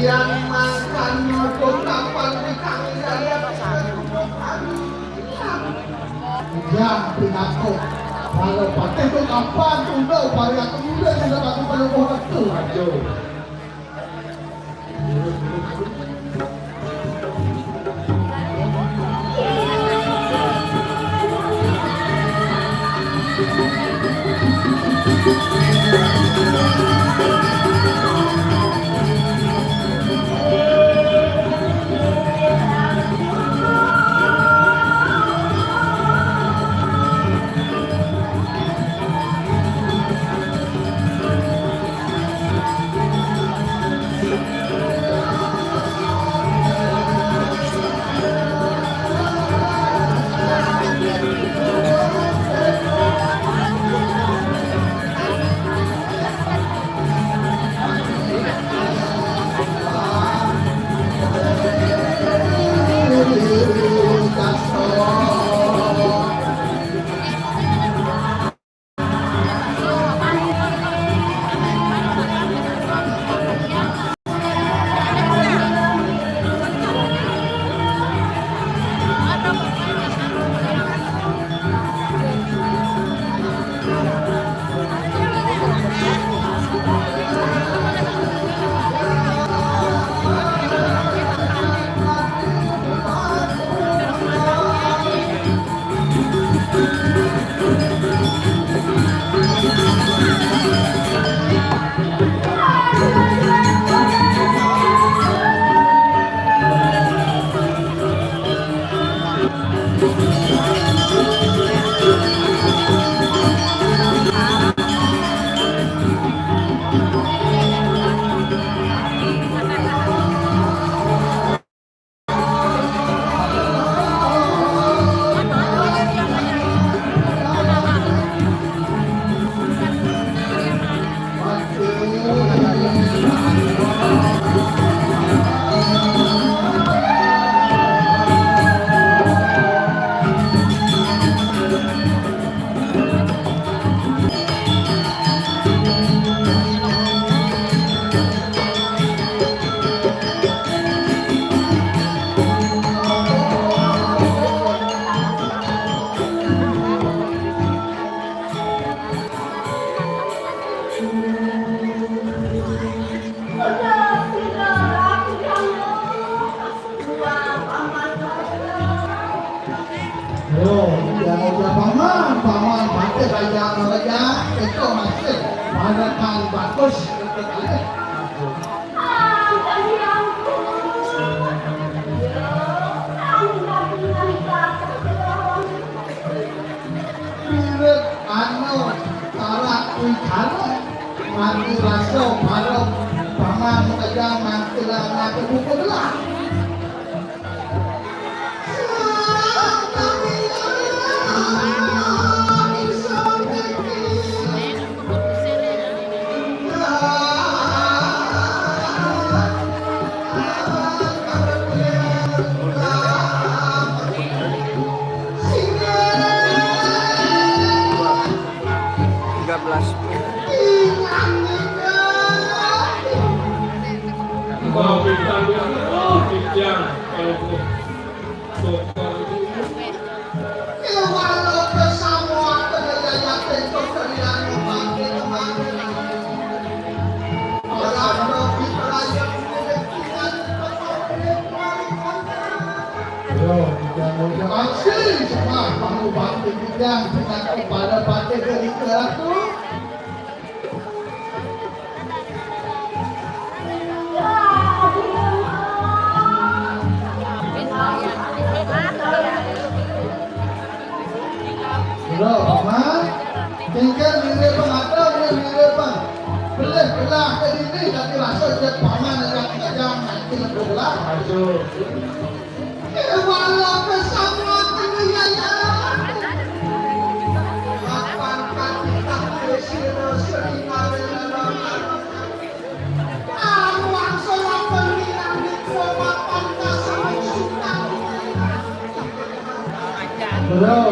Yang makan motor kapal di kami dari atas. Jangan pinakut. Kalau pakai tu kapal tu dah upaya kemudian sudah batu pada pohon tu. Aduh. Oh, ya, ya, paman, paman, bagus aja, raja, itu masih, paman kan bagus. Mirip anu, tarak kuwi jare, mati rasa, bareng paman kejang, mati lah, mati buku belah. Tiga belas. Kalau bintang, oh, bintang, kalau Lho, Paman. Tinggal mirip Bang Atom, ya mirip Bang. Belih belah ke diri, tapi rasa je Paman yang kejang, nanti lebih belah. Aduh. Kewala pesawat ini ya, ya. Kapan kaki tak sira sering ada dalam. Bro,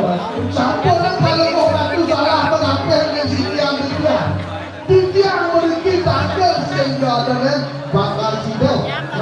campur kalau mau bantu salah penampilan di sini yang dia. Dia memiliki tangga sehingga dengan bakal sida.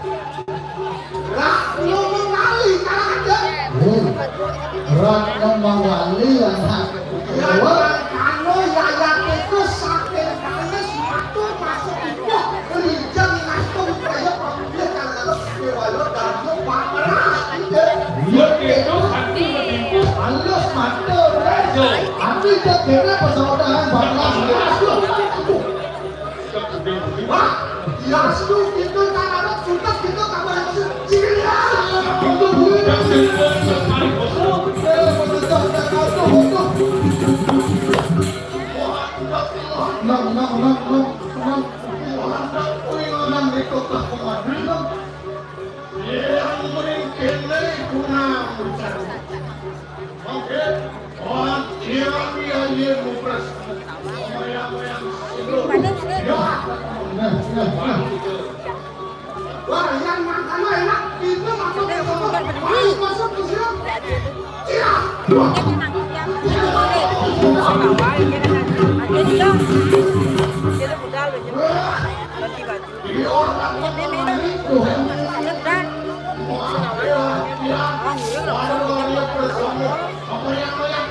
Lah, lu mengali, kalah aja. Hmm. Ratna Manggali yang hak. Ya, wah, kalau Yayan itu saking kalis, matur masuk ibuh, rijang ngantung kaya pembih, kalau Dewa lo dalam pameran. Iya, itu hati lebih halus, matur. Yo. Aku itu kira pesawat tangan, banglas. Wah, ya, seru gitu, tak ada, sudah gitu, tambah yang masuk. Iya. Itu gue. Eh, betul, tak ada, betul. Nang, nang, nang, nang, nang. Wih, nang, itu tak kuat, nang. Yang mungkin ini kurang. Oke. Wah, iya, iya, iya, mupres. Sama yang, yang itu. Ya. Wah, yang makan enak, itu masuk ke sana. Masuk, masuk ke sini. Iya. Wah. Dia orang ini, ini, ini. Nyebrang. Wah, iya, iya. Wah, iya, iya, iya. Apa yang, apa yang?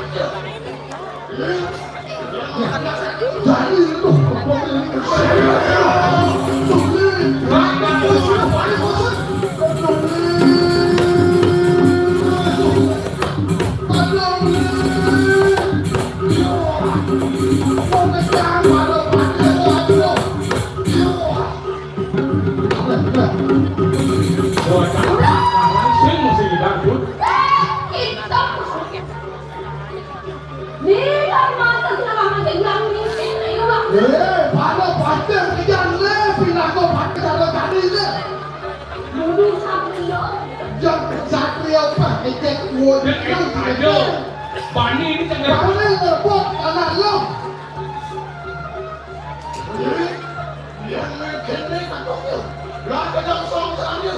Wah, cakep. Langsung mesti dangdut. Nih, kan masa setengah mati bilang miskin, ayo, Bang. Eh, pada pacar kejar le, pindah ke pacar ada tadi le. Dulu satria. Jam satria apa? Ejek kuat. Dia kayak aja. Bani ini tengah. Bani terbot anak lo. Yang kene katoknya. Lah, kadang song sana.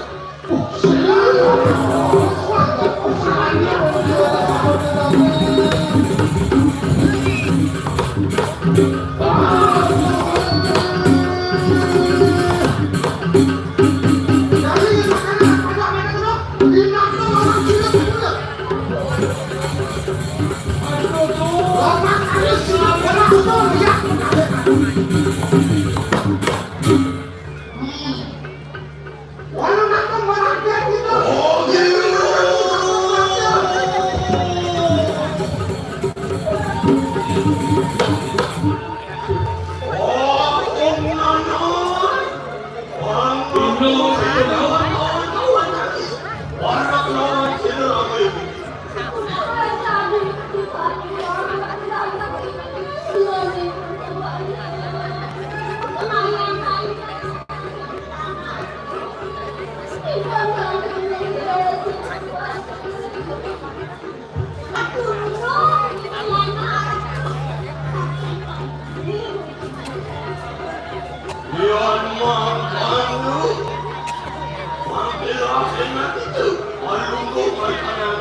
Yan mangkanu. Ingat itu, menunggu makanan.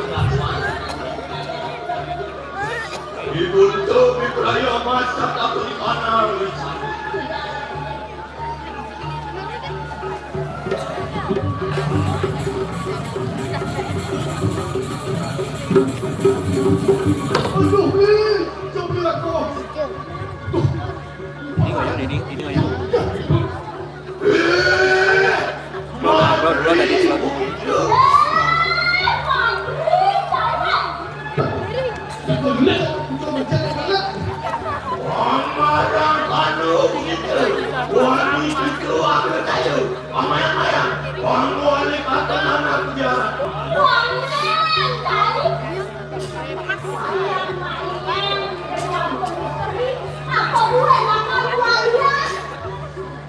Dibuntu, diperaya masak, tapi di kanan. Aduh, eh, coba aku. Tuh. Ini nggak ada, ini, ini nggak ada. Upload, upload tadi, upload. Wong marang anu begitu. Wong itu aku tahu. Wong mayang-mayang. Wong wali kata anak penjara. Wong mayang tahu. Apa gue makan wayang?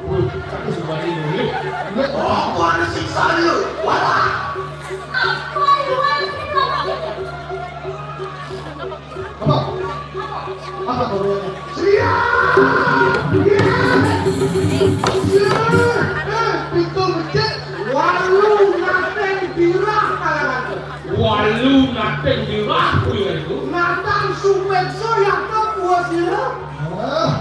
Wih, aku suka ini. Apa ada siksa lu? Wala. Apa lu? Apa? Apa kau bilang? Siap! Siap! Eh, pintu masjid, walu nateng dirah kalangan. Walu nateng dirah, kuwi itu. Natang sumpek so ya kok buat sira. Ah.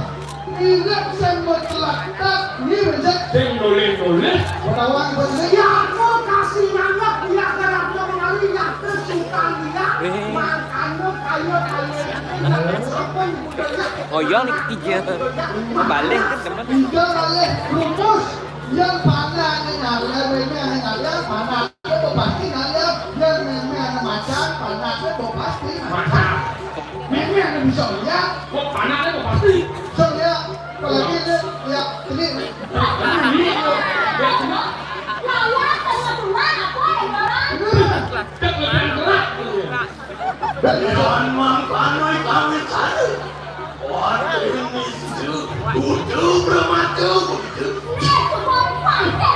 Ingat sing mencelakat, ini mencet. Sing noleh-noleh. Menawan bersih. Ya, aku kasih nangkep dia karena aku mengalihnya kesukaan dia. Eh. Makanya kayu-kayu ini yang sampai budaya. Oh iya, ini ketiga. Balik kan, teman. Tiga balik, rumus. Yang mana yang ngalir, ini yang ngalir, mana? Kok pasti nanya, biar meme anak macan, panasnya kok pasti macan. Meme anak bisa lihat. Kok panasnya kok pasti? Bisa lihat, apalagi ini, ya, ini. Ini, ya, cuma. Lawan sama Tuhan, aku yang orang. Bener. Jangan gerak. Jangan mangkano kami cari. Waduh, ini sejuk. Butuh bermatu begitu. Apa itu?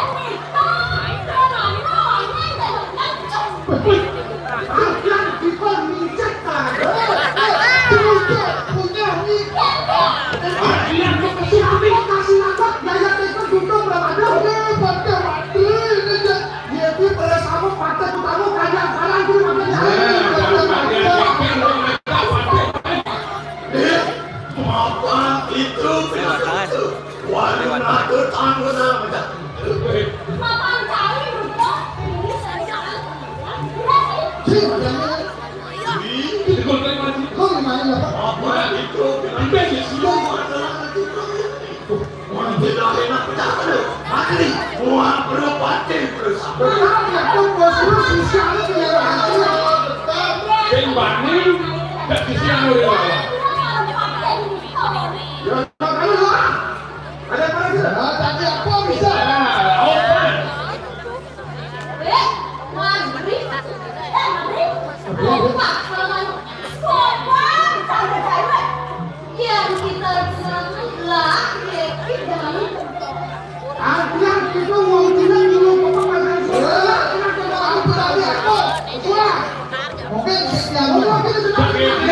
Tengok tangan. Waduh, aku tanggung apa dah? Mapan kali, Bro. Ini saya. Sini, Bang. Ih, kau gimana, Bapak? Apa itu? Kita semua adalah anak kita. Wah, tidak enak, tidak ada. Mati. Wah, perlu mati, perlu sabar. Kenapa, Bapak? Bos, lu susah, lu punya rahasia. Sing bani, tak bisa, lu, ya. Ya, kalau lah. Ada apa lagi? Nah, tadi apa bisa? Nah, open. Eh, maghrib. Eh, maghrib. Kompak, kalau mau. Kompak, sampai cewek. Yang kita kenal lah, ya, kita. Artinya kita mau tidak dulu ke pemakan sekolah, kita coba aku berani aku. Wah. Mungkin yang mungkin kita sudah.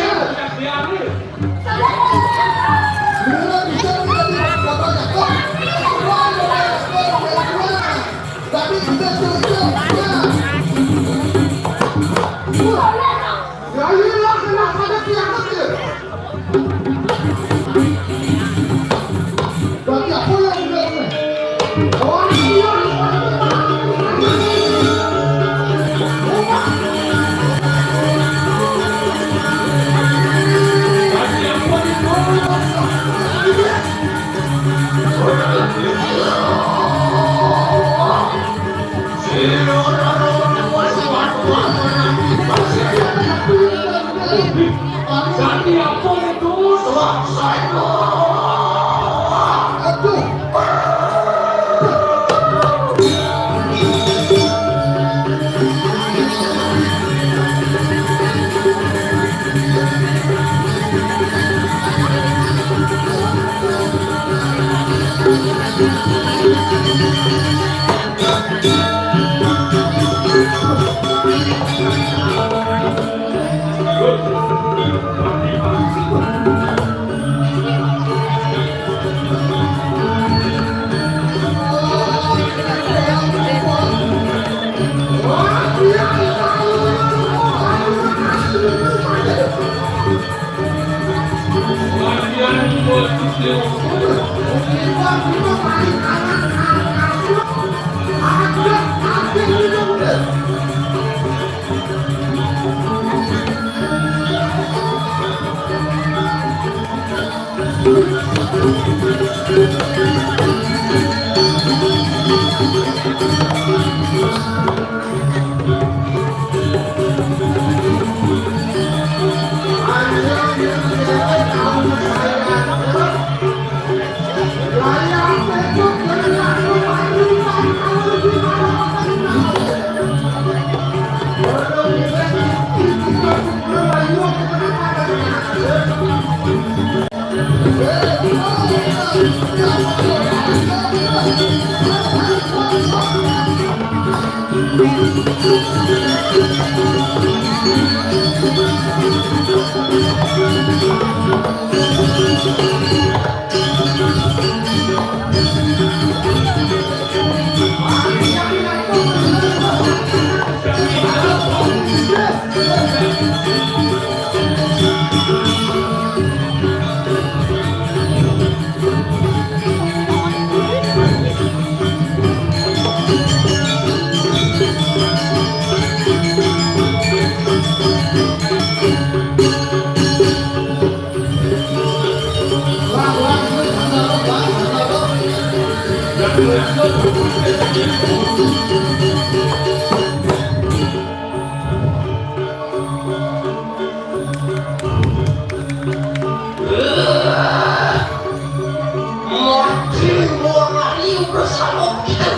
Mati wong ayu bersama kita.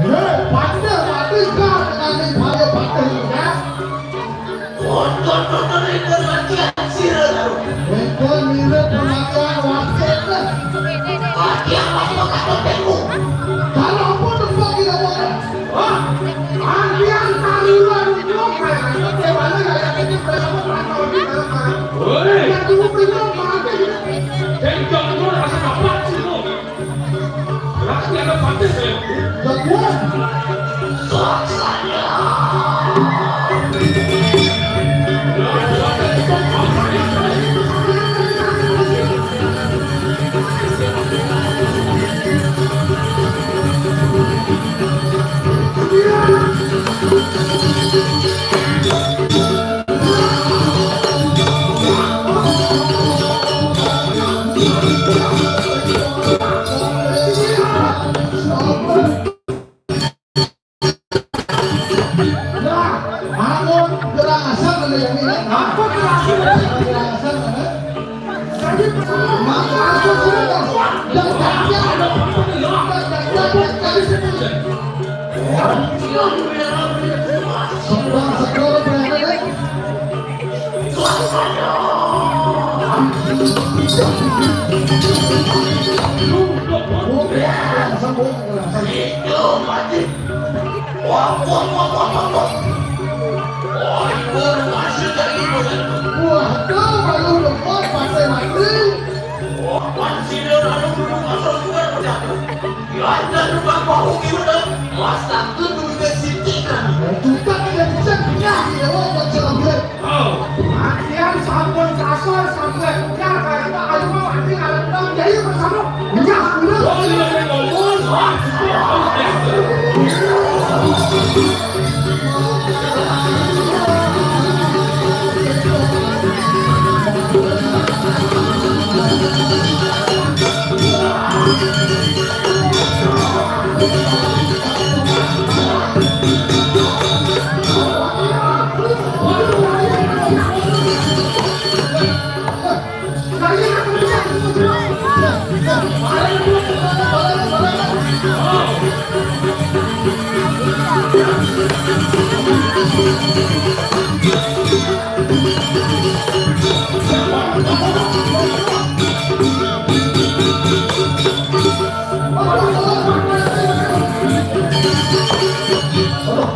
Hei, pada mati kah dengan pada pada ini, ya? Tonton, tonton, tonton, latihan sira, tahu. Tonton, mirip pemakaian wasit, dah. Latihan apa kata tengok? Kalau apa tempat kita buat? Wah, antian taruhan itu kayak kebalik kayak ini bersama perantauan di dalam. Woi. Yang dulu belum mati. Kencang tuh rasa kapan sih lu? Berarti ada pantai saya. Jagoan. Wah, kau baru lepas pakai mati. Wah, kan sini lalu dulu masuk juga udah. Ya, ada tukang bahu gimana? Mas takut juga siti kan. Tukang ada bisa punya, ya, wah, macam. Oh. Latihan sampun kasar sampai punya kayak apa? Ayo, Pak, nanti kalau kita jadi bersama. Punya, punya. Oh, iya, iya, iya.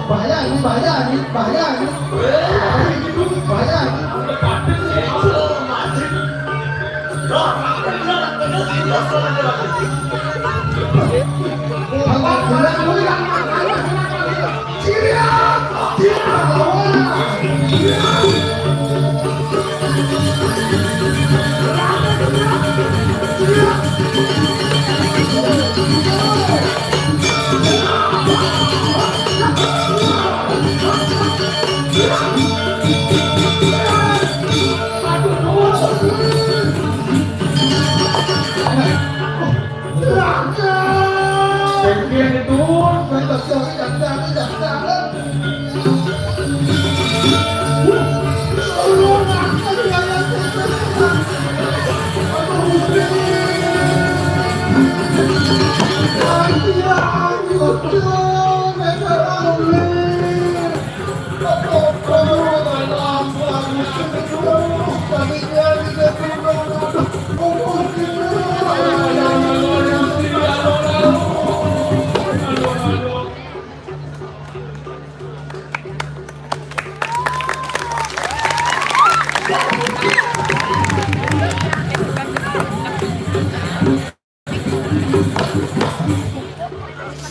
Bahaya ini, bahaya ini, bahaya ini. Bahaya ini.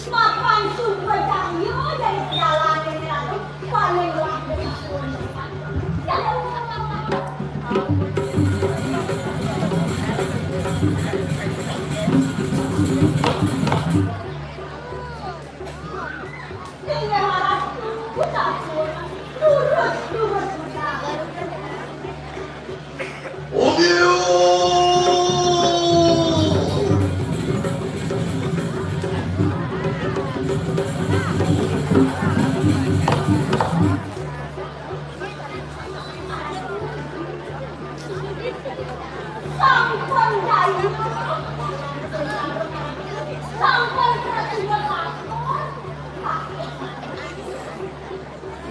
Mapan sumber cahya dari segala yang selalu paling luar biasa.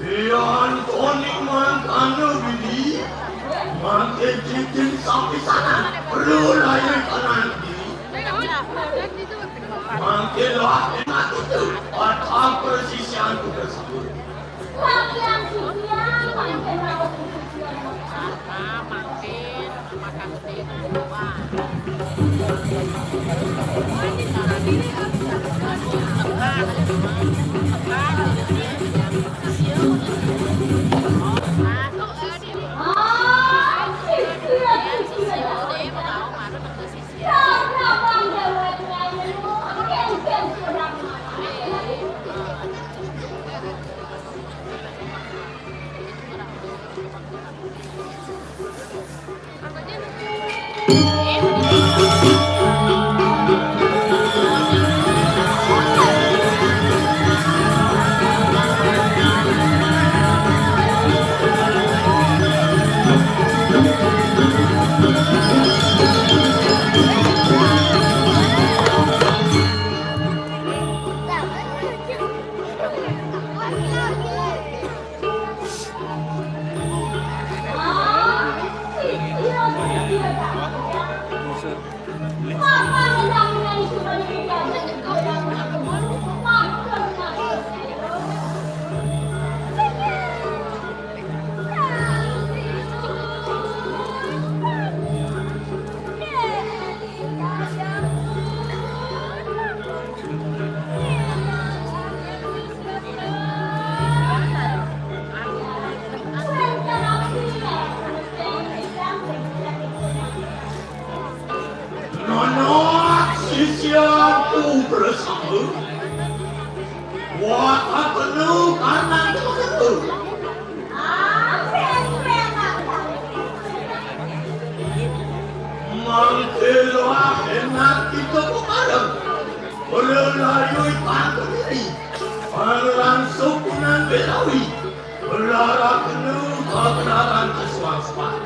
Yan tonik mangkana bini, mangke cincin sapisanan, perlu lain kanan bini. Mangke lah enak itu, patah persisian tu tersebut. Nono sisianku bersama. Wah, aku nu karena itu. Mangkelo enak kita pemarem. Ora layu pantun ini. Pangeran Sukunan Betawi. Ora kena pagelaran kesuasaan.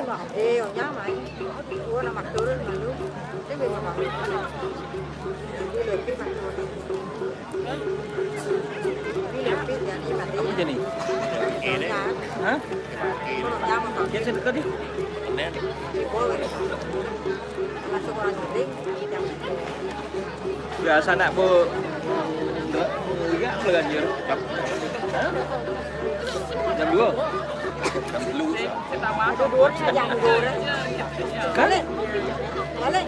Eh, onyang mai. Ua na maktulun malu. Dia memang malu. Dia lebih maktulun. Dia lebih jadi mati. Apa jadi? Onyang. Hah? Onyang makan. Dia sedekah di. Di bawah. Masuk orang syuting. Biasa nak bu. Enggak, enggak belajar. Hah? Jam dua. Jam dua. Ada dua jam dua. Balik. Balik.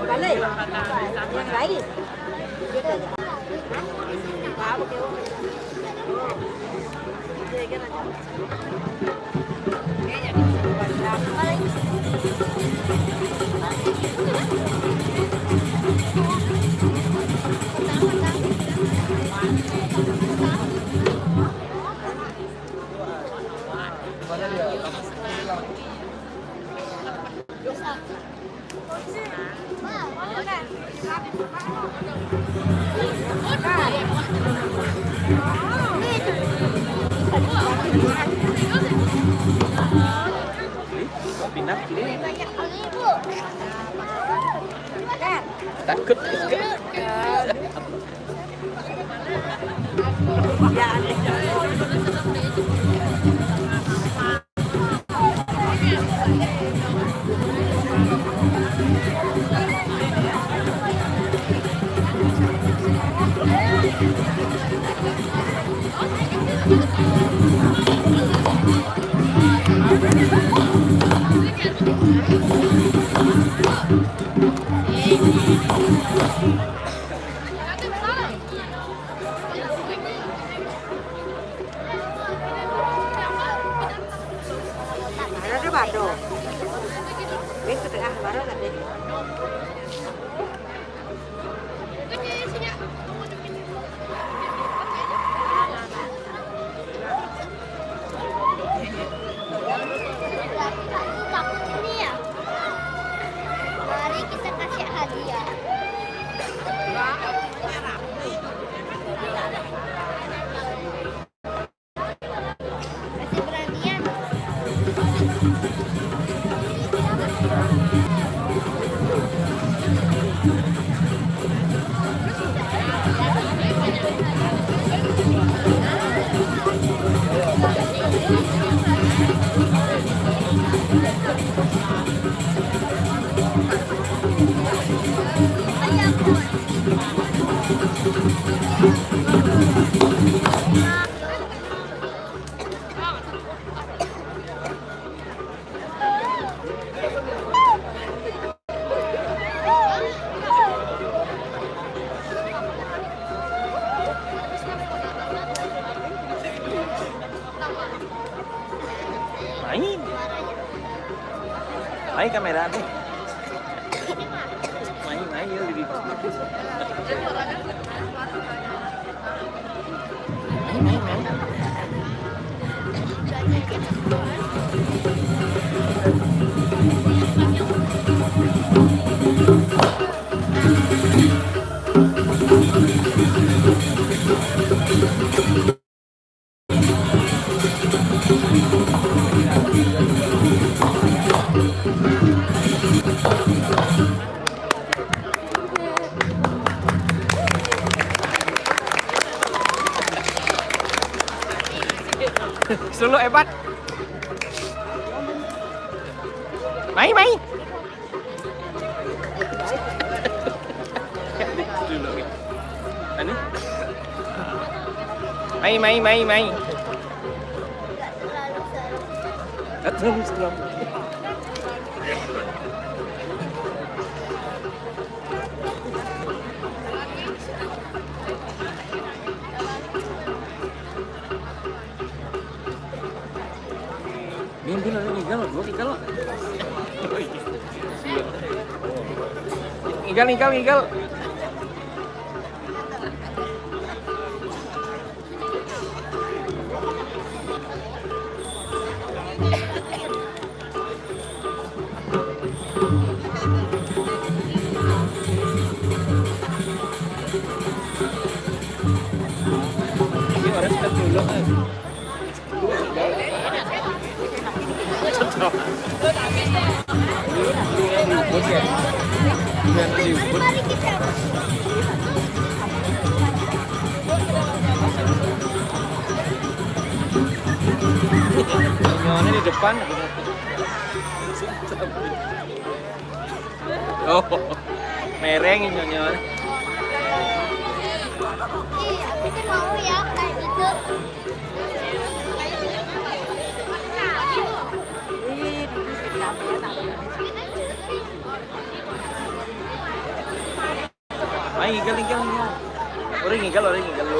Balik. Yang lain. Gitu aja. Hah? Apa, Kak? Pindah sini. Takut. Ada bado. Wis setengah baru tadi. Takut ini ya. Mari kita kasih hadiah. Masih beranian. Main. Main kamera deh. Main, main, ya, di. Solo hebat. Mai, mai. Anu? Mai, mai, mai, mai. Tak terlalu seram. Dia, dia lalu ngigal, gua ngigal. Ngigal, ngigal, ngigal. Ini orang sudah culuk, kan? Nyonya di depan. Oh, mereng nyonya. Iya, kita mau ya kayak gitu. Ayo, ngigal, ngigal, ngigal. Orang ngigal, orang ngigal lu.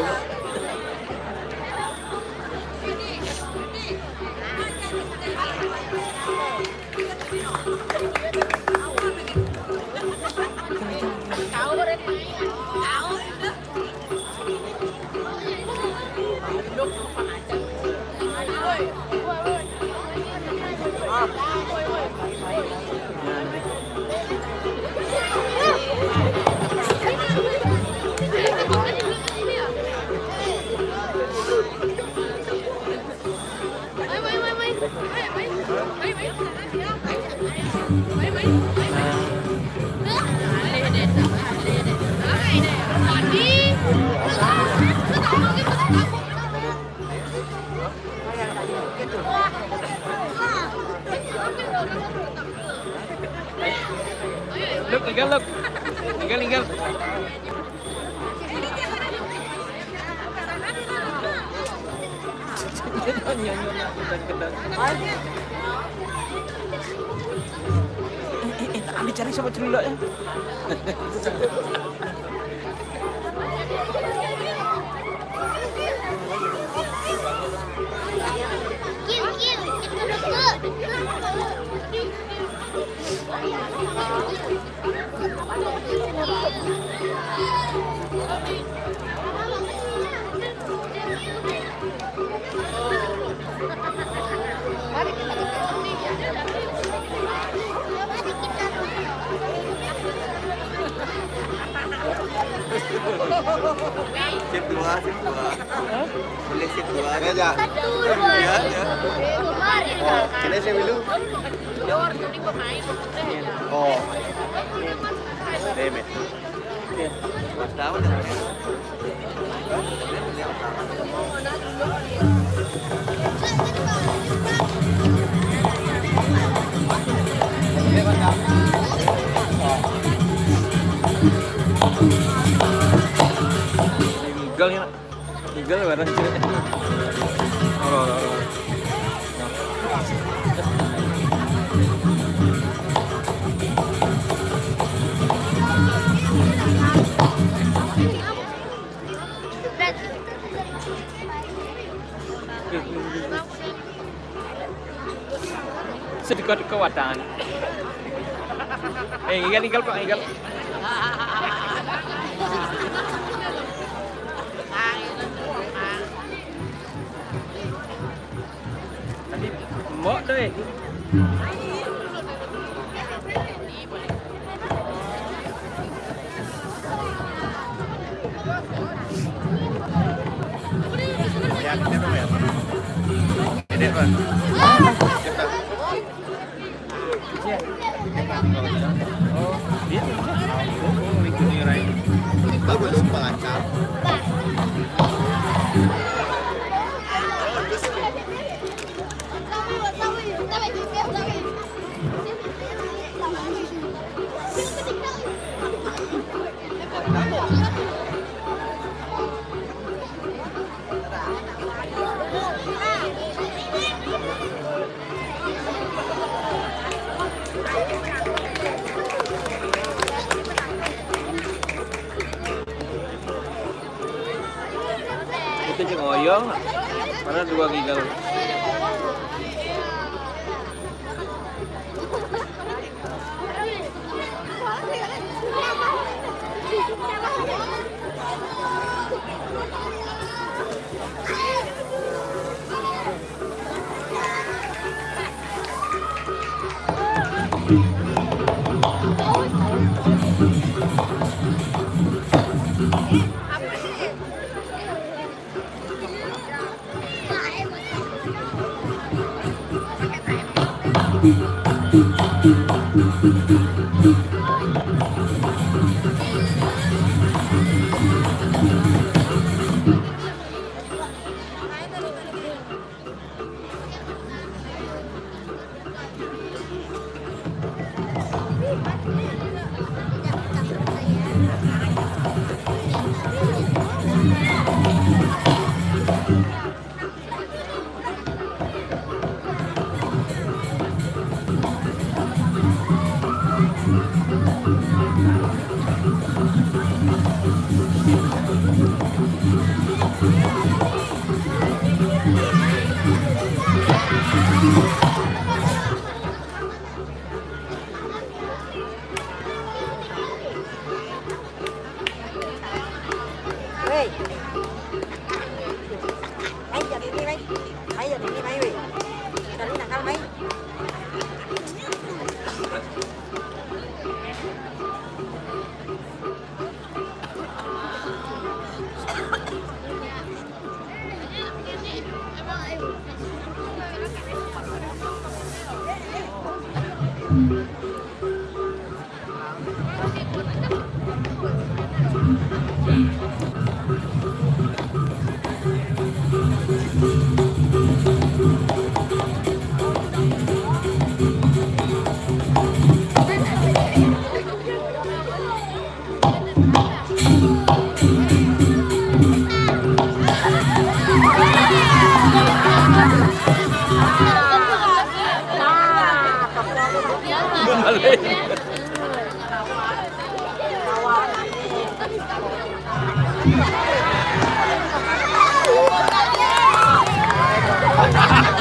Luk, ngigal, Luk. Ngigal, ngigal. Nyonya, nyonya, gedang, gedang. Eh, eh, eh, tak ambil cari sama celuluk ya. Kiu, kiu, itu dulu. Sit dua, sit dua. Hah? Boleh sit dua. Ini aja. Iya, iya. Oh, ini saya dulu. Oh. Damn it. Oke. Mas tahu dah. Ngigal ya, nak. Ngigal barang sih. Ora, ora, ora. Sedekah-dekah wadan. Eh, ngigal, ngigal kok, ngigal. Tadi mbok tuh, eh. Ya, kita tuh ya. Ini, Bang. Kita. Iya. Oh, iya. Bagus, Pak Lancar. Itu cek ngoyong, mana dua gigal. Wei. Mai, jadi ni, mai. Mai, jadi ni, mai, wei. Jadi nak kal, mai.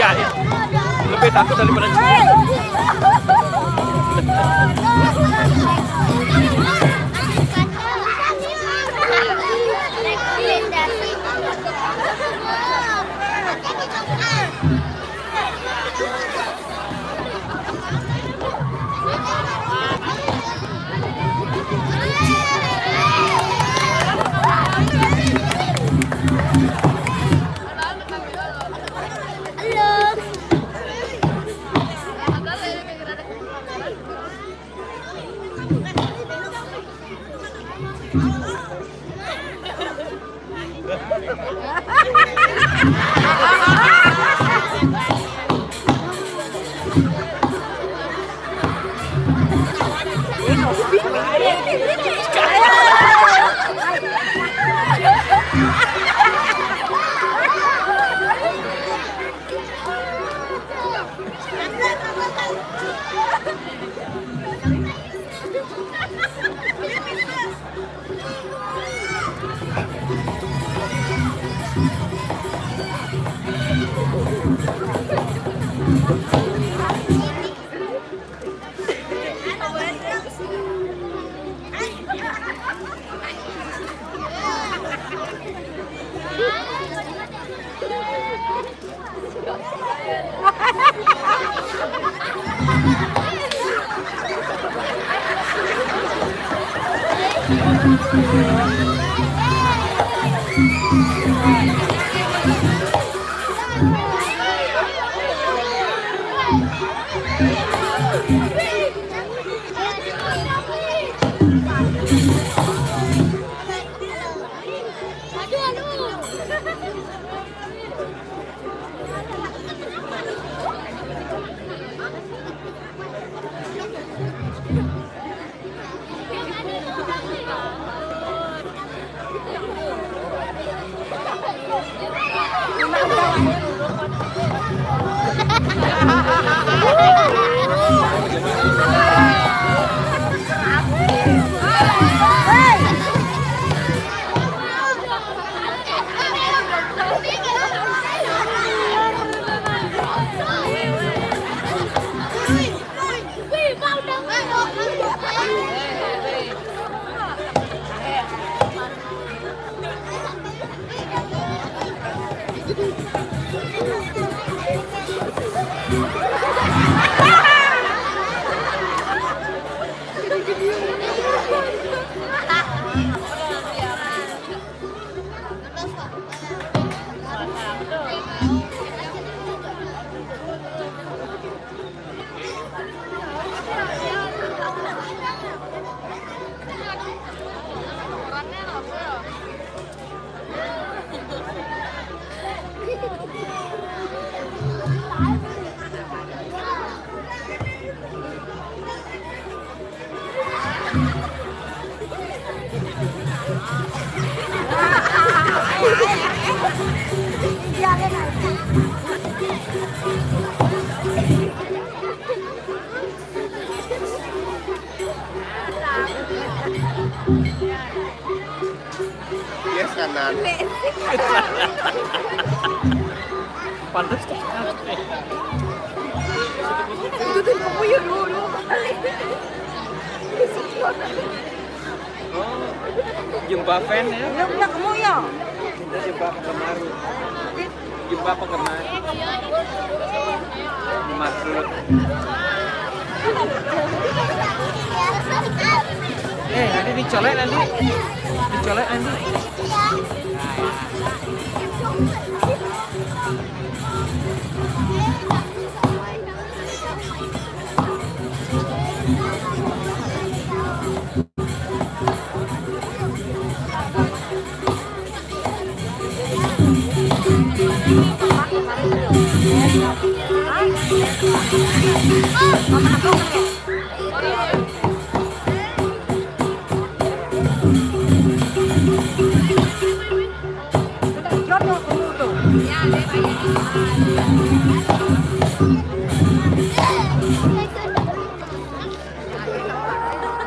Ya, lebih takut daripada Pantes. Itu tuh kamu ya dulu. Oh, jumpa fan ya? Udah, udah kamu ya. Kita jumpa penggemar. Jumpa penggemar. Penggemar dulu. Eh, nanti dicolek nanti. Dicolek nanti.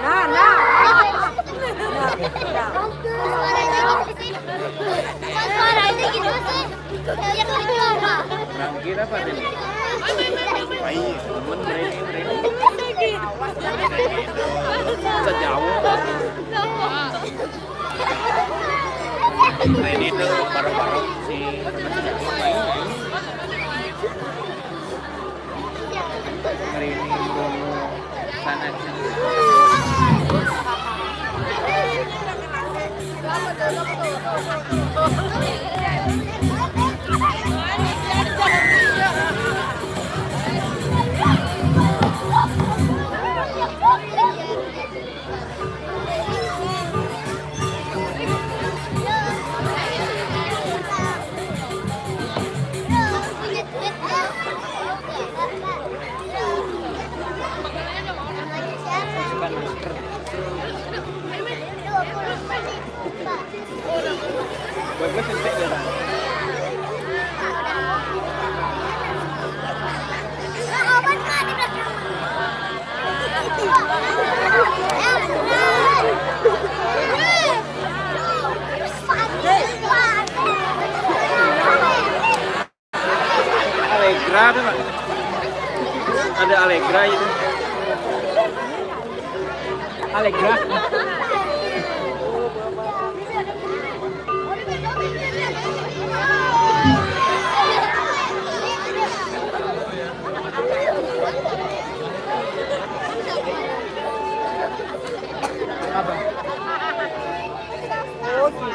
Nah, nah. Nah, nah. Nang kira apa nih? Main, temen main, main. Sejauh. Nah, ini tuh bareng-bareng si teman sejauh main, main. Hari ini Bromo sana. Allegra ada, Pak? Ada Allegra itu. Allegra. Apa? Oh, gitu.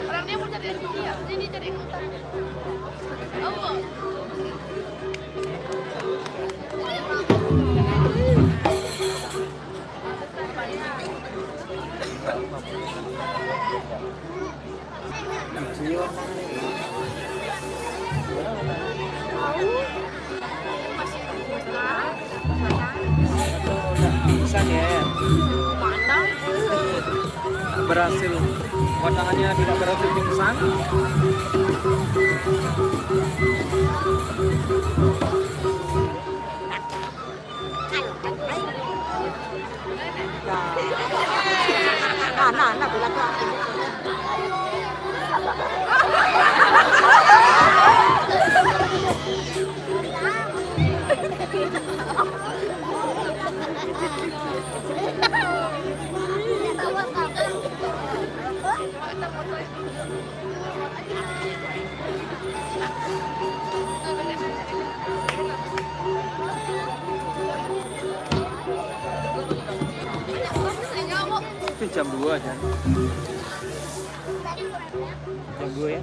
Orang dia mau cari air putih ya? Ini cari air putih. Oh. Bisa ya. Berhasil. Wacangannya tidak berhasil pingsan. Nah, nah, nah, bilang, nah. Itu jam dua aja. Jam dua ya.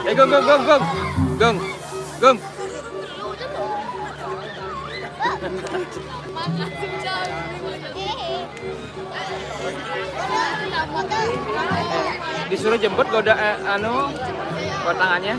Eh, Gong, Gong, Gong, Gong. Gong. Gong. Disuruh jemput goda, eh, anu, tangannya.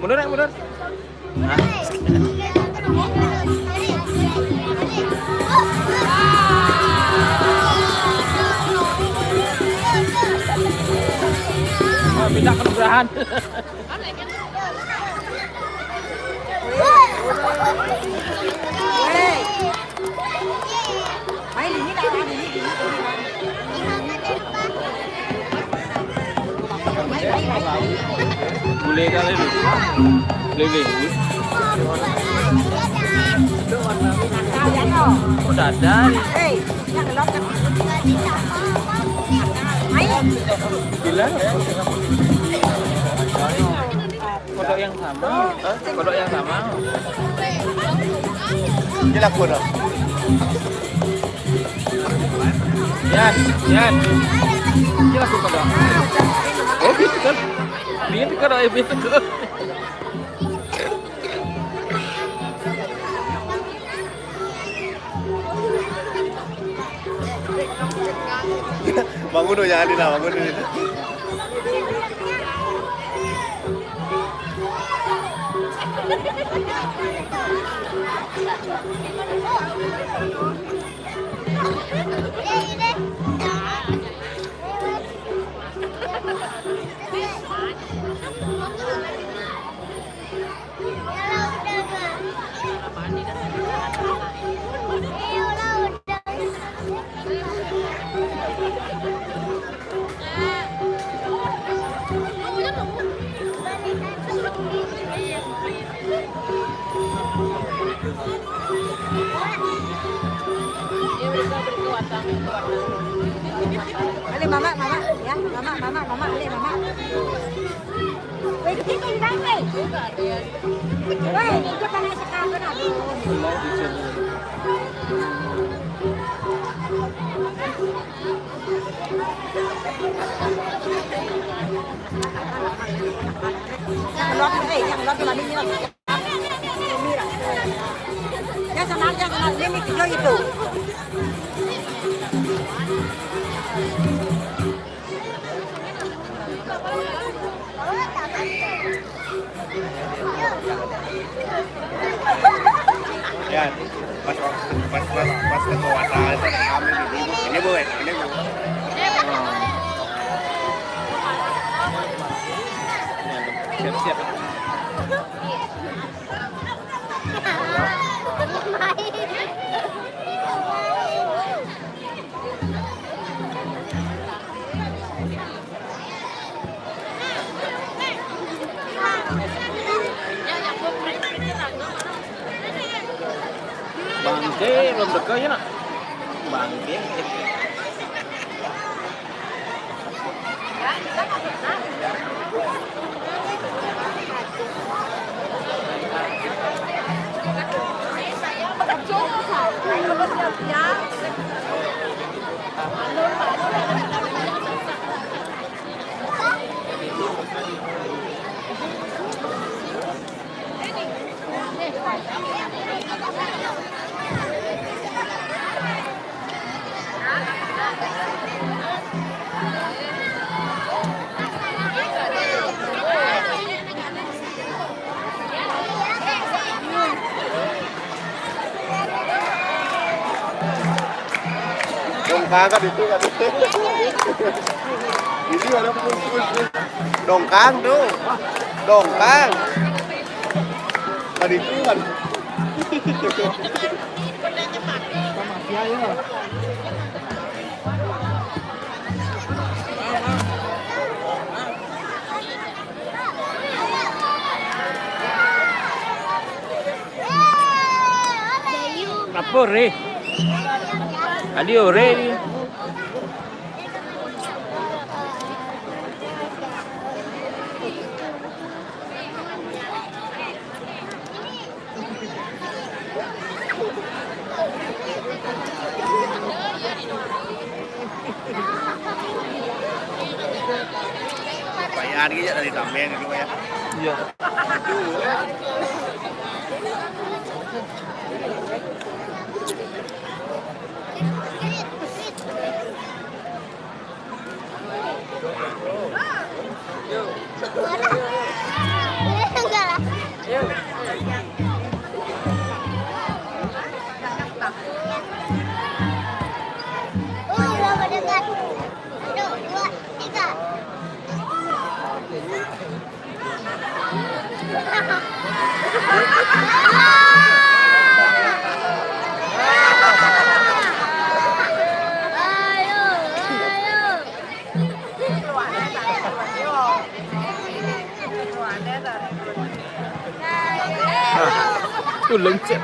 Mundur, ya, mundur. Minta penugrahan. Boleh kali ni. Boleh, boleh. Oh, dah ada ni. Bila? Kodok yang sama. Hah? Kodok yang sama. Ini laku dah. Yan, Yan. Ini laku kodok. Oh, gitu kan. Ini kodok yang gitu. Bangun dong, jangan, Dina, bangun, Dina. Mama, balik, Mama. Weh, kita yang balik. Weh, dia panas sekali, aduh. Yang lot, eh, yang lot lagi ni lah. Yang sana, yang sana, ini ni, itu. Ya, pas pas pas pas ketemu wartawan itu ada kami di sini. Ini bu, ini bu. Siap-siap. Bangke, belum teka ya, nak? Bangke. Dongkang kan itu kan. Ini ada pun pun pun. Dongkang tuh. Dongkang. Kan itu kan. Sama dia ya. Apa, Re? Tadi, oh, Re ni. Bayar aja dari tameng gitu ya. Iya. Nah, tu lencet.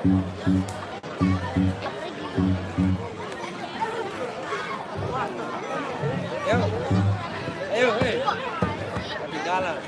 Ayo, ayo, hei. Ketinggalan.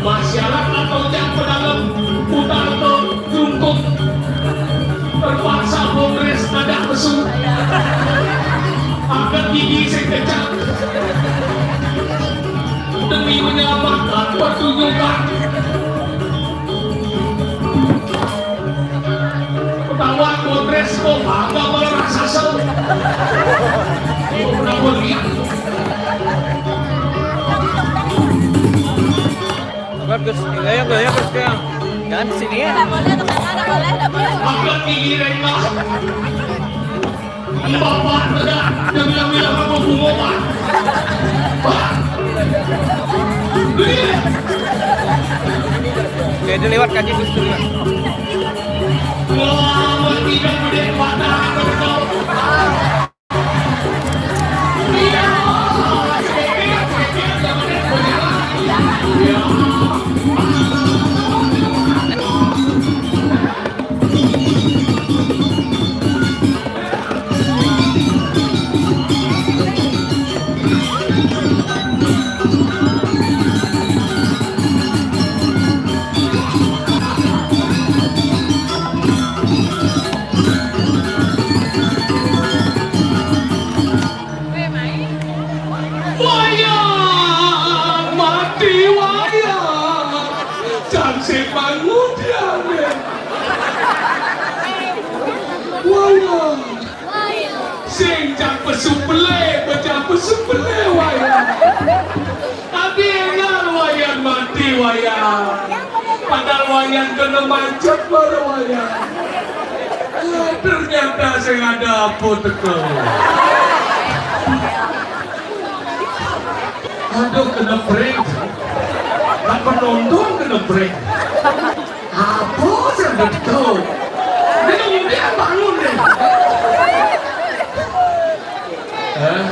Masyarakat Ojak Pedalem, putar ke Jungkung. Terpaksa Kongres ngadak pesu. Angkat gigi sekejap demi menyelamatkan pertunjukan. Ketawa Kongres kok bangga malah raksasa. Oh, kenapa lihat? Bagus, ayo, ayo, ayo, ayo. Jangan ke sini ya. Nggak boleh, nggak boleh, nggak boleh. Angkat gigi rendah. Ini bapak, dia bilang-bilang apa bunga, Pak? Pak. Oke, itu lewat kaki Gus Dur, Pak. Wah, tidak gede mata, betul. Beli wayang. Tapi énggal wayang mati wayang. Padahal wayang kena macet baru wayang. Eh, ternyata sing ada apa teko. Aduh, kena prank. Kan penonton kena prank. Apa sih ada teko? Ini dia bangun deh. Hah?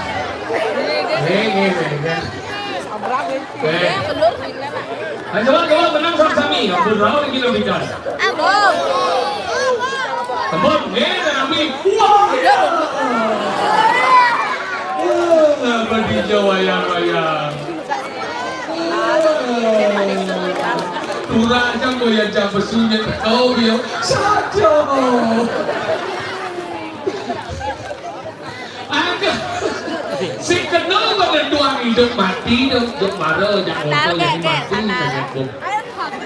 Nih, nih, nih, nih. Eh. Ayo, coba, coba, menang sama sami. Ampun, berapa nih kita berikan? Abang. Ampun, nih, dan Abi. Wah, ya. Wah, apa di Jawa ya, Raya? Turah aja kau ya, jam besunya kau dia. Saja. Agak. Si kenal pada tuang hidup mati dong, jok mara, jak motor jadi mati, kagak kok.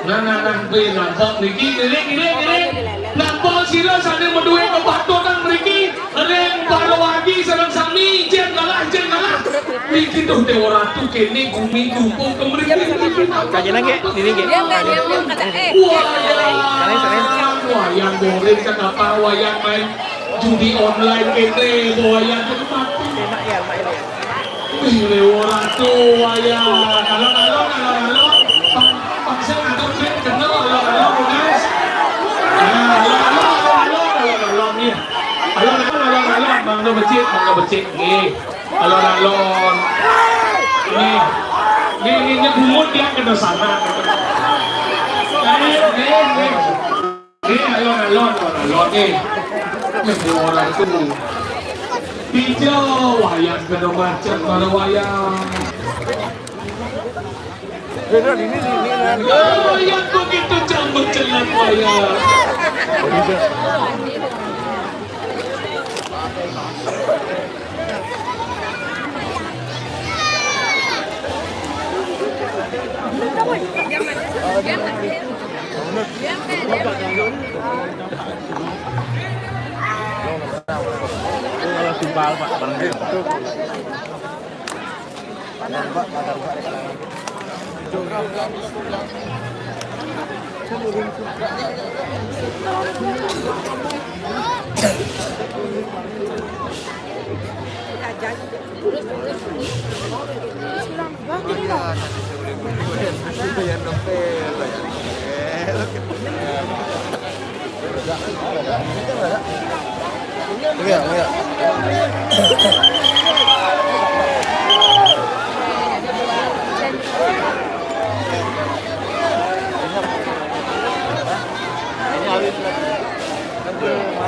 Nah, nah, nah, gue nampak niki, niki, niki, niki. Nampak sira sana meduwe kepatutan mriki, ring para wagi sareng sami, jen kalah, jen kalah. Niki tuh Dewa Ratu kene gumi tumpung ke mriki. Kajenan nggih, niki nggih. Diam, nggak, diam, diam, kata, eh. Wayang, wayang goreng, kata apa, wayang main judi online kene, wayang mati. Enak ya, Pak, ini ya. Wih, Dewa Ratu, wayang. Alon, alon, alon, alon. Bang, bang, saya ngadep, Fit, kenal, alon, alon, guys. Nah, alon, alon, alon, alon, alon, alon, nih. Alon, alon, alon, alon, Bang, lo becik, Bang, lo becik, nih. Alon-alon. Nih. Nih, nih, nih, bungut dia kena sana. Nih, nih, nih. Nih, alon-alon, alon-alon, nih. Nih, orang tuh. Hijau, wayang kena macet, mana wayang. Wayang begitu jambut jelat wayang.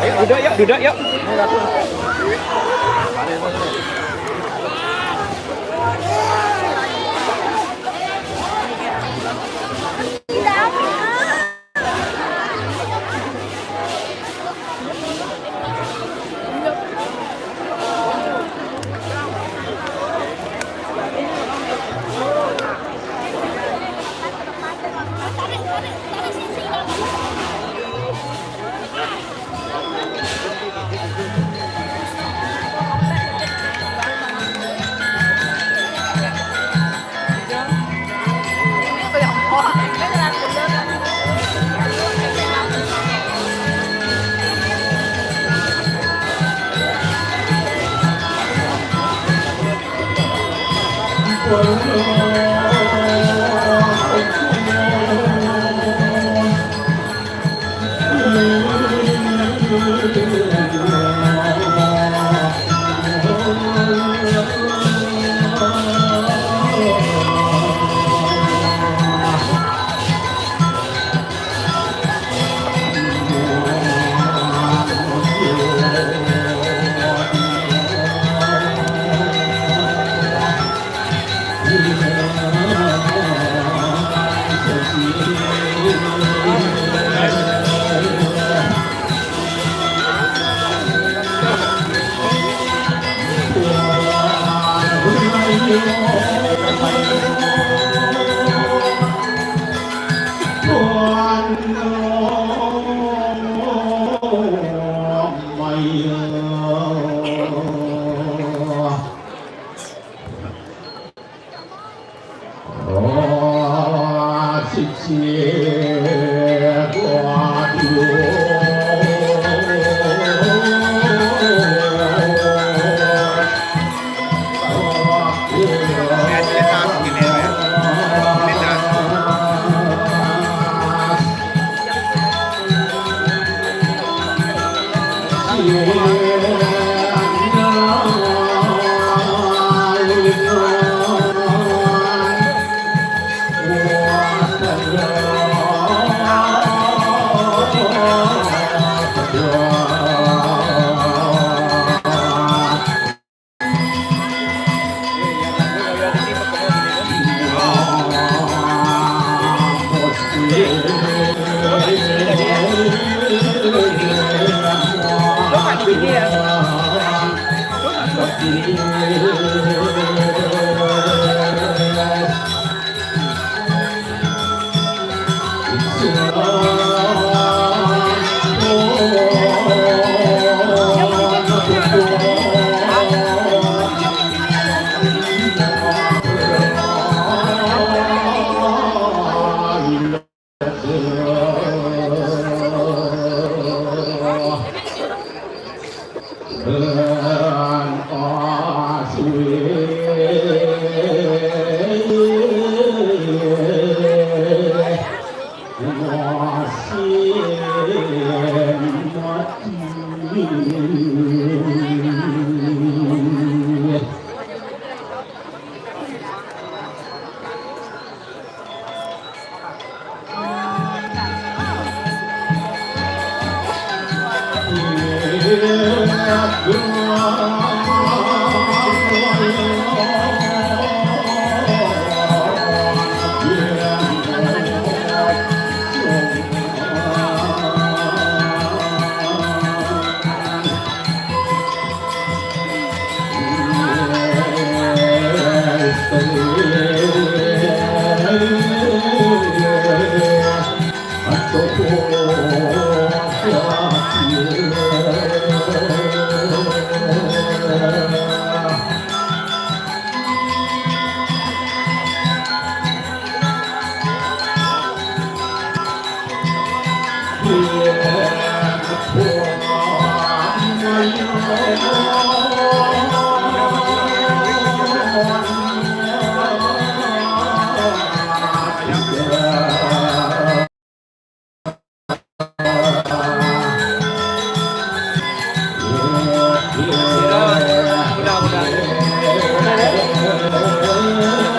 Ayo, duduk yuk, duduk yuk.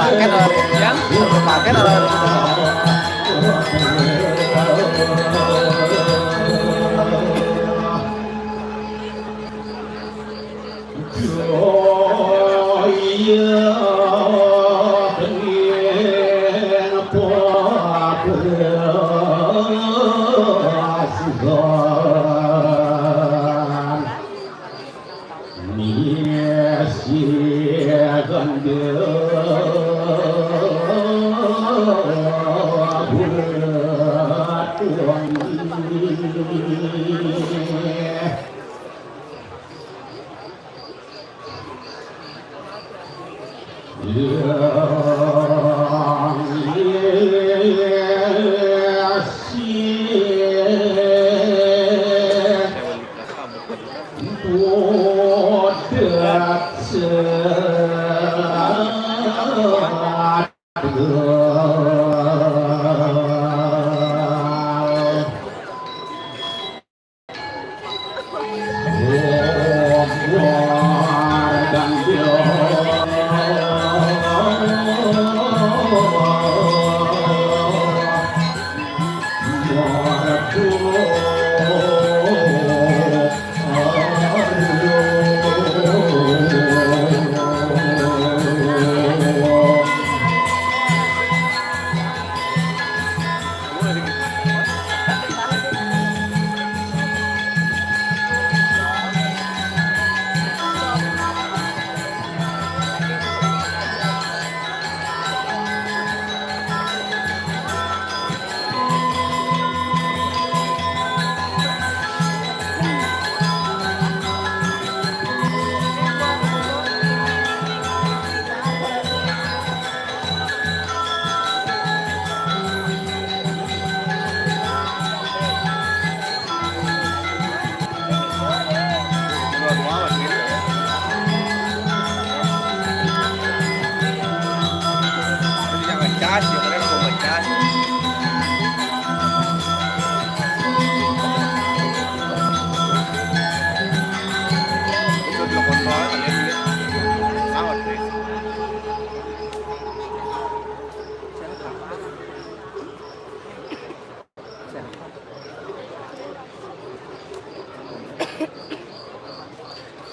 Paket orang yang paket orang.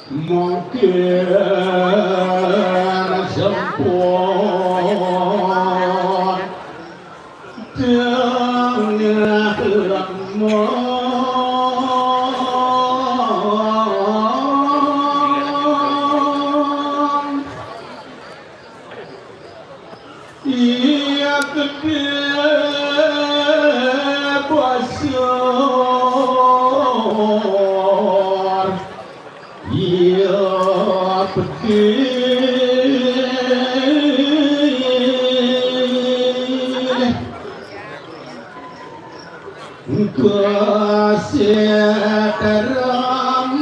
Mungkin sempur tengah lemah. Ia kedé basur, ia pedih. Kasih terang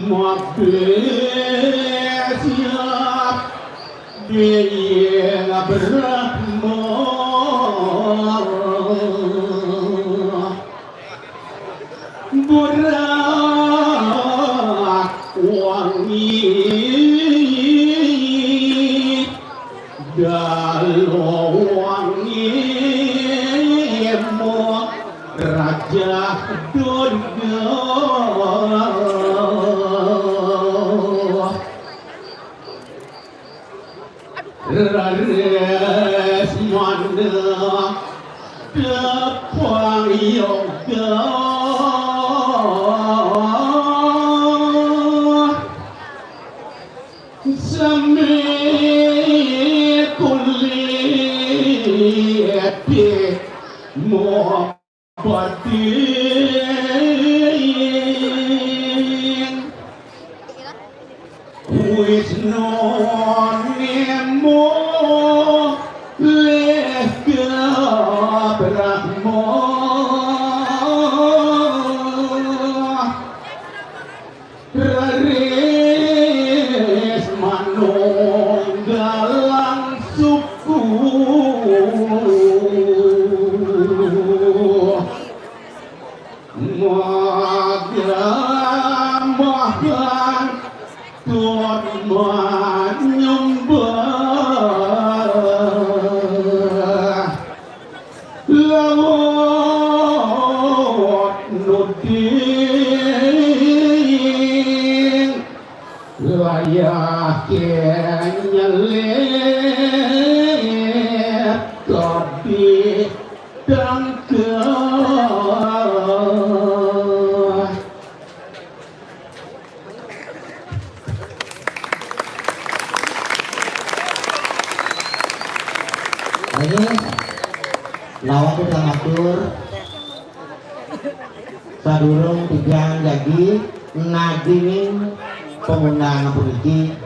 Mabé siap dingin berahma, berak wangi. Dalu wangi mo raja donya. Raris mana depang yoga. Sami kulit di mo batin. Wisnu nemo leh ke Brahma. Raris manunggalang suku. Magambahan tur manyembah. Laut nuding layah ke nyelip ka bidangka. Ayo, lawan kita matur. Sadurung titiang jagi nagingin pangundang puniki,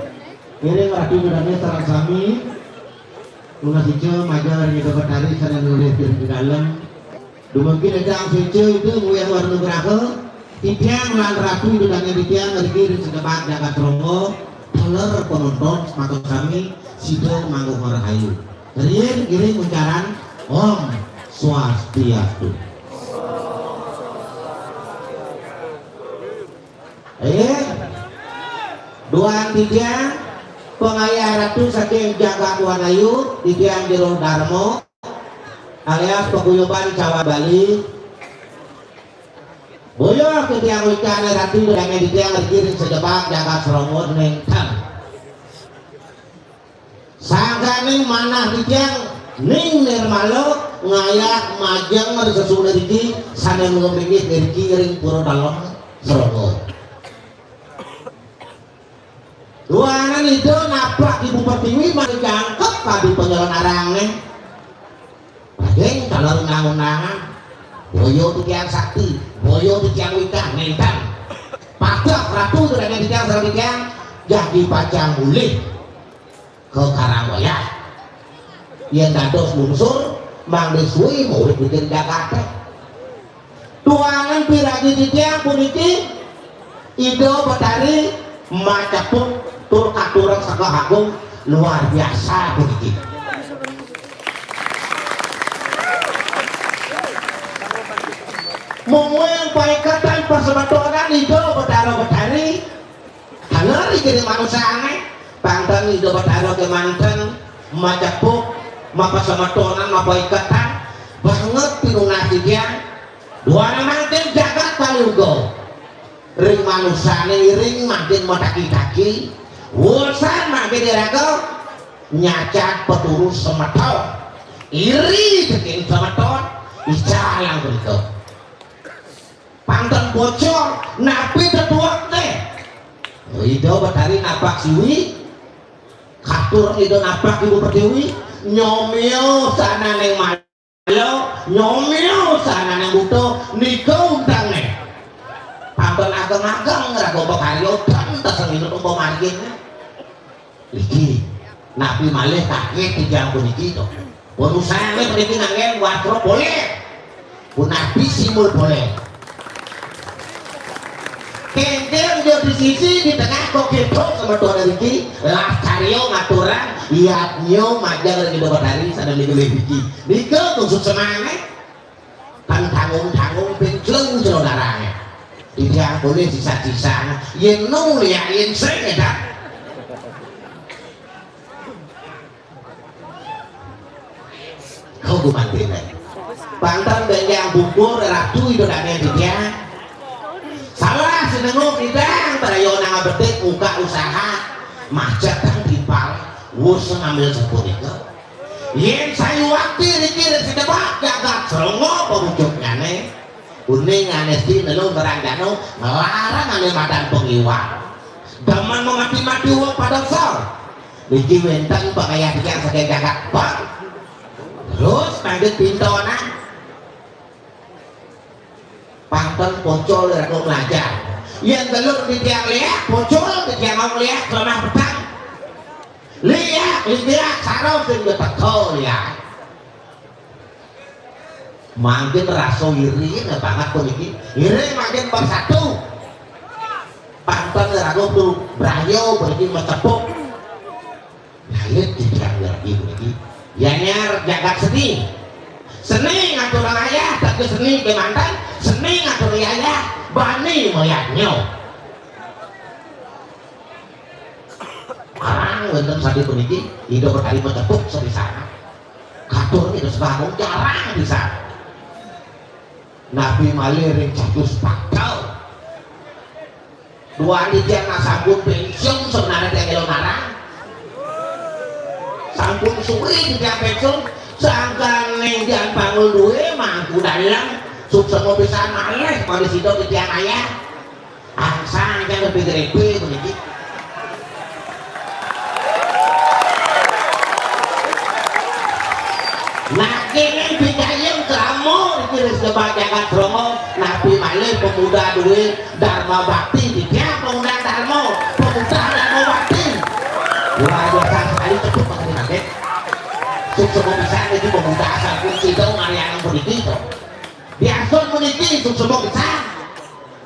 ngiring Ratu Ida Dané sareng sami nunas ica majeng ring Ida Betari sané nulis ring dalem. Dumugi titiang suéca Ida nguyang wara nugraha, titiang lan Ratu Ida Dané titiang ngriki ring sajebag jagat Ronggo, taler panonton semeton sami, sida mangguh rahayu. Riin ngiring ucaran Om Swastiastu. Eh, duaning titiang pangayah ratu saking jagat Wanayu, titiang Jero Darma alias paguyuban Cawang Bali. Boya titiang wicana ratu daging titiang ngriki ring sajebag jagat Srongod nenten. Sangkaning manah titiang Ning Nirmala ngayah majeng ring sesuunan riki sané mula mlinggih iriki ring Pura Dalem Srongod. Duaning Ida napak Ibu Pertiwi mangda jangkep kadi panyelenarane. Daging taler undang-undangan. Boya titiang sakti, boya titiang witah, nenten. Pateh ratu daging titiang sareng titiang jagi pacang mulih ka Karang Wayah. Yen dados lungsur, mangda suwi maurip ring jagate. Duaning piraji titiang puniki, Ida Betari macepuk tur katurang Sega Agung luar biasa puniki. Mungguing paiketan pasemetonan Ida Betara Betari, taler ing manusané, pangten Ida Betara kémanten macepuk, mapasemetonan, mapaiketan, banget pinunas titiang. Duaning mangkin jagat Kali Yuga. Ring manusané iring mangkin mataki-taki, wusan mangkin iraga nyacan peturu semeton. Iri tekén semeton, ical punika. Pangten bocor, napi tetuekné? Ida Betari napak siwi, katur Ida napak Ibu Pertiwi, nyomia sananing Lo, nyomia sananing buta, nika untengné. Pangken ageng-ageng raga pakarya, ten tesengina tumpa marginé. Iki, napi malih kagét titiang puniki to. Pun usahane puniki nganggén watra polih. Pun napi simbol polih. Kéngkén ya di sisi di tengah kok gitu semeton niki, las karya ngaturang yadnya majeng ring Ida Betari sané niki. Nika kusut semane. Kan tanggung-tanggung pincleng jero darane. Titiang polih sisa-sisa. Yén nu liak yén sing ya, Dak. Kau gumantiné. Pangtan benjang bubur ratu itu daging titiang. Salah sinengok idang barayo nang betik buka usaha. Macet kan timpal. Wus ngambil sepur itu. Yén sayuwakti riki ring sidebak jagat Srongo pawujudnyané. Uning anesti nelu ngerang danu, nglarang ane madan pengiwang. Demen memati-mati wong pada sor. Niki wénten pangayah titiang saking jagat Bang. Terus mangke pintonan. Pangten pocol iraga nglajar. Yén telur titiang liak, pocol titiang ngong liak, lemah petang. Liak, liak, sarau sing teka liak. Mangkin rasa iri banget puniki. Iri mangkin bersatu. Pangten iraga tu brayo puniki macepuk. Lalit titiang ngerti puniki. Yanyar jagat seni. Seni ngaturang ayah, tapi seni kemanten, seni ngatur ayah, bani mayadnya. Arang wénten sapuniki, Ida Betari macepuk sepisanan. Katur Ida Sebagung jarang pisan. Napi malih ring catus pakal. Duaning titiang sampun pensiun sebenarnya titiang élo narang. Sampun suwi titiang pensiun, sangkaning titiang pangul duwé mangku dalang, suksema pisan malih pada sida titiang ayah. Angsang titiang lebih grepe puniki. Nanging bidayeng krama iki wis nyebar jagat Bromo, napi malih pemuda duwé Dharma Bakti, titiang pengundang Dharma, pemuda Dharma Bakti. Luar biasa sekali, cepet banget nih, Kakek. Suksema pisan iki pemuda sampun sida ngaryaning puniki to. Biasun puniki suksema pisan.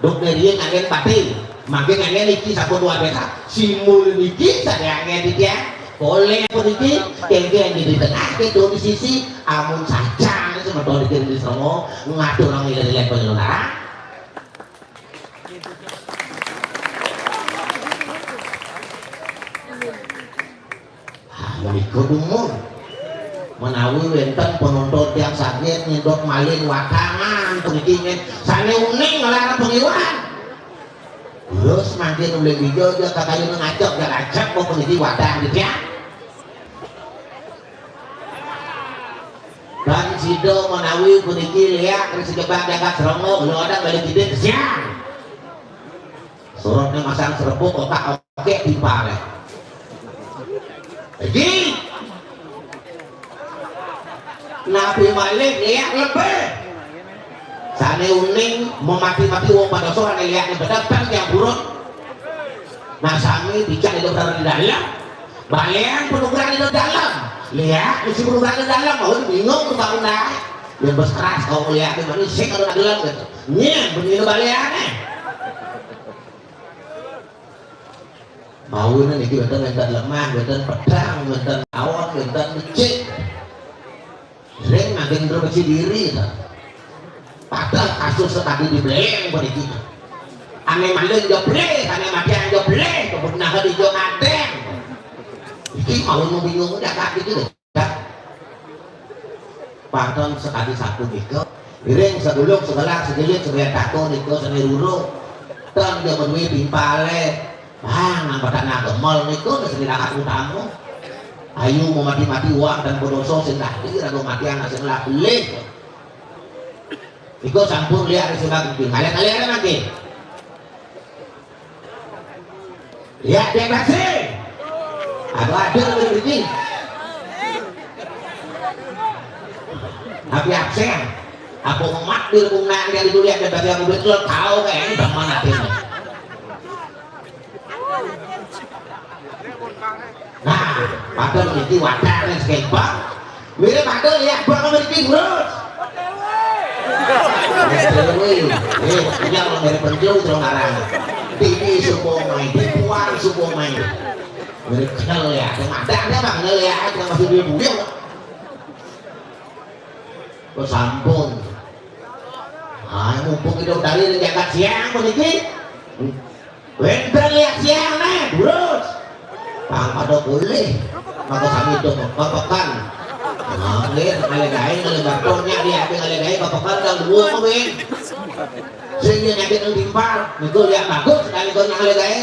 Duk riyin nganggén bakti, mangkin nganggén niki sampun luar biasa. Simbol niki sané nganggén titiang. Polih puniki, kéngkén di tengah, kéto di sisi, amun sajan semeton niki ring Srongo, ngaturang ilén-ilén panyelenggara. Ah, menika dumun. Menawi wénten penonton tiang saged nyedot malin wadangan puniki nggih, sané uning nglarang pengiwan. Terus mangkin uling dija ja kakayun ngajak ja ngajak kok puniki wadah titiang. Dan sida menawi puniki liak ring sejebak jagat Srongo, kula ada balik ide kesian. Surutnya masang serbuk otak oke timpale. Jadi napi malih liak lebih. Sané uning memati-mati wong pada sore liak lebih datang tiang burun. Nah sami bicara di dalam. Balian penugrahan di dalam. Liak isi penugrahan di dalam. Mau bingung tuh bangun dah. Yang bes keras kau liak di mana sih kalau dalam gitu. Nyén bunyi balian eh. Mawon niki wonten, wonten lemah, wonten pedang, wonten tawon, wonten becik. Ring mangkin terus diri to. Padahal kasus sekali di beleng puniki. Ane maling yo beleh, ane matian yo beleh, kebenaran yo ngadeng. Iki mawon bingung jagat iki lho. Pangton sekali sapunika. Iring segulung segelang segilit segelit tako nika seni ruru. Ten dia menuhi timpale. Wah, nang padang gemol niku seni lakat utama. Ayu mau mati-mati uang dan bodoso sing dadi raga matian sing lah belih. Iku sampun liak di sini lagi. Kalian-kalian lagi. Ya, dia kasih. Aduh, aduh, aduh, ini. Tapi absen. Apa memak di rumah yang dulu ya, dan bagi aku betul tahu kayak ini teman hatinya. Nah, padahal iki wadah ning skembang. Mirip padahal ya bang mriki ngurus. Wih, eh, iya lo mirip pencil terus ngarang. Dini supo main, dipuan supo main. Mirip kenal ya, ada ada bang kenal ya, ada masih dia buyung. Kok sampun. Ah, mumpung hidup dari jagat siang puniki. Wénten liak siang neh, durus. Pang pada pulih. Maka sami itu kepekan. Ngalih, ngalih gaé, ngalih batonnya dia, ngalih gaé kepekan dan dua kawin. Sing dia nyakit yang timpal, itu liak bagus sekali kau ngalih gaé.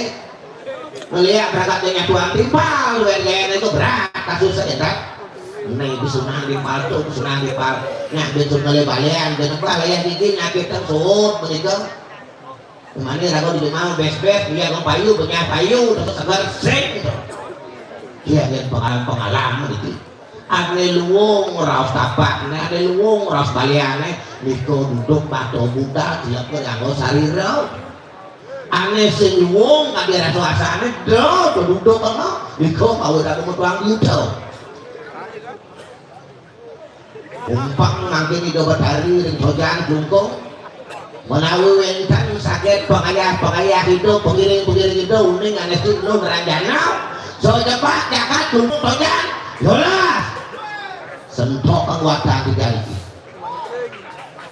Ngeliat berangkat dia nyatuan timpal, luar gaé itu berat, kasus saya berat. Nah itu sunah timpal tuh, sunah timpal. Nah, dia suruh ngalih balian, dia nembah, lihat gigi, nyakit terus, menikah. Mane raga di jemah bes-bes, iya kok payu, benyah payu, terus seger sing gitu. Iya, yen pengalaman-pengalaman iki. Ane luwung raos tapakne, ane luwung raos baliane, nika duduk mata budal, dilep nganggo sarira. Ane sing luwung kadi rasa asane, do, duduk ana, nika kawit aku metuang yuda. Umpang mangkin Ida Betari ring Sojan Jungkung. Menawi wénten saged pengayah-pengayah Ida, pengiring-pengiring Ida, uning anes Ida Ranjana, Sojepak jagat Jungkung Sojan, yolas. Sentok kang wadah tiga iki.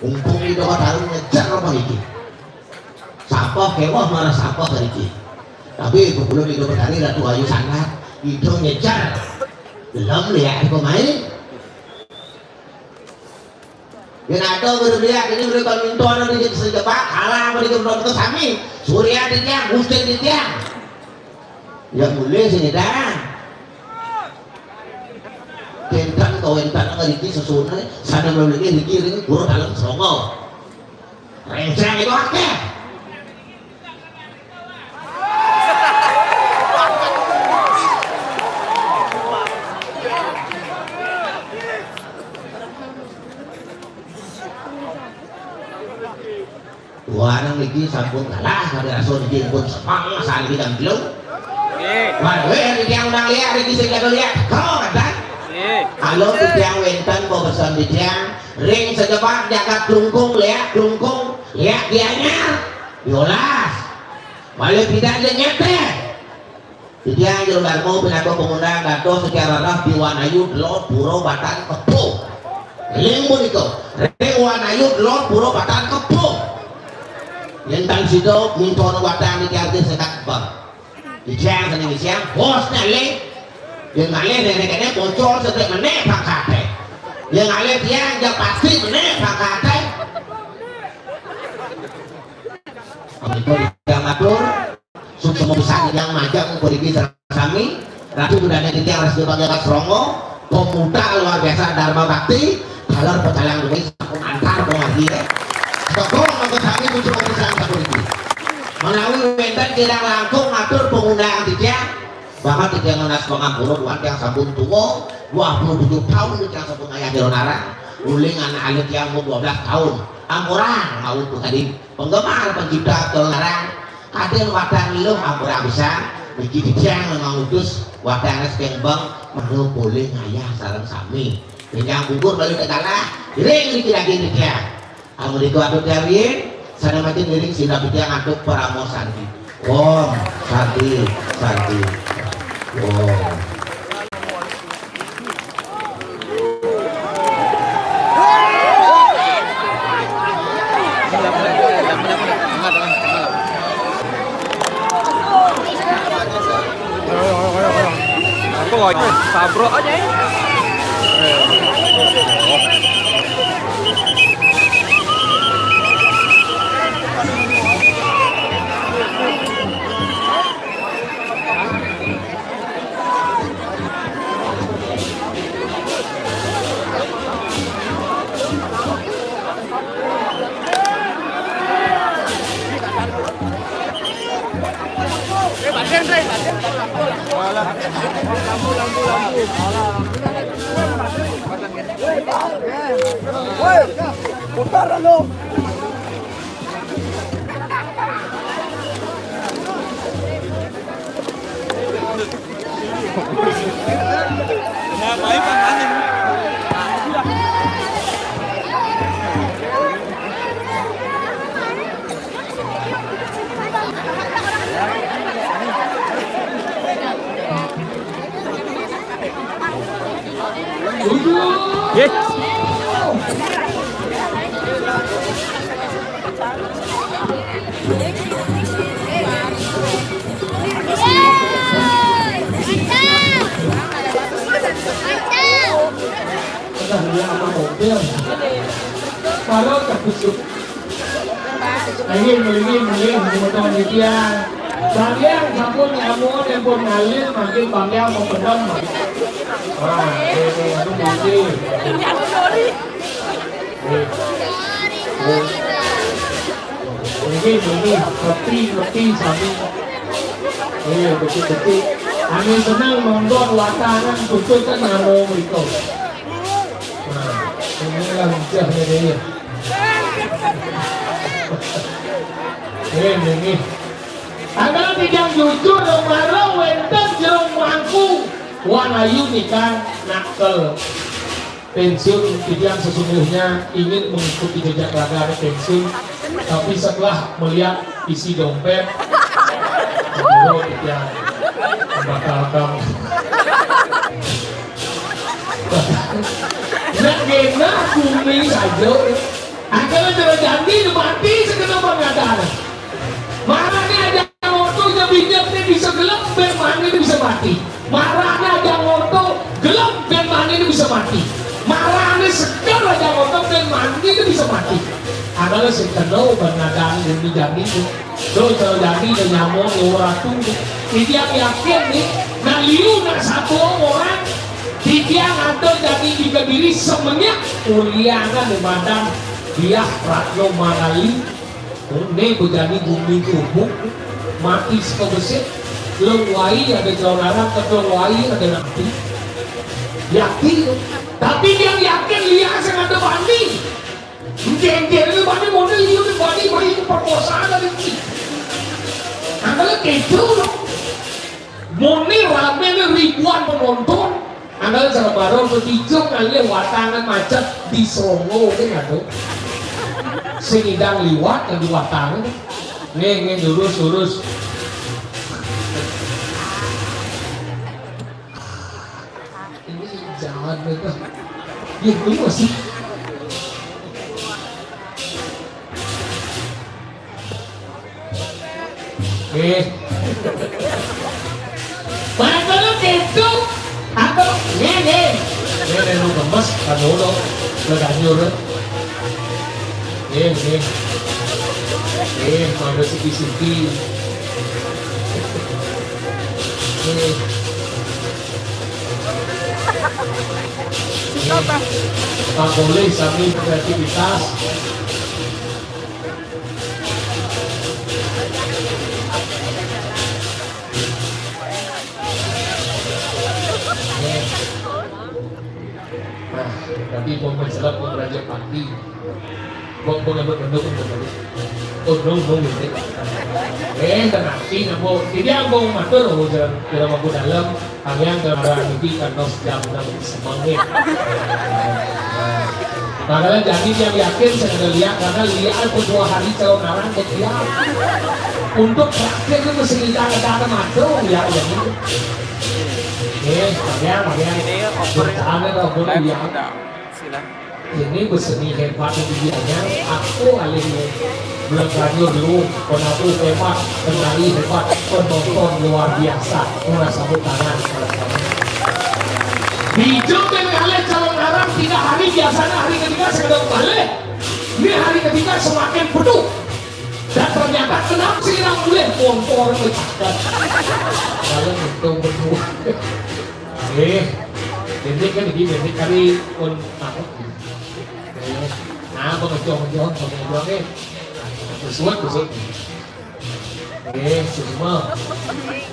Umpung Ida Betari ngejar apa iki? Sapa kewah marang sapa iki? Tapi kebulung Ida Betari Ratu Ayu Sangat, Ida ngejar. Gelem liak iku main. Yen ada guru liak ini mereka minta ana di sejepak, kalah apa di kemudian itu sami. Surya di tiang, Gusti di tiang. Ya mulai sini dah. Kenten kau enten ngeriki sesuatu, sana memiliki riki ring guru dalam songo. Rencang itu akeh. Warang niki sampun kalah kali rasul niki pun semang sali dan belum. Nggih. Waduh, ya, niki yang undang liak, niki sing jago liak. Kau kata? Nggih. Halo, titiang wénten, kau pesan titiang. Ring sejepak jagat Klungkung, liak Klungkung, liak Gianyar. Yolas. Malih tidak dia nyeteh. Titiang Jero Darma pinaka pengundang dados secara rah Dewan Ayu Delod Pura Batan Kebo. Ring punika, Dewan Ayu Delod Pura Batan Kebo. Yen tan sida mintana watang niki arti sekat bang. Titiang seneng siang, bos ngalih. Yen ngalih nenek kene bocor sedek meneh pangkate. Yen ngalih tiang jam pasti meneh pangkate. Menika titiang matur, suksma pisan titiang majeng mriki sareng sami. Ratu budane titiang Resi Pangeran Srongo, pemuda luar biasa Dharma Bakti, dalar pecalang luwih sampun antar pengaji. Tepuk monggo sami suksma pisan sapuniki. Menawi wénten kirang langkung matur pengundang titiang, bahkan titiang nunas pangampura buat yang sampun tua, dua puluh tujuh tahun titiang sampun ayah jero narang. Uling anak alit yang umur dua belas tahun. Ampura mawon tadi penggemar pencipta jero narang. Kadén wadang lho ampura pisan. Niki titiang memang utus wadang es kembang melu boleh ngayah sareng sami. Ingkang gugur balik ke kalah, ring niki lagi titiang. Amun iku atut kawin, sana mati ngiring sila titiang antuk paramo santi. Om santi, Sandi. Wow. Aku lagi sabrok aja ya. Putar lu. Ye. Udah, dia sama mobil. Baru terkejut. Ayo, mending, mending, teman-teman media. Bang Yang sampun nyamun, yang pun ngalir, makin Bang Yang mau pedang, Bang. Wah, ini, ini, ini. Ini, ini, ini, ngerti, ngerti, sami. Iya, betul, betul. Ane seneng nonton watanan, betul kan, nyamun itu. Nah, ini lah, udah, ini, ini. Nggih, nggih, nggih. Tanggal tigang Juli, Rong Marong wénten Jerung Mangku. Wanayu nika nakal pensiun, titiang sesungguhnya ingin mengikuti jejak raga pensiun, tapi setelah melihat isi dompet, bro, titiang membatalkan. Nek genah bumi saja. Angkara cara jandi mati sakena pangadan. Marane aja ngoto nyebinjek ne bisa gelem, ben mane ne bisa mati. Marane aja ngoto gelem, ben mane ne bisa mati. Marane seger aja ngoto, ben mane ne bisa mati. Angkara sing kena pangadan bumi jandi tu. Terus kalau jadi dia nyamuk, dia orang tu. Titiang yakin nih, nak liu, nak satu orang, titiang ada jadi di Kediri semenyak uliangan di badan dia Ratno Manali. Ini berjadi bumi gubuk, mati seko besik, leng wai ada jauh larang, kedong wai ada nanti. Yakin. Tapi dia yakin liak sing ada banding. Jengkel ni bani model dia ni bani bani perkosaan ada ni. Angkara kejo loh. Mone rame ni ribuan penonton. Angkara salah baru petijo ngalih watangan macet di Songo ni ada. Sing idang liwat di watangan. Nih, nih, lurus, lurus. Ini jahat betul. Ya, lu masih. Eh. Mangkana keto atau ngene. Ngene lu gemes, kan ngono. Lu ganyur. Eh, eh. Eh, pada siki-siki. Eh. Pak boleh sambil beraktivitas. Nah, tapi mau menjelat mau belajar pagi. Mau mau ngambil bentuk untuk balik. Oh, no, no, gitu. Eh, tenang, sih, nggak mau. Jadi, aku mau matur, oh, jangan, jangan mampu dalam. Kalian kalau orang ini kan nos jam enam semangat. Makanya jadi yang yakin saya ada lihat, karena lihat kedua hari calon orang ketiak. Untuk praktek itu mesti kita kata mata ya, ya. Eh, ya, ya. Ini over. Bertahan atau over ya. Sudah. Ini berseni hebat itu dianya. Aku alih belakangnya dulu, penonton hebat, penari hebat, penonton luar biasa. Kurang sambut tangan. Bijak dan kalah calon arang tiga hari, biasanya hari ketiga sekedar balik. Ini hari ketiga semakin penuh. Dan ternyata kenapa sih orang boleh kompor pecahkan? Kalau itu berdua. Eh, ini kan gini, ini kali pun takut. Eh, nah, pengejual-pengejual, pengejual, eh. Bersuat, bersuat. Eh, semua. Eh.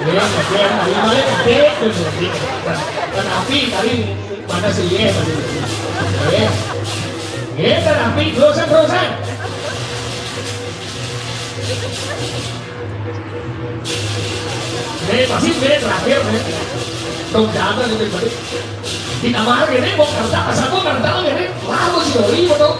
Iya, iya, iya, iya, iya, iya. Kan api tadi mana sih, iya, tadi. Iya. Iya, kan api, terusan, terusan. Ini pasti ini terakhir, nih. Tong jalan ini tadi. Di kamar ini, mau kerja, asal mau kerja ini. Wah, mau si Dori, betul.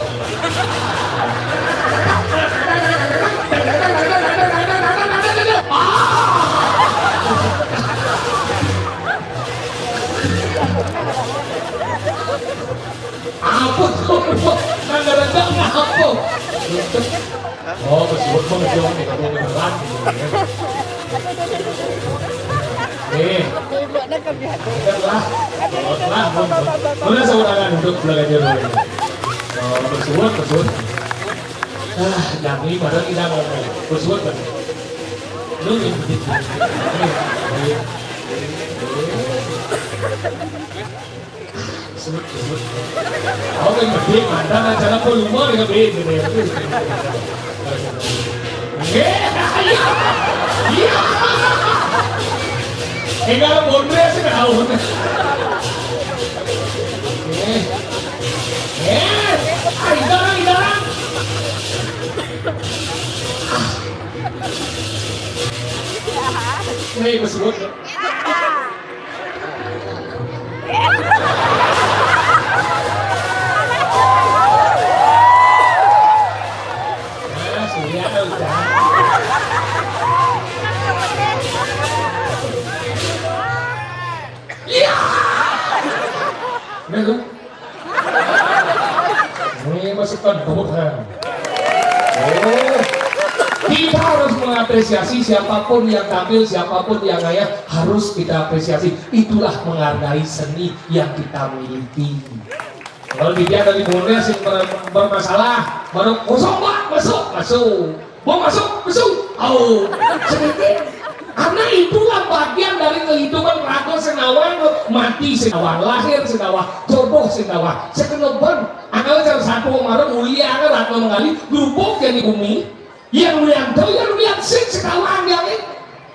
Apa tuh? Nang ngerendang apa? Oh, bersyukur mah, dia orang tidak mau ngeran gitu ya. Eh, udah lah. Lah, mun, mun saurangan duduk belajar dulu. Oh, bersyukur, bersyukur. Ah, jam lima dah tidak ngomong. Bersyukur, bersyukur. Lu yang penting. Sebut, sebut. Aku yang gede, mantan acara volume yang gede, gitu ya. Iya, iya. Iya. Tinggal Bondre sih tahu. Eh. Eh. Ah, idaran, idaran. Nih, gue sebut. Nah, sudah, udah. Iya. Udah, tuh. Ini masukkan tepuk tangan. Oh. Kita harus mengapresiasi siapapun yang tampil, siapapun yang ngayah, harus kita apresiasi. Itulah menghargai seni yang kita miliki. Kalau dia dari Bone sih ber-, bermasalah, baru kosong, Pak, masuk, masuk. Mau masuk, masuk. Oh, sedikit. Karena itulah bagian dari kehidupan raga sing nawang, mati sing nawang, lahir sing nawang, jodoh sing nawang. Sekeneban, angkal jam satu kemarin, mulia kan Ratna Menggali, lupuk jadi bumi. Yang mulia, yang mulia sing sekawan dia ni.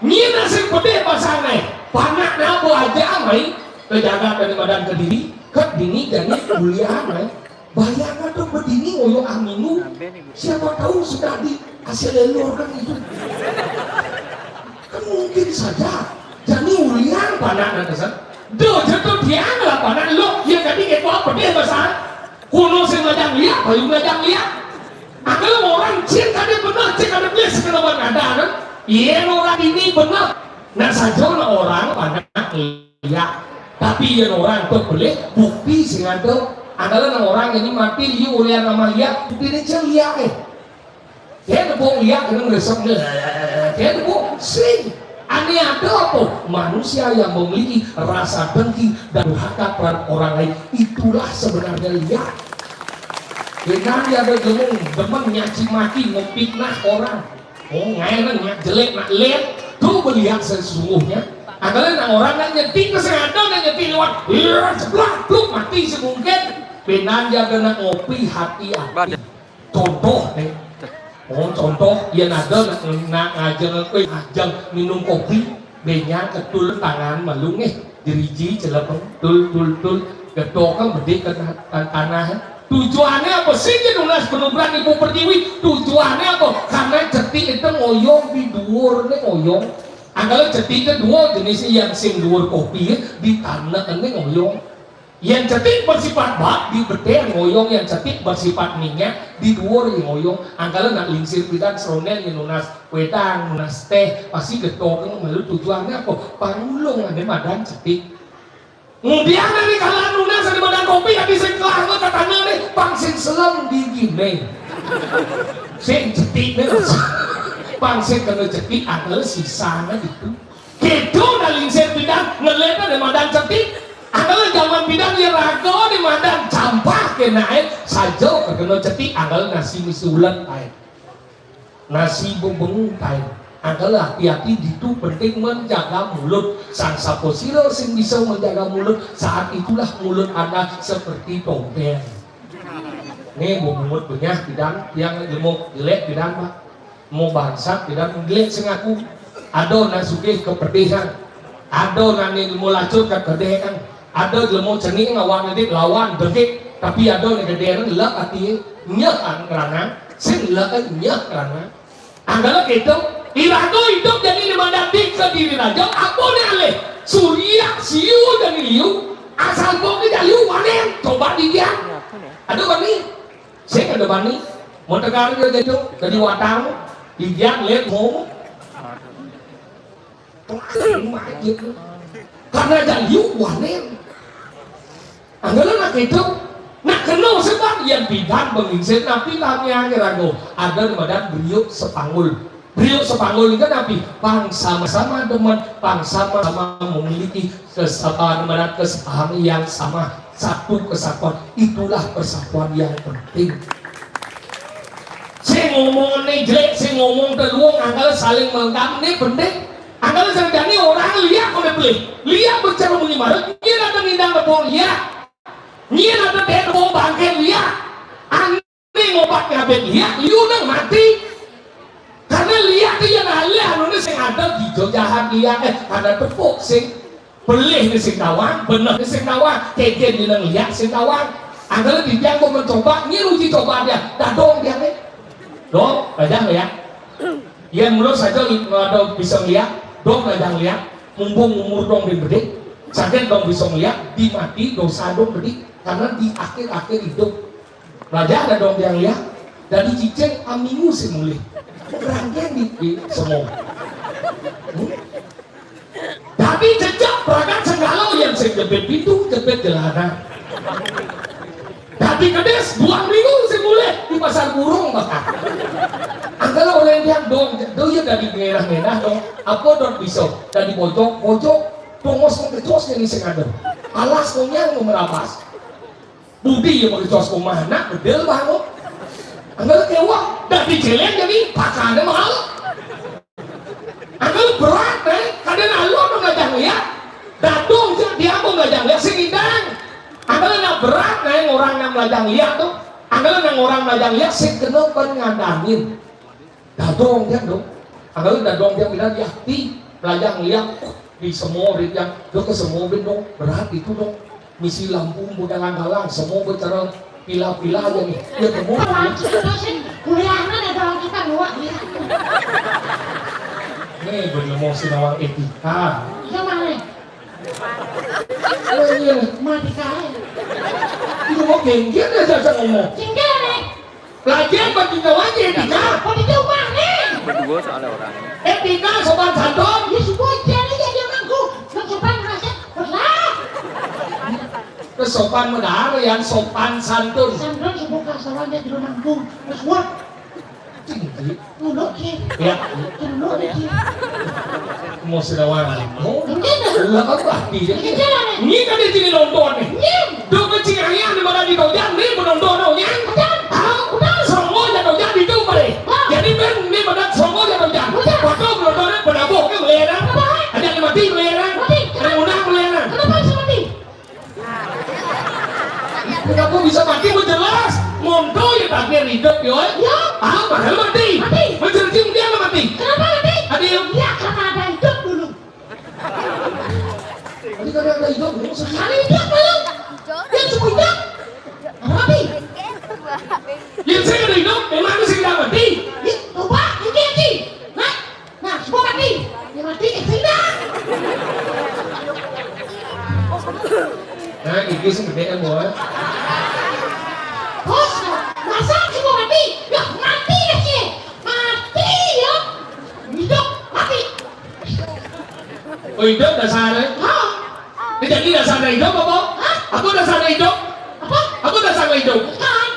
Nyina sing pedih pasane. Panak nabo aja mai, kejaga dari badan kediri, ket dini jadi mulia mai. Bayangkan tuh bedini ngoyo aminu. Siapa tahu sudah di hasil lelur kan itu. Kan mungkin saja. Jadi ulian panak dan kesan. Do jatuh tiang lah panak lo. Ya tadi itu apa dia bahasa? Kuno sing ngajang liak, bayu ngajang liak. Angkel orang cin kada benar, cin kada beli sekedar ada kan. Iya orang ini benar. Nah saja orang panak liak. Tapi yang orang tu beli bukti sing ada. Angkel orang ini mati liu oleh nama liak, bukti ni cil liak eh. Dia tepuk liak kena meresap ni. Dia tepuk sing. Ani ada apa? Manusia yang memiliki rasa dengki dan durhaka terhadap orang lain, itulah sebenarnya liak. Dengan dia ada demen, demen nyaci maki, memfitnah orang. Oh, ngaireng nak jelek nak lihat. Tu beliak sesungguhnya. Angkel nak orang nak nyetik ke sengaja nak nyetik lewat. Iya, sebelah tu mati semungkin. Benan dia ada nak ngopi hati-hati. Contoh nih. Oh, contoh, yang ada nak, nak ngajeng, eh, ngajeng minum kopi, benyang ketul tangan malu nih, jeriji celepeng, tul, tul, tul, getok kan bedik ke ta-, tanah. Tujuannya apa sih dia nunas penumbran ibu pertiwi? Tujuannya apa? Karena cetik itu ngoyong di duur nih ngoyong. Angkel cetik itu dua jenisnya, yang sing duur kopi di tanah ini ngoyong. Yén cetik bersifat bak, di bedér ngoyong, yén cetik bersifat minyak, di duur yén ngoyong. Angkala nak lingsir pidan serondél yén nunas wedang, nunas téh, pasti getokang malu. Tujuanné apa? Pangulung ané madan cetik. Ngudiang ané kala nunas ané madan kopi, ati sing kelah ka tanah né, pang sing selem di giné. Sing cetik né, pang sing kena cetik, angkala sisané itu. Kéto nak lingsir pidan, ngelété ané madan cetik. Angkala jaman pidan, yén raga ané madan campah kéné, saja kena cetik, angkala nasi misi ulet aé. Nasi bebengu aé. Angkala ati-ati ditu, penting menjaga mulut. Sang sapa sira sing bisa menjaga mulut, saat itulah mulut Anda seperti tompél. Né, bemungut benyah pidan, tiang lemo jelék pidan, Pak. Mo bangsat pidan, jelék sing aku. Ada nak sugih kepedihan. Ada nak né lemo lacut kekedékan. Ada lemo cenik ngawak ngedit lawan degit. Tapi ada né gedéan lek ati nyeh ngeranang. Sing lek nyeh ngeranang. Angkala kéto, iraga idup jani di madan di Kediri Raja, apa né alih? Surya, siu jani liu, asal bok di jayu, wanén, coba di dia. Ada bani? Sing ada bani? Mau tegar dia gitu, jadi watang, di dia lihat mau. Karena jayu wanén. Angkala nak kéto, nak kena sebab yén pidan pengingsén napi kami angin rago. Ada di madan beriuk sepanggul. Beriuk sepanggul itu napi? Pang sama-sama demen, pang sama-sama memiliki kesabaran, kesabaran yang sama, satu kesatuan. Itulah persatuan yang penting. Sing ngomong né jelék, sing ngomong teluung, angkala saling melengkap né penting. Angkala sarjani orang liak oleh beli. Liak bicara muni marek, dia datang ngidang lepong liak. Nyén ada dek wong bangkit liak. Ané ngobat ngabit liak, liu nang mati. Karena liak tu yang alih anuné sing ada gijo jahat liak, eh, karena tepuk sing pelih ni sing tawang, bener ni sing tawang, kegen ni nang liak sing tawang. Angkala di tiang kok mencoba, nyén uji coba dia, dadong dia ni. Dong, bajang liak. Yén mula saja ada bisa ngeliat, dong belajar ngeliat, mumpung umur dong bin bedik, saking dong bisa ngeliat, di mati dosa dong bedik, karena di akhir-akhir hidup. Belajar ada dong yang liat, dari cicing amingu sing mulih. Rangkaian di, di semua. Hmm? Tapi cecek pragat segala yang sing jepit pintu, jepit jalanan. Tapi kedis dua minggu sing mulih di pasar burung bakal. Angkala oleh dia dong, dong ya dari ngerah-ngerah dong. Apa dong bisa dari bojok, bojok, tongos mengkecos yang sing ada. Alas konyang mau merapas. Budi ya mengkecos rumah anak, bedel bangun. Angkala kewa, dari jelek jadi pakannya mahal. Angkala berat, né, kadén alon belajar liak. Dadong jak dia pun belajar liak, sing idang. Angkala nak berat, né, orang nak belajar liak tu. Angkala nak orang belajar liak, sing kena pengadangin. Dadong dia tu. Angkala dadong dia bilang di hati, belajar liak. Di semua orang yang, dia ke semua bin dong, berat itu dong. Misi lampu budalang-dalang, semua bicara pila-pila aja nih. Ya, semua. Kalau kita sih, kuliahnya ada kalau kita luar ya. Nih, gue mau si nawang etika. Iya, mana? Oh, iya. Mati kaya. Itu mau genggen aja saya ngomong. Genggen, eh. Lagian bagi kawan ya, Dika. Kok di rumah nih? Berdua soalnya orang. Eh, Dika, sopan santun. Ya, semua jadi jadi mangku. Yang sopan merasa berat. Terus sopan medar, yang sopan santun. Santun semua kasaran dia di rumah mangku. Terus buat. Tinggi. Dulu, Ki. Ya. Dulu, Ki. Mau sedawang. Mungkin. Lah, apa artinya? Ini kan di sini nonton nih. Iya. Dong kecil ayah di mana di Tojan, nih penonton Tojan. Udah. Ah, udah. Semua jatuh Tojan di itu, Pak. Wah. Jadi, Ben, ini pada semua jatuh Tojan. Udah. Waktu penontonnya penabung, kan, Lena? Apa? Ada yang mati, Lena? Mati. Ada yang undang, Lena? Kenapa bisa mati? Kenapa bisa mati? Mau jelas. Monto ya takdir hidup, yo. Yo. Ah, padahal mati. Mati. Mencerci dia mati. Kenapa mati? Ada yang. Ya, karena ada hidup dulu. Tadi kan ada hidup, belum selesai. Ada hidup belum? Dia semua hidup. Apa mati? Oh, idup dasaré. Hah? Ini jadi dasaré idup apa? Hah? Apa dasaré idup? Apa? Apa dasaré idup? Kan?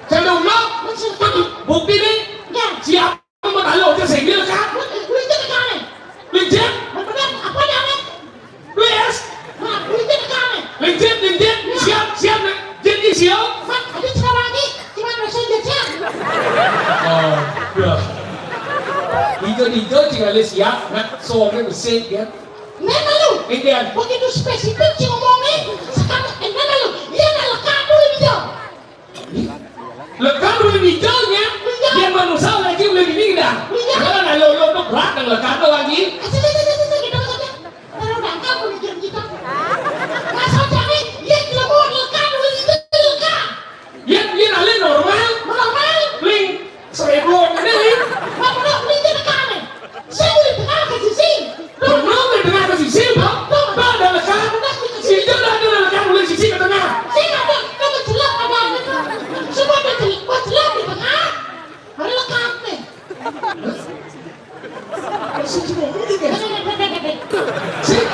Saya udah ulang. Maksudnya? Bukti nih. Ya. Siapa mau tahu aja saya bilang kan? Bukti, bukti kan? Lincip. Benar, apa namanya? Please. Nah, bukti kan? Lincip, lincip. Ya. Siap, siap, nih. Jadi siap. Mat, ada sekarang lagi. Cuma messenger siap. Oh, udah. Ijo-ijo tinggal siap, nak soalnya besi, ya. Nah, malu. Indian. Begitu spesifik sih ngomongnya. Sekarang, eh, nah, malu. Iya, nah, lekat dulu, Ijo. Lekat dulu, Ijonya. Iya. Dia manusia lagi, boleh ini dah. Iya. Kalau nak lo, lo, lo berat, dan lekat lo lagi. Eh, sini, sini, sini, sini, gitu, gitu. Kalau udah angkat, boleh diam, gitu. Nah, soalnya, iya, dia mau lekat dulu, Ijo, lekat. Yén, yén alé normal. Normal. Ling, seribu ini, Ling. Bapak nak beli ke dekat ni. Saya boleh dengar ke sisi. Benar, boleh dengar ke sisi, Bang. Bang, ada lekat. Si Ijo dah ada lekat, boleh sisi ke tengah. Saya ada, ada mencelap, ada, ada. Semua mencelap, mencelap di tengah. Ada lekat ni. Sing ngomong iki. Sing.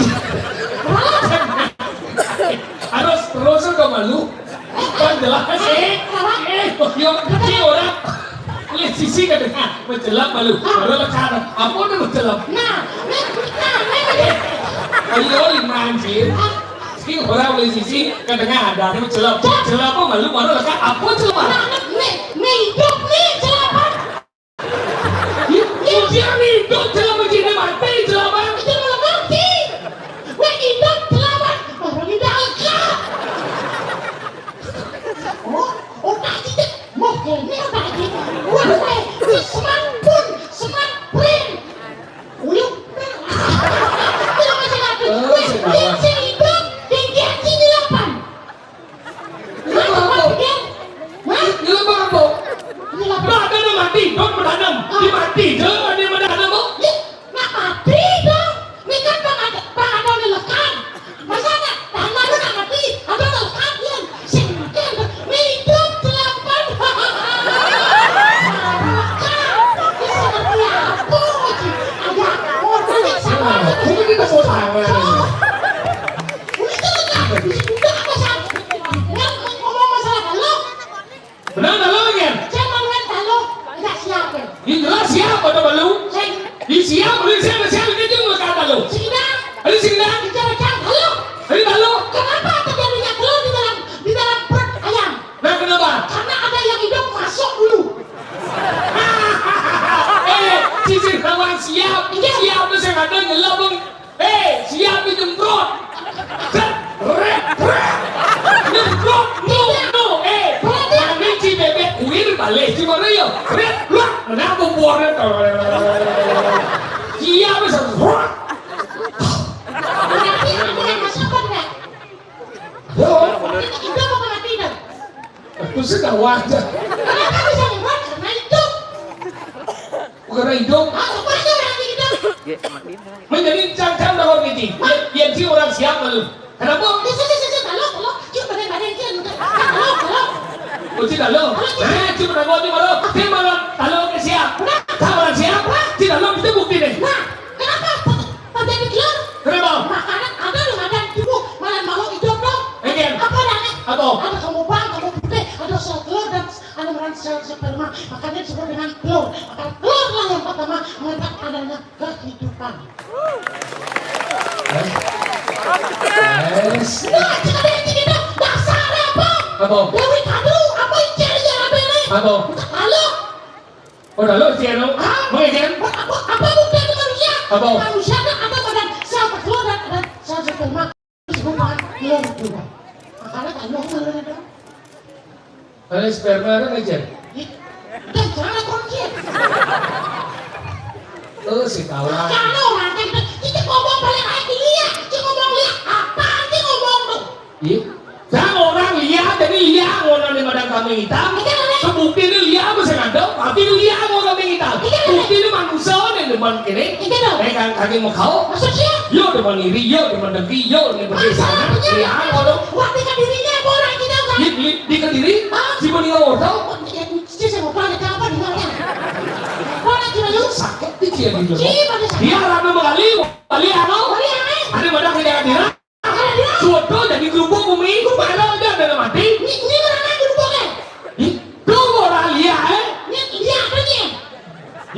Harus terus kok malu. Kan jelas. Eh, eh, yo, iki ora. Oleh sisi kadang mencelap malu. Ora lekaran. Apa udah mencelap? Nah, nek, nah, nek. Ayo, lima anjir. Iki ora oleh sisi kadang ada mencelap. Celap apa malu, ora lekat. Apa celap? Nah, nek, nek, nek hidup nih, celapan. Ujian hidup, celapan, cinta mati, celapan. Itu malah mati. Gue hidup, celapan. Orang tidak akan. Oh, otak kita. Mau kene otak kita. Wah, gue. Semat pun, semat pun. Uyuk. Itu masih ada. Oh, gue, sekarang. Dia hidup, dia, dia, dia, celapan. Nyelem apa? Hah? Nyelem apa? Nyelem apa? Ada nama mati, dong, menanam. Ah. Di mati, dong, ada menanam, kok. Ih, nak mati, dong. Ini kan Bang Ad-, Bang Adon lekan. Masa nak tanah lu nak mati? Ada lekan, ya. Sing mati, ada. Hidup delapan. Lekan. Ini seperti apa, Oji? Ada orang yang sama. Oh, ini kita mau tangan. Oh. Udah, udah, udah, udah, apa, Sam? Yang ngomong masalah lu. Benar, tak lo, Gen? Jangan main taluh, nggak siap, ya. Ini jelas siap, ada balu. Sing. Ini siap, ini siap, siap, ini juga kata lo. Sing dah. Ini sing dah. Bicara jangan taluh. Ini taluh. Kenapa terjadinya telur di dalam, di dalam perut ayam? Nah, kenapa? Karena ada yang hidup masuk dulu. Eh, sisir kawan siap. Iya. Siap tuh saya kata nyelap, Bang. Eh, siap nyemprot. Set, ret, ret. Nyemprot, no, no, eh. Kami ci bebek kuir balik ci mana ya? Ret, luak. Kenapa buarnya? Siap, set, ret. Berarti ada yang masuk apa enggak? Yo. Itu apa mati dah? Itu sudah wajar. Kenapa bisa nyemprot? Karena hidup. Bukan hidup. Ah, apa aja orang hidup? Menjadi cangkang dalam ini. Yang, yang ci orang siap malu. Kenapa? Sih, sih, sih, sih, taluh, taluh. Cium badan, badan, cium. Taluh, taluh. Oh, ci taluh. Taluh, cium. Eh, ci taluh, ci taluh. Ci malu, taluh ke siap. Udah. Sama siap. Udah. Ci taluh, kita bukti nih. Nah, kenapa? Terjadi telur. Kenapa? Makanan ada di badan tubuh, malah mau hidup dong. Eh, Gen. Apa namanya? Apa? Ada kamu bang, kamu putih, ada sel telur dan ada meran sel sperma. Makanya disebut dengan telur. Maka telurlah yang pertama meletak adanya kehidupan. Eh? Yes. Nah, jangan yang gitu. Dasar apa? Apa? Dewi Kadu, apa yang cari ya, apa ini? Apa? Bukan malu. Oh, lalu si anu, hah? Mau ya, Jen? Apa, apa, apa bukti itu manusia? Apa? Manusia kan ada badan sel telur dan ada sel sperma. Disebut bahan telur juga. Makanya kalau telur ada. Ada sperma ada nggak, Jen? Ih, dan jangan korupsi. Oh, si kawan. Kalau orang kan kita ngomong balik lagi, iya. Kita ngomong, iya. Apa sih ngomong tuh? Iya. Dah orang liar, jadi liar orang di madang kambing hitam. Iya, iya. Kebukti ini liar apa sih ada? Tapi liar orang kambing hitam. Iya, iya. Bukti ini manusia nih depan kene. Iya, dong. Eh, kan kaki mau kau? Maksudnya? Yo depan iri, yo depan dengki, yo depan dengki sana. Maksudnya? Liar orang. Wah, tinggal dirinya apa orang kita, kan? Di, di, di kediri? Hah? Si mendingan orang. Oh, iya, iya. Sakit di dia gitu. Dia rame Bali, Bali ano? Bali ano? Ada madan ka Jagadira? Jagadira. Suud to jadi gerubuk bumi. Gerubuk. Mana ada dalam hati? Ni, ni mana gerubuk eh? Ih, tuh orang lihat eh. Ni lihat apa ni?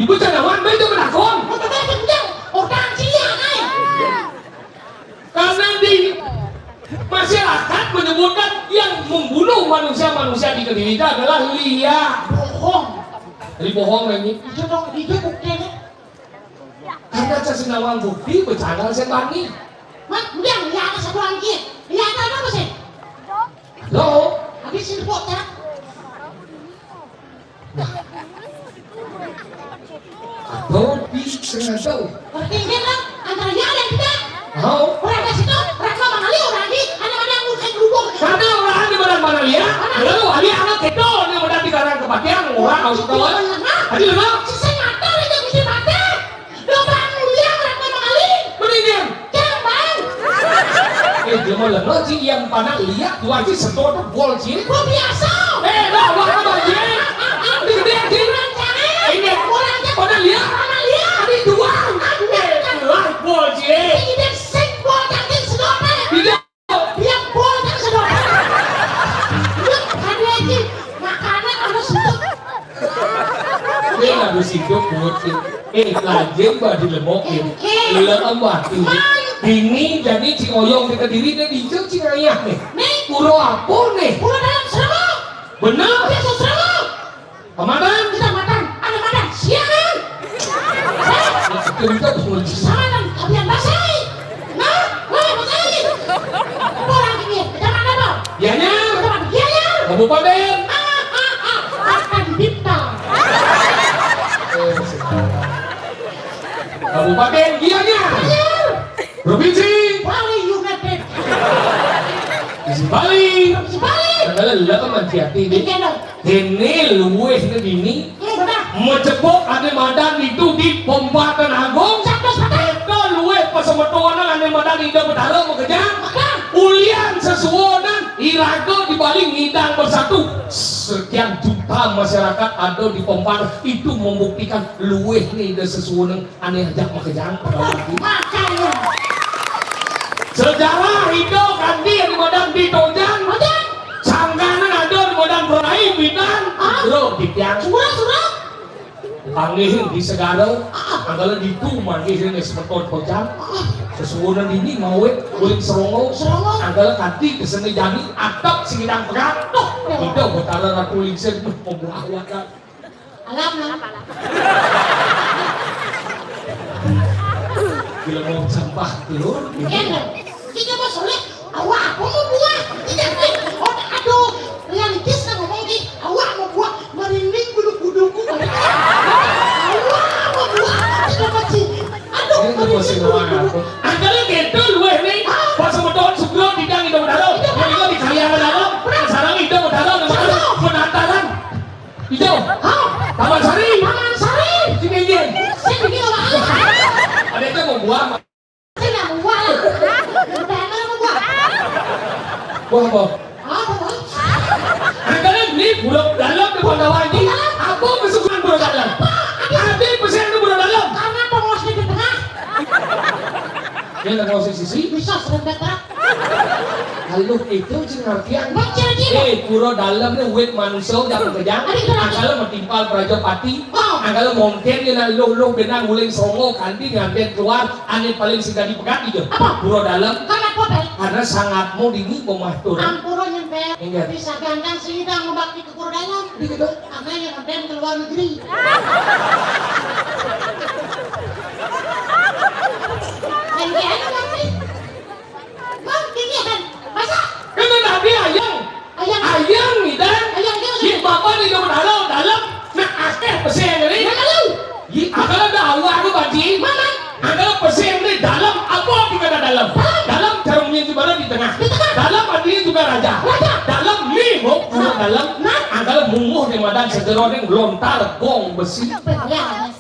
Ibu canawan, betul menakon. Orang lihat eh. Karena di masyarakat menyebutkan yang membunuh manusia-manusia di Kediri itu adalah lia. Bohong. Jadi bohong lagi. Itu dong, itu buktinya. Karena cacing nawang bukti, bercanda saya bani. Mat, udah, lia ada satu lagi. Lia ada apa sih? Lo? Habis ini kok, tak? Atau di tengah jauh. Berarti ini kan antara ya dan tidak. Mau? Orang ke situ, orang ke mana liu, orang di, ada mana yang ngurusin kerubuk. Karena orang di mana mana lihat, lalu ada anak kedol yang udah di karang kepatian, orang harus tahu. Hah? Ada orang? Sisa mata aja bisa mata. Lo bangun liang, orang ke mana liu. Mendingan. Jangan, Bang. Eh, dia mau lengah sih, yang panas lihat, dua sih, sedot, bol sih. Gua biasa. Eh, lah, wah, apa sih? Ini gede sih. Orang jangan. Ini. Orang jangan. Panas lihat. Panas lihat. Ada dua. Ada. Eh, lah, bol sih. Ini sing bol jangan sedot. Tidak. Dia bol jangan sedot. Lu ada lagi makanan harus sedot. Ini harus hidup buat sih. Eh, lajeng badi lemok ya. Oke. Lem waktu. Mai. Bini jadi cing oyong di Kediri, nih, di cing ayah nih. Nih. Pura apa nih? Pura dalam serem. Bener. Biasa serem. Kecamatan? Kecamatan. Ada madan. Siangan. Hah? Itu kita tuh. Salah, kabian basai. Nah, weh, basai. Orang ini, kecamatan apa? Gianyar. Kecamatan Gianyar. Kabupaten? Ah, ah, ah. Akan dipta. Eh, Kabupaten Gianyar. Gianyar. Provinsi? Bali United. Provinsi Bali. Provinsi Bali. Adalah lelaki manci hati ini. Iya, dong. Ini luwih ne dini. Iya, benar. Macepok ane madan itu di Pempatan Agung. Satu, satu. Itu luwih pasemetonan ane madan Ida Betara makejang. Benar. Ulian sesuunan iraga di Bali ngidang bersatu. Sekian juta masyarakat ada di Pempatan itu membuktikan luwih ne Ida sesuunan. Ane ajak makejang pegawai. Makanya. Sejarah Ida kanti ane madan di Tojan. Tojan. Sangkanan ada ane madan Rai Bidan. Ah. Bro, di tiang. Surah, surah. Panggih di Segara. Ah. Anggala ditu manggih ne semeton Tojan. Ah. Sesuunan dini mawit, uling Serongo. Serongo. Anggala kanti kesene jani atap singidang pegat. Toh. Ida Betara Ratu Lingsir, duh, pembuah wadah. Alam, alam. Bila mau sampah telur, gitu. Iya, dong. Kita mau soleh, awak apa mau buah? Kita nih, oh, aduh, realistis lah ngomong di, awak mau buah, merinding bulu kuduku. Awak mau buah, kita masih, aduh, ini tuh merinding masih bulu kuduku. Ada lagi itu, luweh nih, pas mau tahun sebelum di dang itu benar, yang itu di kalian benar, sekarang itu benar, penataran. Ijo. Hah? Taman Sari. Taman Sari. Sing pinggir. Sing pinggir apa? Ada itu mau buah. Sing nggak mau buah lah. Udah, emang mau buah. Buah apa? Apa, Bang? Angkanya ini burung dalam di Pandawa ini. Apa kesukaan burung dalam? Apa? Ada pesan itu burung dalam. Karena pengurus di tengah. Dia nggak mau sisi. Bisa serempet, Pak. Lalu itu sing artian. Baca aja. Eh, pura dalam ni wit manusia jangan kejang. Ada kejang. Angkala matimpal Prajapati. Oh. Angkala mungkin dia nak luh-luh benang uling Serongo kanti nganten keluar, ane paling sing dadi pegat itu. Apa? Pura dalam. Kenapa, Bel? Karena sangatmu dini pemahtur. Ampura nyempel. Ingat. Bisa gandang singidang ngebakti ke pura dalam. Di gitu. Karena yang ngeband ke luar negeri. Yang dia ada nanti. Bang, tinggi kan? Masa? Kena nabi ayang. Ayang. Ayang ni dah. Ayang dia. Di bapa ni dia menaruh dalam. Nak akeh pesing ni. Nak lalu. Di akal dah awak tu bagi. Mana? Ada pesing ni dalam apa di kata dalam? Dalam. Dalam cermin di mana di tengah. Di tengah. Dalam artinya juga raja. Raja. Dalam ni mau pura dalam. Nah. Ada munguh di madan segera ni lontar gong besi. Betul.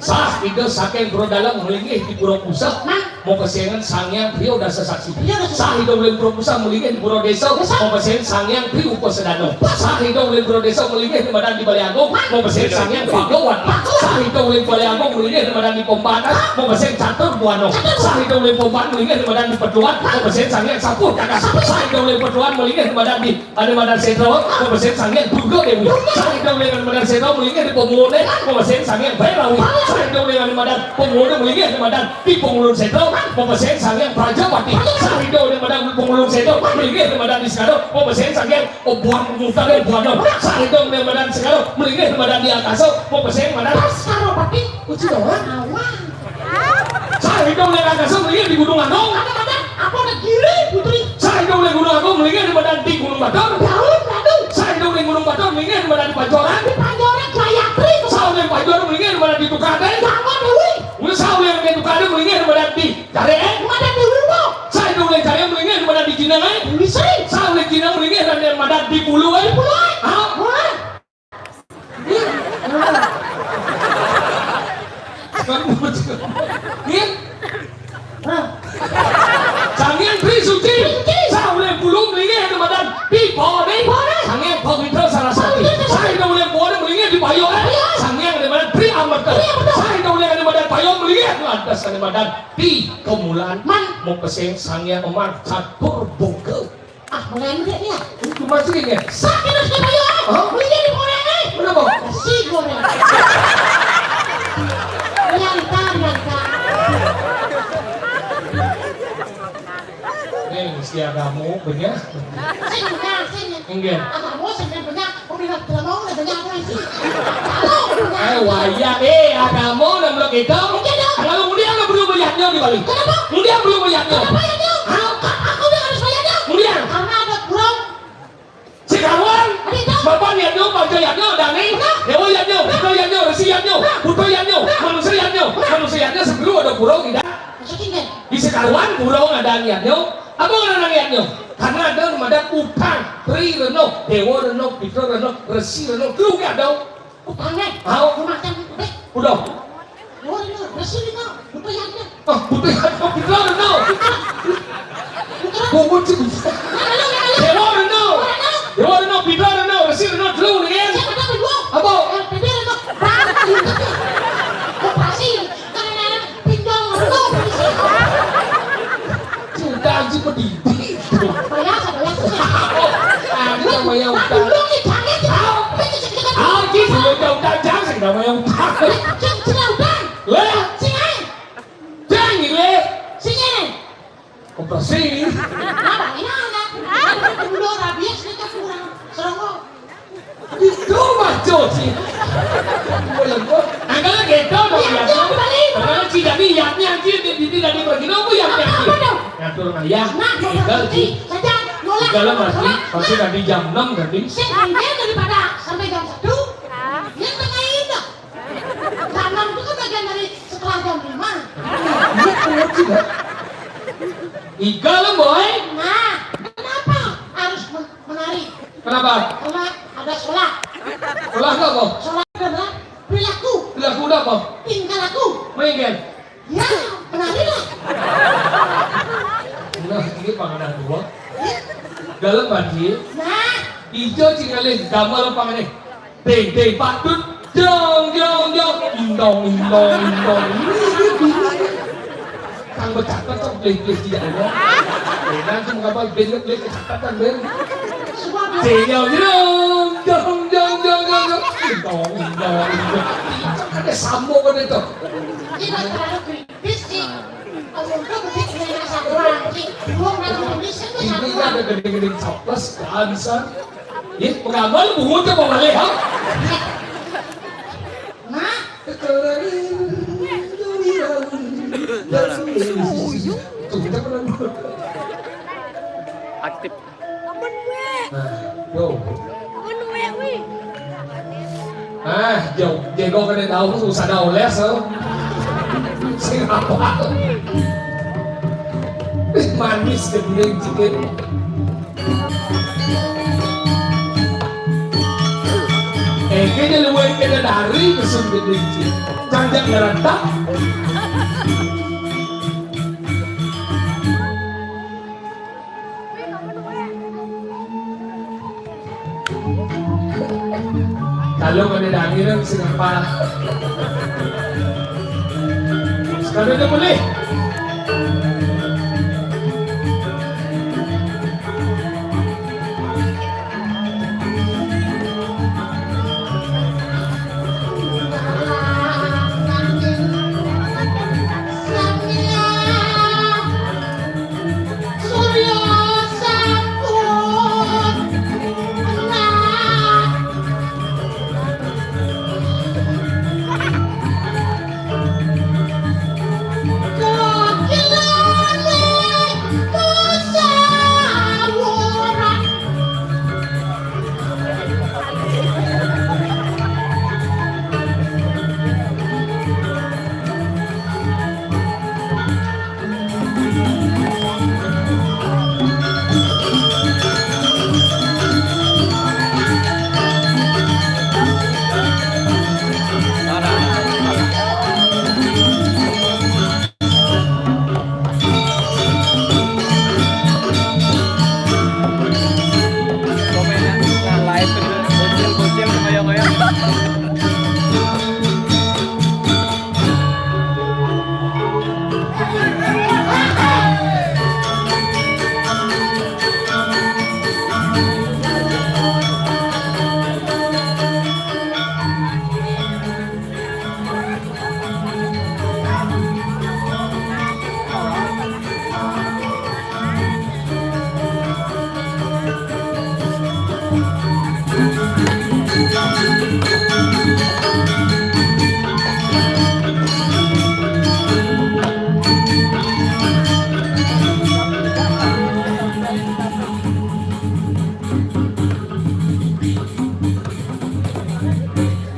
Sah kita saking pura dalam melinggih di pura pusat. Nah. Mapasing Sang Hyang Bhriya Dasa Saksi. Bhriya Dasa Saksi. Saha ida uling Bhriya Pusaka malinggih di Pura Desa. Desa. Mapasing Sang Hyang Bhriya Upasadana. Upasadana. Saha ida uling Bhriya Desa malinggih dumadan di Balé Agung. Mapasing Sang Hyang Bhagawan. Bhagawan. Saha ida uling Balé Agung malinggih dumadan di Pomparan. Mapasing Catur Buana. Catur. Saha ida uling Pomparan malinggih dumadan di Peduan. Mapasing Sang Hyang Sapuh Kakang. Sapuh. Saha ida uling Peduan malinggih dumadan di Ane madan Sétra, mapasing Sang Hyang Durga Déwi. Saha ida uling ane madan Sétra malinggih di Pangulun, mapasing Sang Hyang Bhairawi. Saha ida uling ane madan Pangulun malinggih ane madan di Pangulun Sétra, mapasing Sang Hyang Prajapati. Saha ida uling madan Pangulun Sétra malinggih ane madan di Segara, mapasing Sang Hyang Obuan Mutar Buana. Saha ida uling madan Segara malinggih ane madan di Akasa, mapasing madan Baskara Pati. Uci doang. Awang. Saha ida uling Akasa malinggih di Gunung Agung. Ada madan apa, ada Giri Putri. Saha ida uling Gunung Agung malinggih ane madan di Gunung Batur. Daun Radu. Saha ida uling Gunung Batur malinggih ane madan di Pancoran. Di Pancoran Gayatri. Saha uling Pancoran malinggih ane madan di Tukadé. Jawa Dewi. Saha uling Tukadé malinggih ane madan di Caré. Madan di Wurba. Saha ida uling Caré malinggih ane madan di Jinang, eh. Dewi Sri. Saha uling Jinang malinggih ane madan di Bulu, eh. Bulu, eh. Ah. Wah. Nggih. Nah. Sang Hyang Tri Suci. Tri Suci. Saha uling Bulu malinggih ane madan di Bawani. Bawani. Sang Hyang Pawitra Saraswati. Pawitra Saraswati. Saha ida uling Bawani malinggih di Payung. Payung. Sang Hyang ane madan Tri Amerta. Tri Amerta. Saha ida uling ane madan Payung malinggih lantas ane madan di Kamulan. Man. Mapasing Sang Hyang Emang Catur Boga. Ah, mulai mudik dia. Itu masih ya? Sakit terus dia, Bayu. Hah? Beli jadi orang, eh. Kenapa? Nasi goreng. Nyangka, nyangka. Nih, si agama punya. Sing, nah, sing. Enggak. Agama sing punya. Udah, udah mau, udah banyak apa sih? Tahu, udah. Eh, wayah, eh, agama udah melok itu. Iya, dong. Kalau kemudian udah berubah yatnya di Bali. Kenapa? Kemudian berubah yatnya. Kenapa yatnya? Hah? Aku udah harus bayarnya. Kemudian. Karena ada burung. Sekawan. Ada itu. Bapak yatnya, Panca yatnya, Dani. Benar. Dewa yatnya, Buddha yatnya, Resi yatnya, Buddha yatnya, manusia yatnya, manusia yatnya sebelum ada burung tidak. Maksudnya? Di sekawan burung ada yatnya. Apa orang yatnya? Karena ada nama ada utang, Tri Reno, Dewa Reno, Pitra Reno, Resi Reno, lu gak ada. Utangnya? Tahu. Rumah yang gede. Udah. Dewa Reno, Resi Reno, Buddha yatnya. Ah, Buddha yatnya, Pitra Reno. Pitra. Bungut sih. Mana lu, mana lu? Dewa Reno. Dewa Reno. Dewa Reno, Pitra Reno, Resi Reno, dulu nih. Siapa tahu dua? Apa? Eh, Pitra Reno. Operasi. Karena pinjol Reno. Sudah sih pedidi. Bayar, bayar. Aku sama yang utang. Dulu nih, jangan. Aku sama yang utang, jangan sama yang utang. Jangan, jangan utang. Lah, sing ae. Jangan gile. Sing ae. Operasi. Apa ini anak? Dulu rabies kita kurang. Serongok. Itu mah cuci. Angkal gitu dong, ya. Kalau tidak niatnya, dia tidak dipergi, apa ya? Apa dong? Ngatur ayah. Nah, tinggal sih. Saja, nolak. Kalau masih, nolak. Masih tadi jam enam tadi. Sing, daripada sampai jam satu. Yang tengah itu. Jam enam itu kan bagian dari setelah jam lima. Iya, benar juga. Iga lo, Boy. Nah, kenapa harus men- menari? Kenapa? Karena ada sholat. Sholat apa? Sholat adalah perilaku. Perilaku apa? Tingkah laku. Mungkin. Ya, menari lah. Nah, ini panganan dua. Dalam mandi. Nah. Ijo cing ngalih, damel apa ngene? Ding, ding, patut. Jong, jong, jong. Indong, indong, indong. Kang becatet kok, bleh, bleh, dia, ya. Enak tuh, mengapa bleh, bleh, kecatatan, bleh. Jong, jong, jong, jong, jong, jong. Indong, indong, indong. Itu kan ada sambung kan itu. Ini terlalu kritis, Ci. Kalau udah begitu, saya rasa kurang, Ci. Gua nggak kritis, itu. Ini satu ada orang. Gedeng-gedeng caples, kan, san. Ih, pengamal bungut apa balik, ha? Nah. Tuh, kita pernah. Aktif. Nah, yo. Ah, jauh. Jago kena tahu, susah dah oles, so. Sing apa? Ih, manis ke dia, cikin. Eh, kayaknya lu yang kena dari, kesun gede, cik. Canjak ngerentak. Pada dangir sing apa? Sekali itu boleh.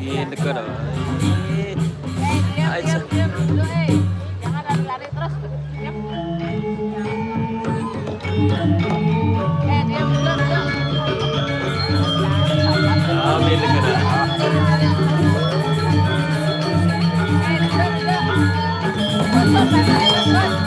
Iya, deket. Ayo. Jangan lari-lari terus. Yap. Eh, dia mundur, mundur. Ah, beda, beda. Eh, mundur, mundur. Mundur, mundur, mundur.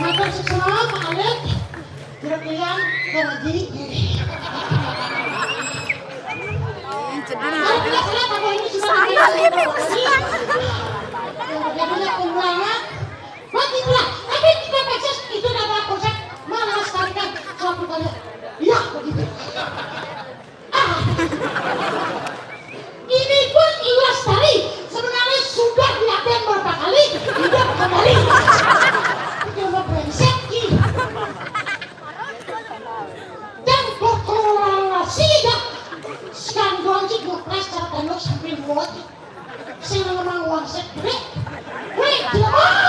Matur suksma, Pak Alek. Kira-kira karaji. Ayo, kita selap, apa ini sudah saya lihat. Jadinya pengulangan. Buat itulah, tapi kita Texas itu nama konsep melestarikan suatu budaya. Iya, begitu. Ah. Ini pun Iwas Tari sebenarnya sudah dilatih berapa kali, tidak kembali. Itu mah brengsek, ih. Dan berkorelasi ya. Sekarang doang sih gue kelas cara tembok sampai muat. Sing ngomong uang sekre. Weh, dia mau.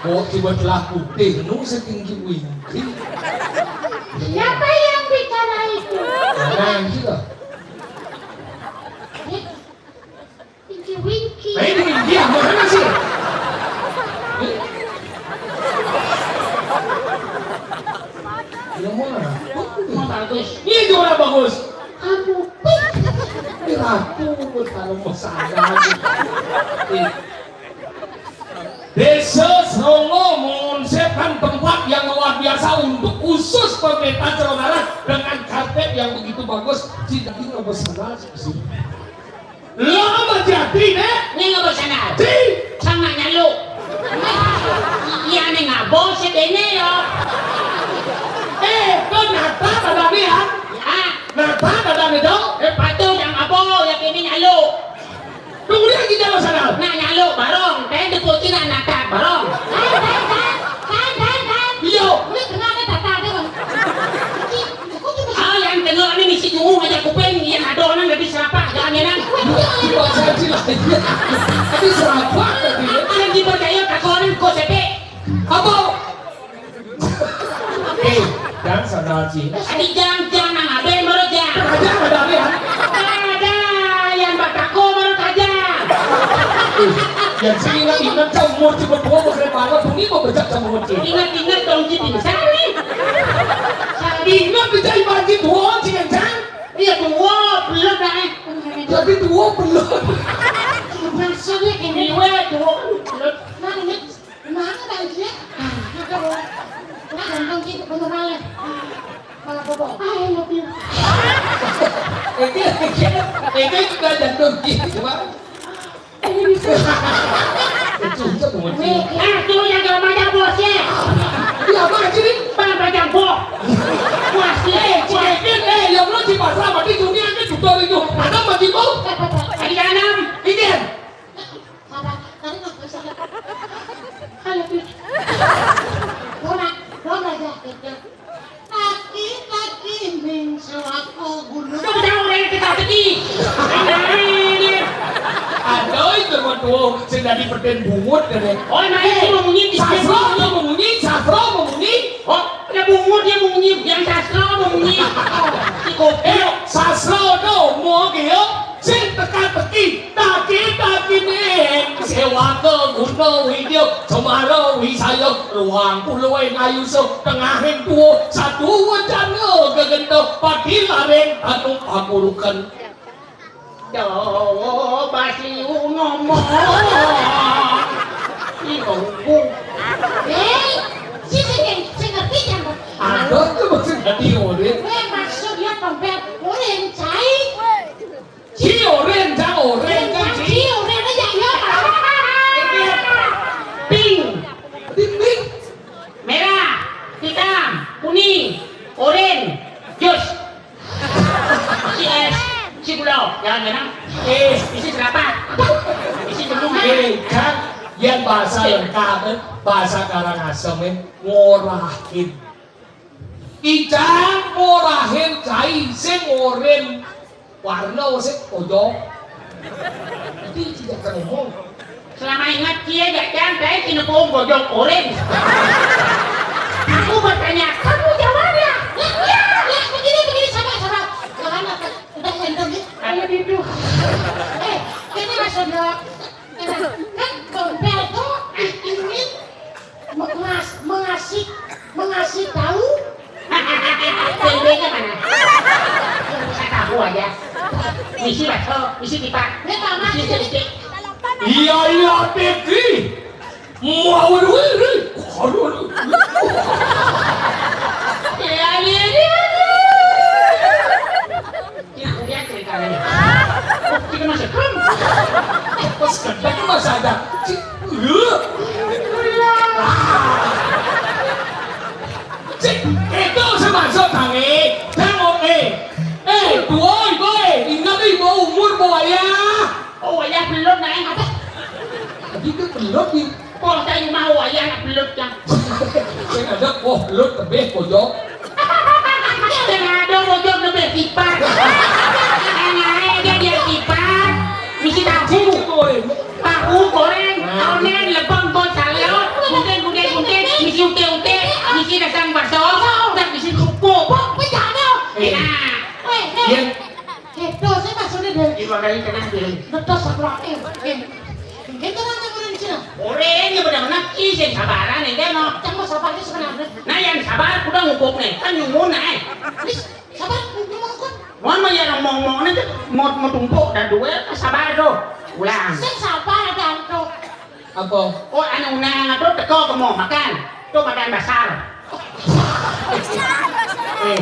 Oh, coba telah putih, nu saking Winky. Siapa yang bicara itu? Nah, itu lah. Winky Winky. Nah, ini dia, mana sih? Ya, mana? Mau bagus. Iya, juara bagus. Kamu. Ini ratu, kalau mau sana. Desa Srongo mengonsepkan tempat yang luar biasa untuk khusus pementasan, saudara, dengan karpet yang begitu bagus. Tidak tinggal bersama sih. Lo apa jadi, Dek? Ini nggak bersama. Di? Sama nyaluk. Iya, ini nggak bos, ya, ini ya. Eh, kok nata tadi ya? Ya. Nata tadi dong? Eh, patuh yang apa, ya, ini nyaluk. Tunggu dia lagi jalan sana. Nah, nyaluk barong. Kayak di kucing anak barong. Kan, kan, kan. Kan, kan, kan. Iya. Ini kenapa tak ada, Bang? Kucing, kucing. Ah, yang tengok ni mesti juru aja kuping. Yang ada orang lebih serapah. Jangan, jangan. Iya, iya, saya sih lah. Tapi serapah tadi. Yang dipercaya tak orang kau sepek. Apa? Eh, jangan sadar sih. Adi jang, jang nang abe baru jang. Aja ada abe ya. Ada yang batako baru tajam. Eh, yang sih ingat-ingat cak umur cuma dua bakal banget, bunyi mau bejak sama umur sih. Ingat-ingat dong, Cik, pingsan nih. Ingat bejak ibarat dua sih, kan? Iya, dua belum dah, eh. Tapi dua belum. Maksudnya gini, weh, dua belum. Nah, ini Gimana, Bang Ji? Aduh. Nah, gantung gitu, bener aja. Malah bobo. I love you. Ini, ini, ini juga jantung gitu, Bang. Ini bisa. Itu, itu, Bang Ji. Nih, ah, tuh yang gak banyak bosnya. Iya, Bang Ji, nih. Bang, banyak bos. Bos, eh, eh, eh, yang lo di pasar, berarti dunia ini juga itu. Ada Bang Ji, Bang? Ada enam. Ini. Apa? Tadi nggak bisa. Ayo, Pi. Dona, Dona, ya, ya, ya. Taki, taki, ning sewako gunung. Kau tahu, Ren, kita taki. Aduh, itu mah tuh, sing dadi peden bungut, deh. Oh, nah, itu mau munyi, sasro mau munyi, sasro mau munyi. Oh, ya bungut, ya munyi, yang sasro mau munyi. Si goblok. Eh, sasro tuh, mau gitu. Sing teka-teki, taki-taki ning sewaka guna widya, cemara wisaya, ruang puluh ing ayusa, tengahing tuwa, satu wacana gegenta, padilaring anu pakurukan. Dawa basi ngomong. Ih, ngomong. Eh, si sing, sing ngerti kan? Ada tuh maksud dadi urip. Eh, maksudnya tompel, urip cai. Ci oren, jang oren, jang ci. Ci oren aja, ya. Pink. Pink, pink. Merah, hitam, kuning, orange, jus. Ci es, ci gula, jangan-jangan. Eh, isi berapa? Isi penuh. Eh, jang, yang bahasa lengkap, eh, bahasa Karangasem, eh, ngorahin. Ijang ngorahin cai sing oren. Warna sing kodok. Itu tidak terhubung. Selama ingat cie, jajang, saya kena pohon gojok orange. Aku bertanya, kamu jawabnya. Ya, ya, ya, begini, begini, sabar, sabar. Jangan, udah, udah, udah, udah. Ayo, Dindu. Eh, ini maksudnya, kan, kan, tompel tuh, ini Mengas-, mengasih, mengasih tahu. Tempenya mana? Saya tahu aja. Misi baso, misi tipat. Misi sedikit. Iya, iya, Teki. Mau wiri. Iya, iya, iya. Ini kemudian ceritanya. Oh, kita masih kan? Pas gedek mas ada. Cik, lu. Ah. Cik, itu semaksud kami. Jangan, eh. Eh, boy, boy. Ingat ibu umur, boy, ya. Oh, ya, belum, Neng. Apa? Tadi itu belum, nih. Kok saya mau wayah anak belut, Cang? Sing ada, oh, belut tebih, bojo. Sing ada bojo tebih kipas. Sing ae dia, dia kipas. Misi tahu. Tahu goreng, nah. Onen, lepon, bot, saleo, mungkin, mungkin Ora iki nang dhewe. Betul satu ati. Nggih. Nggih, tenang, tenang, tenang. Ora iki bener-bener iki sing sabaran iki, no. Cang mau sabar iki sebenarnya. Nah, yang sabar kudu ngupuk nih, kan nyumun ae. Wis, sabar, ngomong kok. Mon mau ya ngomong-ngomong nih, mau, mau tumpuk dan dua, sabar tuh. Ulang. Sing sabar, Datuk. Apa? Oh, anu unang tuh teko kemo makan. Tuh makan basar. Eh,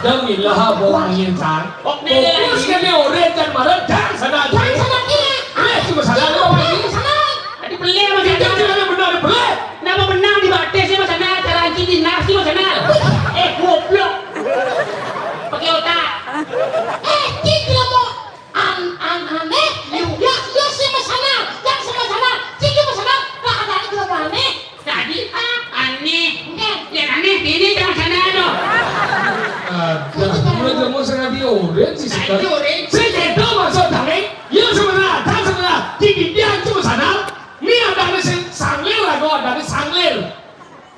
jamilah apa angin, Cang? Kok nih, fokus kene ora, Cang, marah, Cang, sana aja. Cang, sana aja. Eh, cuma sana lu apa ini? Sana. Tadi beli sama kita. Kita tidak benar, beli. Kenapa menang di batis sih, Mas Anal? Cara anjing di nasi, Mas Anal. Eh, goblok. Pakai otak. Eh, cik, lo mau an-, an-, aneh? Yuk. Ya, ya, si Mas Anal. Yang si Mas Anal. Cik, Mas Anal. Nah, ada itu lo mau aneh? Tadi apa nih? Yang aneh ini sama sana lo. Ada, mulai kamu sengaja orange sih, Tadi sekarang. Orange. Saya tidak maksud aneh. Ya, sebenarnya, tak sebenarnya. Di India itu sana. Ini ada nih si Sanglir lah, kok ada nih Sanglir.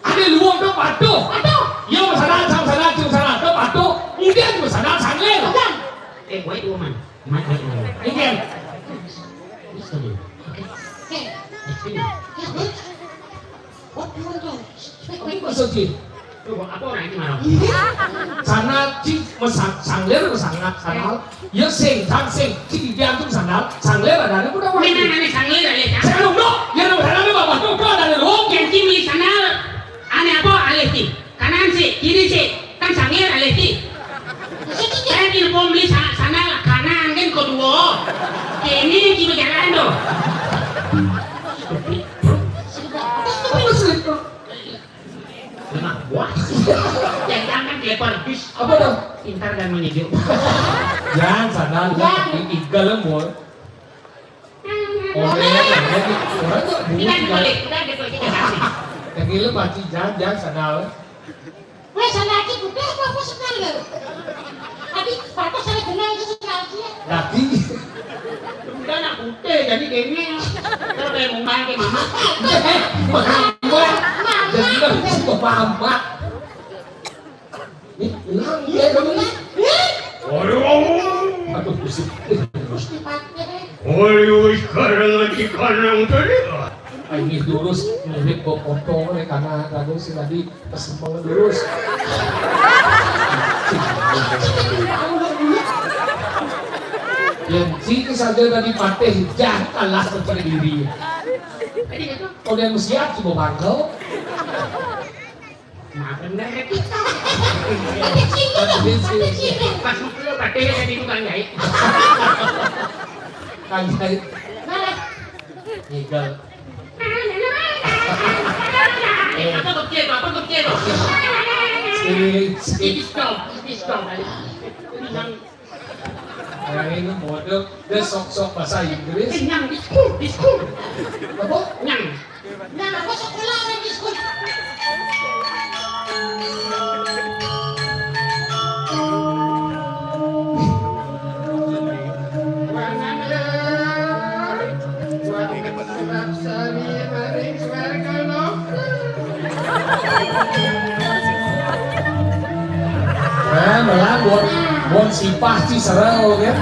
Ada luwung tuh, waduh. Waduh. Ya, sana, sama sana, cuma sana tuh, waduh. India cuma sana, Sanglir. Bukan. Eh, wait, woman. Wait, wait, woman. India. Ini sekali. Oke. Oke. Ini sekali. Ya, wait. Apa maksudnya? Coba, apa orang ini marah? Sana cik mesang, sanglir mesang, sanal. Ya sing, sang sing, cik diantum sanal, sanglir ada ada udah. Ini mana nih sanglir ya? Saya dong, dok. Ya dong, sana nih bapak tuh, ada ada dong. Yang cik milih sanal. Aneh apa? Alih cik. Kanan sih, kiri sih. Kan sanglir alih cik. Saya telepon beli sa-, sanal, kanan kan kedua. Ini cik berjalan tuh. Apa sih? Lemah. Wah. Yang angkat dilempar bis. Apa dong? Pintar dan menyejuk. Jangan sadar. Jangan. Igal lembur. Orang yang orang tuh bunyi. Kita boleh, kita ada boleh kita kasih. Yang gila pasti jangan, jangan sadar. Weh, sana aja udah apa apa sekali. Tadi batas saya kenal itu sekali aja. Tapi udah anak putih, jadi kayaknya. Kalau kayak mau main kayak mama. Mama. Jadi kan suka mama. Nih, hilang dia dong. Aduh. Aduh, pusing. Terus dipakai. Aduh, sekarang lagi kanang tadi. Ah, ini lurus, mirip kok potong oleh karena tadi si tadi kesemeng lurus. Yang sini saja tadi patih, jangan kalah percaya diri. Kau yang siap coba bangkau. Nah, bener kita. Ada ciri, ada ciri. Pas mukul, katanya tadi tukang jahit. Tukang jahit. Nah. Ngigel. Eh, apa kecil tuh? Apa kecil tuh? Skip, skip. Ini stop, ini stop. Ini yang Nah, ini model dia sok-sok bahasa Inggris. Kenyang, di school, di school. Apa? Nyang. Nyang, aku sekolah orang di school. Nah, malah buat, buat sipah ci serel, ya.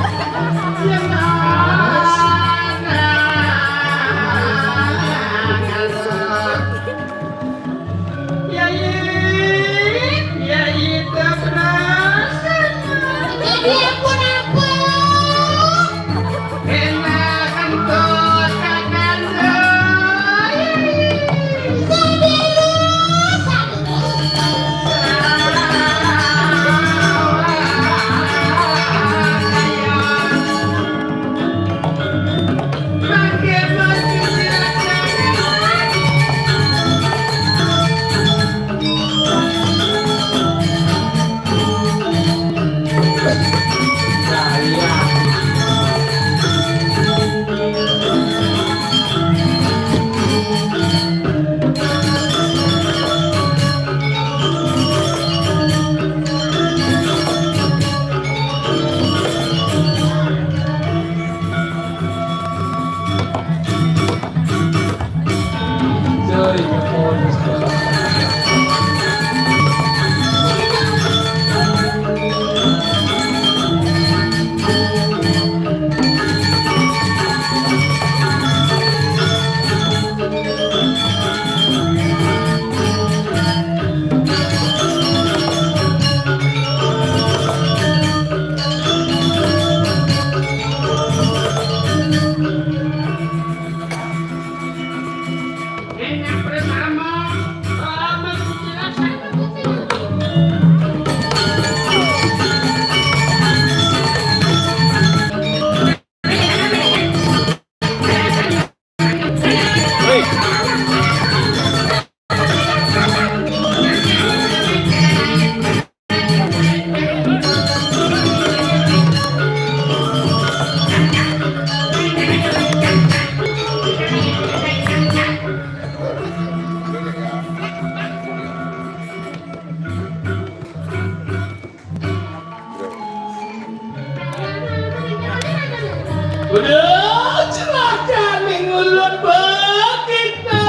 Udah celaka nih ngulon begitu.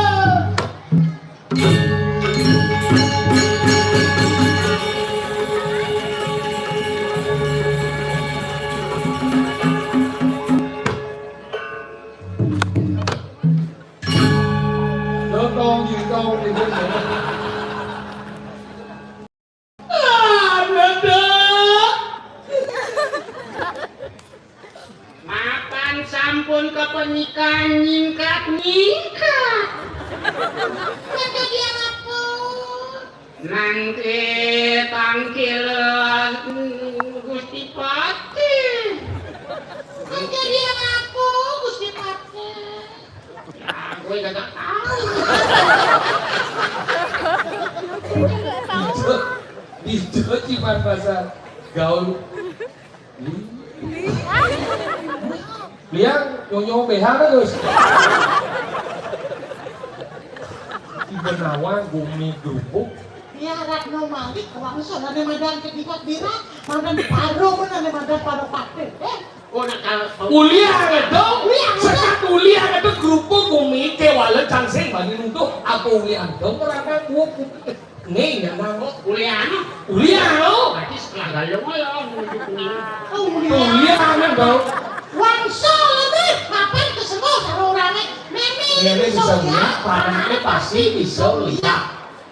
Dotong, jintong, ijin, ya. Ah, Nanda. Mapan sampun ke pernikahan nyingkat-nyingkat. Kan jadi apa? Nangke tangkil Gusti Patih. Kan jadi apa, Gusti Patih? Ya, gue kagak tahu. Itu, itu cuma pasal gaul. Liang nyonyo B H terus. Ibu nawang gumi gerubuk. Iya, Ratno Malik, wangsul ane madan kedikat dirak, madan paro, men ane madan paro pate. Eh, Oh, nak kalau Uliang itu, Uliang itu. Sekat uliang itu kerupuk bumi kewala cangsing bani nuntuk apa uliang itu merangkak kuuk. Nih, ya, Bang. Oh, uliang. Uliang, lo. Berarti setelah galung, lo, menuju kuning. Oh, uliang. Uliang, kan, Bang? Wangsul, lebih. Kapan kesel karo orangnya? Meme Meme bisa bisa lihat, lihat, panahnya pasti bisa lihat.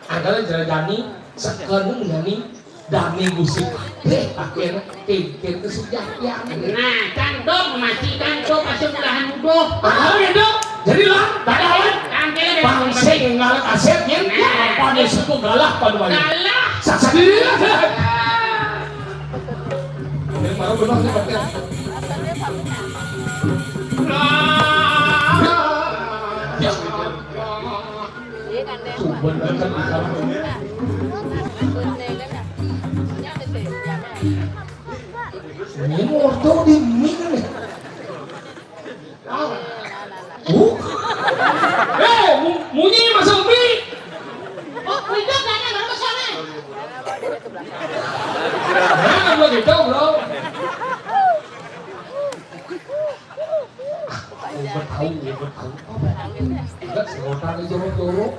Angkal jani, sekarang jani, dami gusi kabeh, akhirnya pikir ke sujatian. Nah, kan dong, masih kan dong, masih mulahan uduh. Ah, gitu. Jadi lah, tak ada lawan. Kan kira dari Bangsa yang ngalah aset, ya. Nah. Apa nih suku galah, pada wali? Galah. Saksi. Ah. Ini baru benar sih, Pak. Ya. Iya kan, Dek? Coba kan. Ini orto di mik nih. Uh. Eh, mu-, munyi masuk mik. Oh, itu kan ada masuk nih. Nah, gua gitu, bro. Hebat tahu, hebat tahu. Enggak, serotan itu jorok-jorok.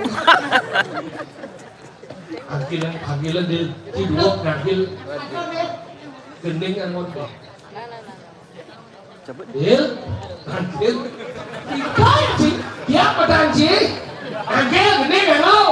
Angkilan, angkilan di, di dua, angkil. Gending angon. Dil, angkil. Itu, Ci. Dia apa, Ci? Angkil, gending angon.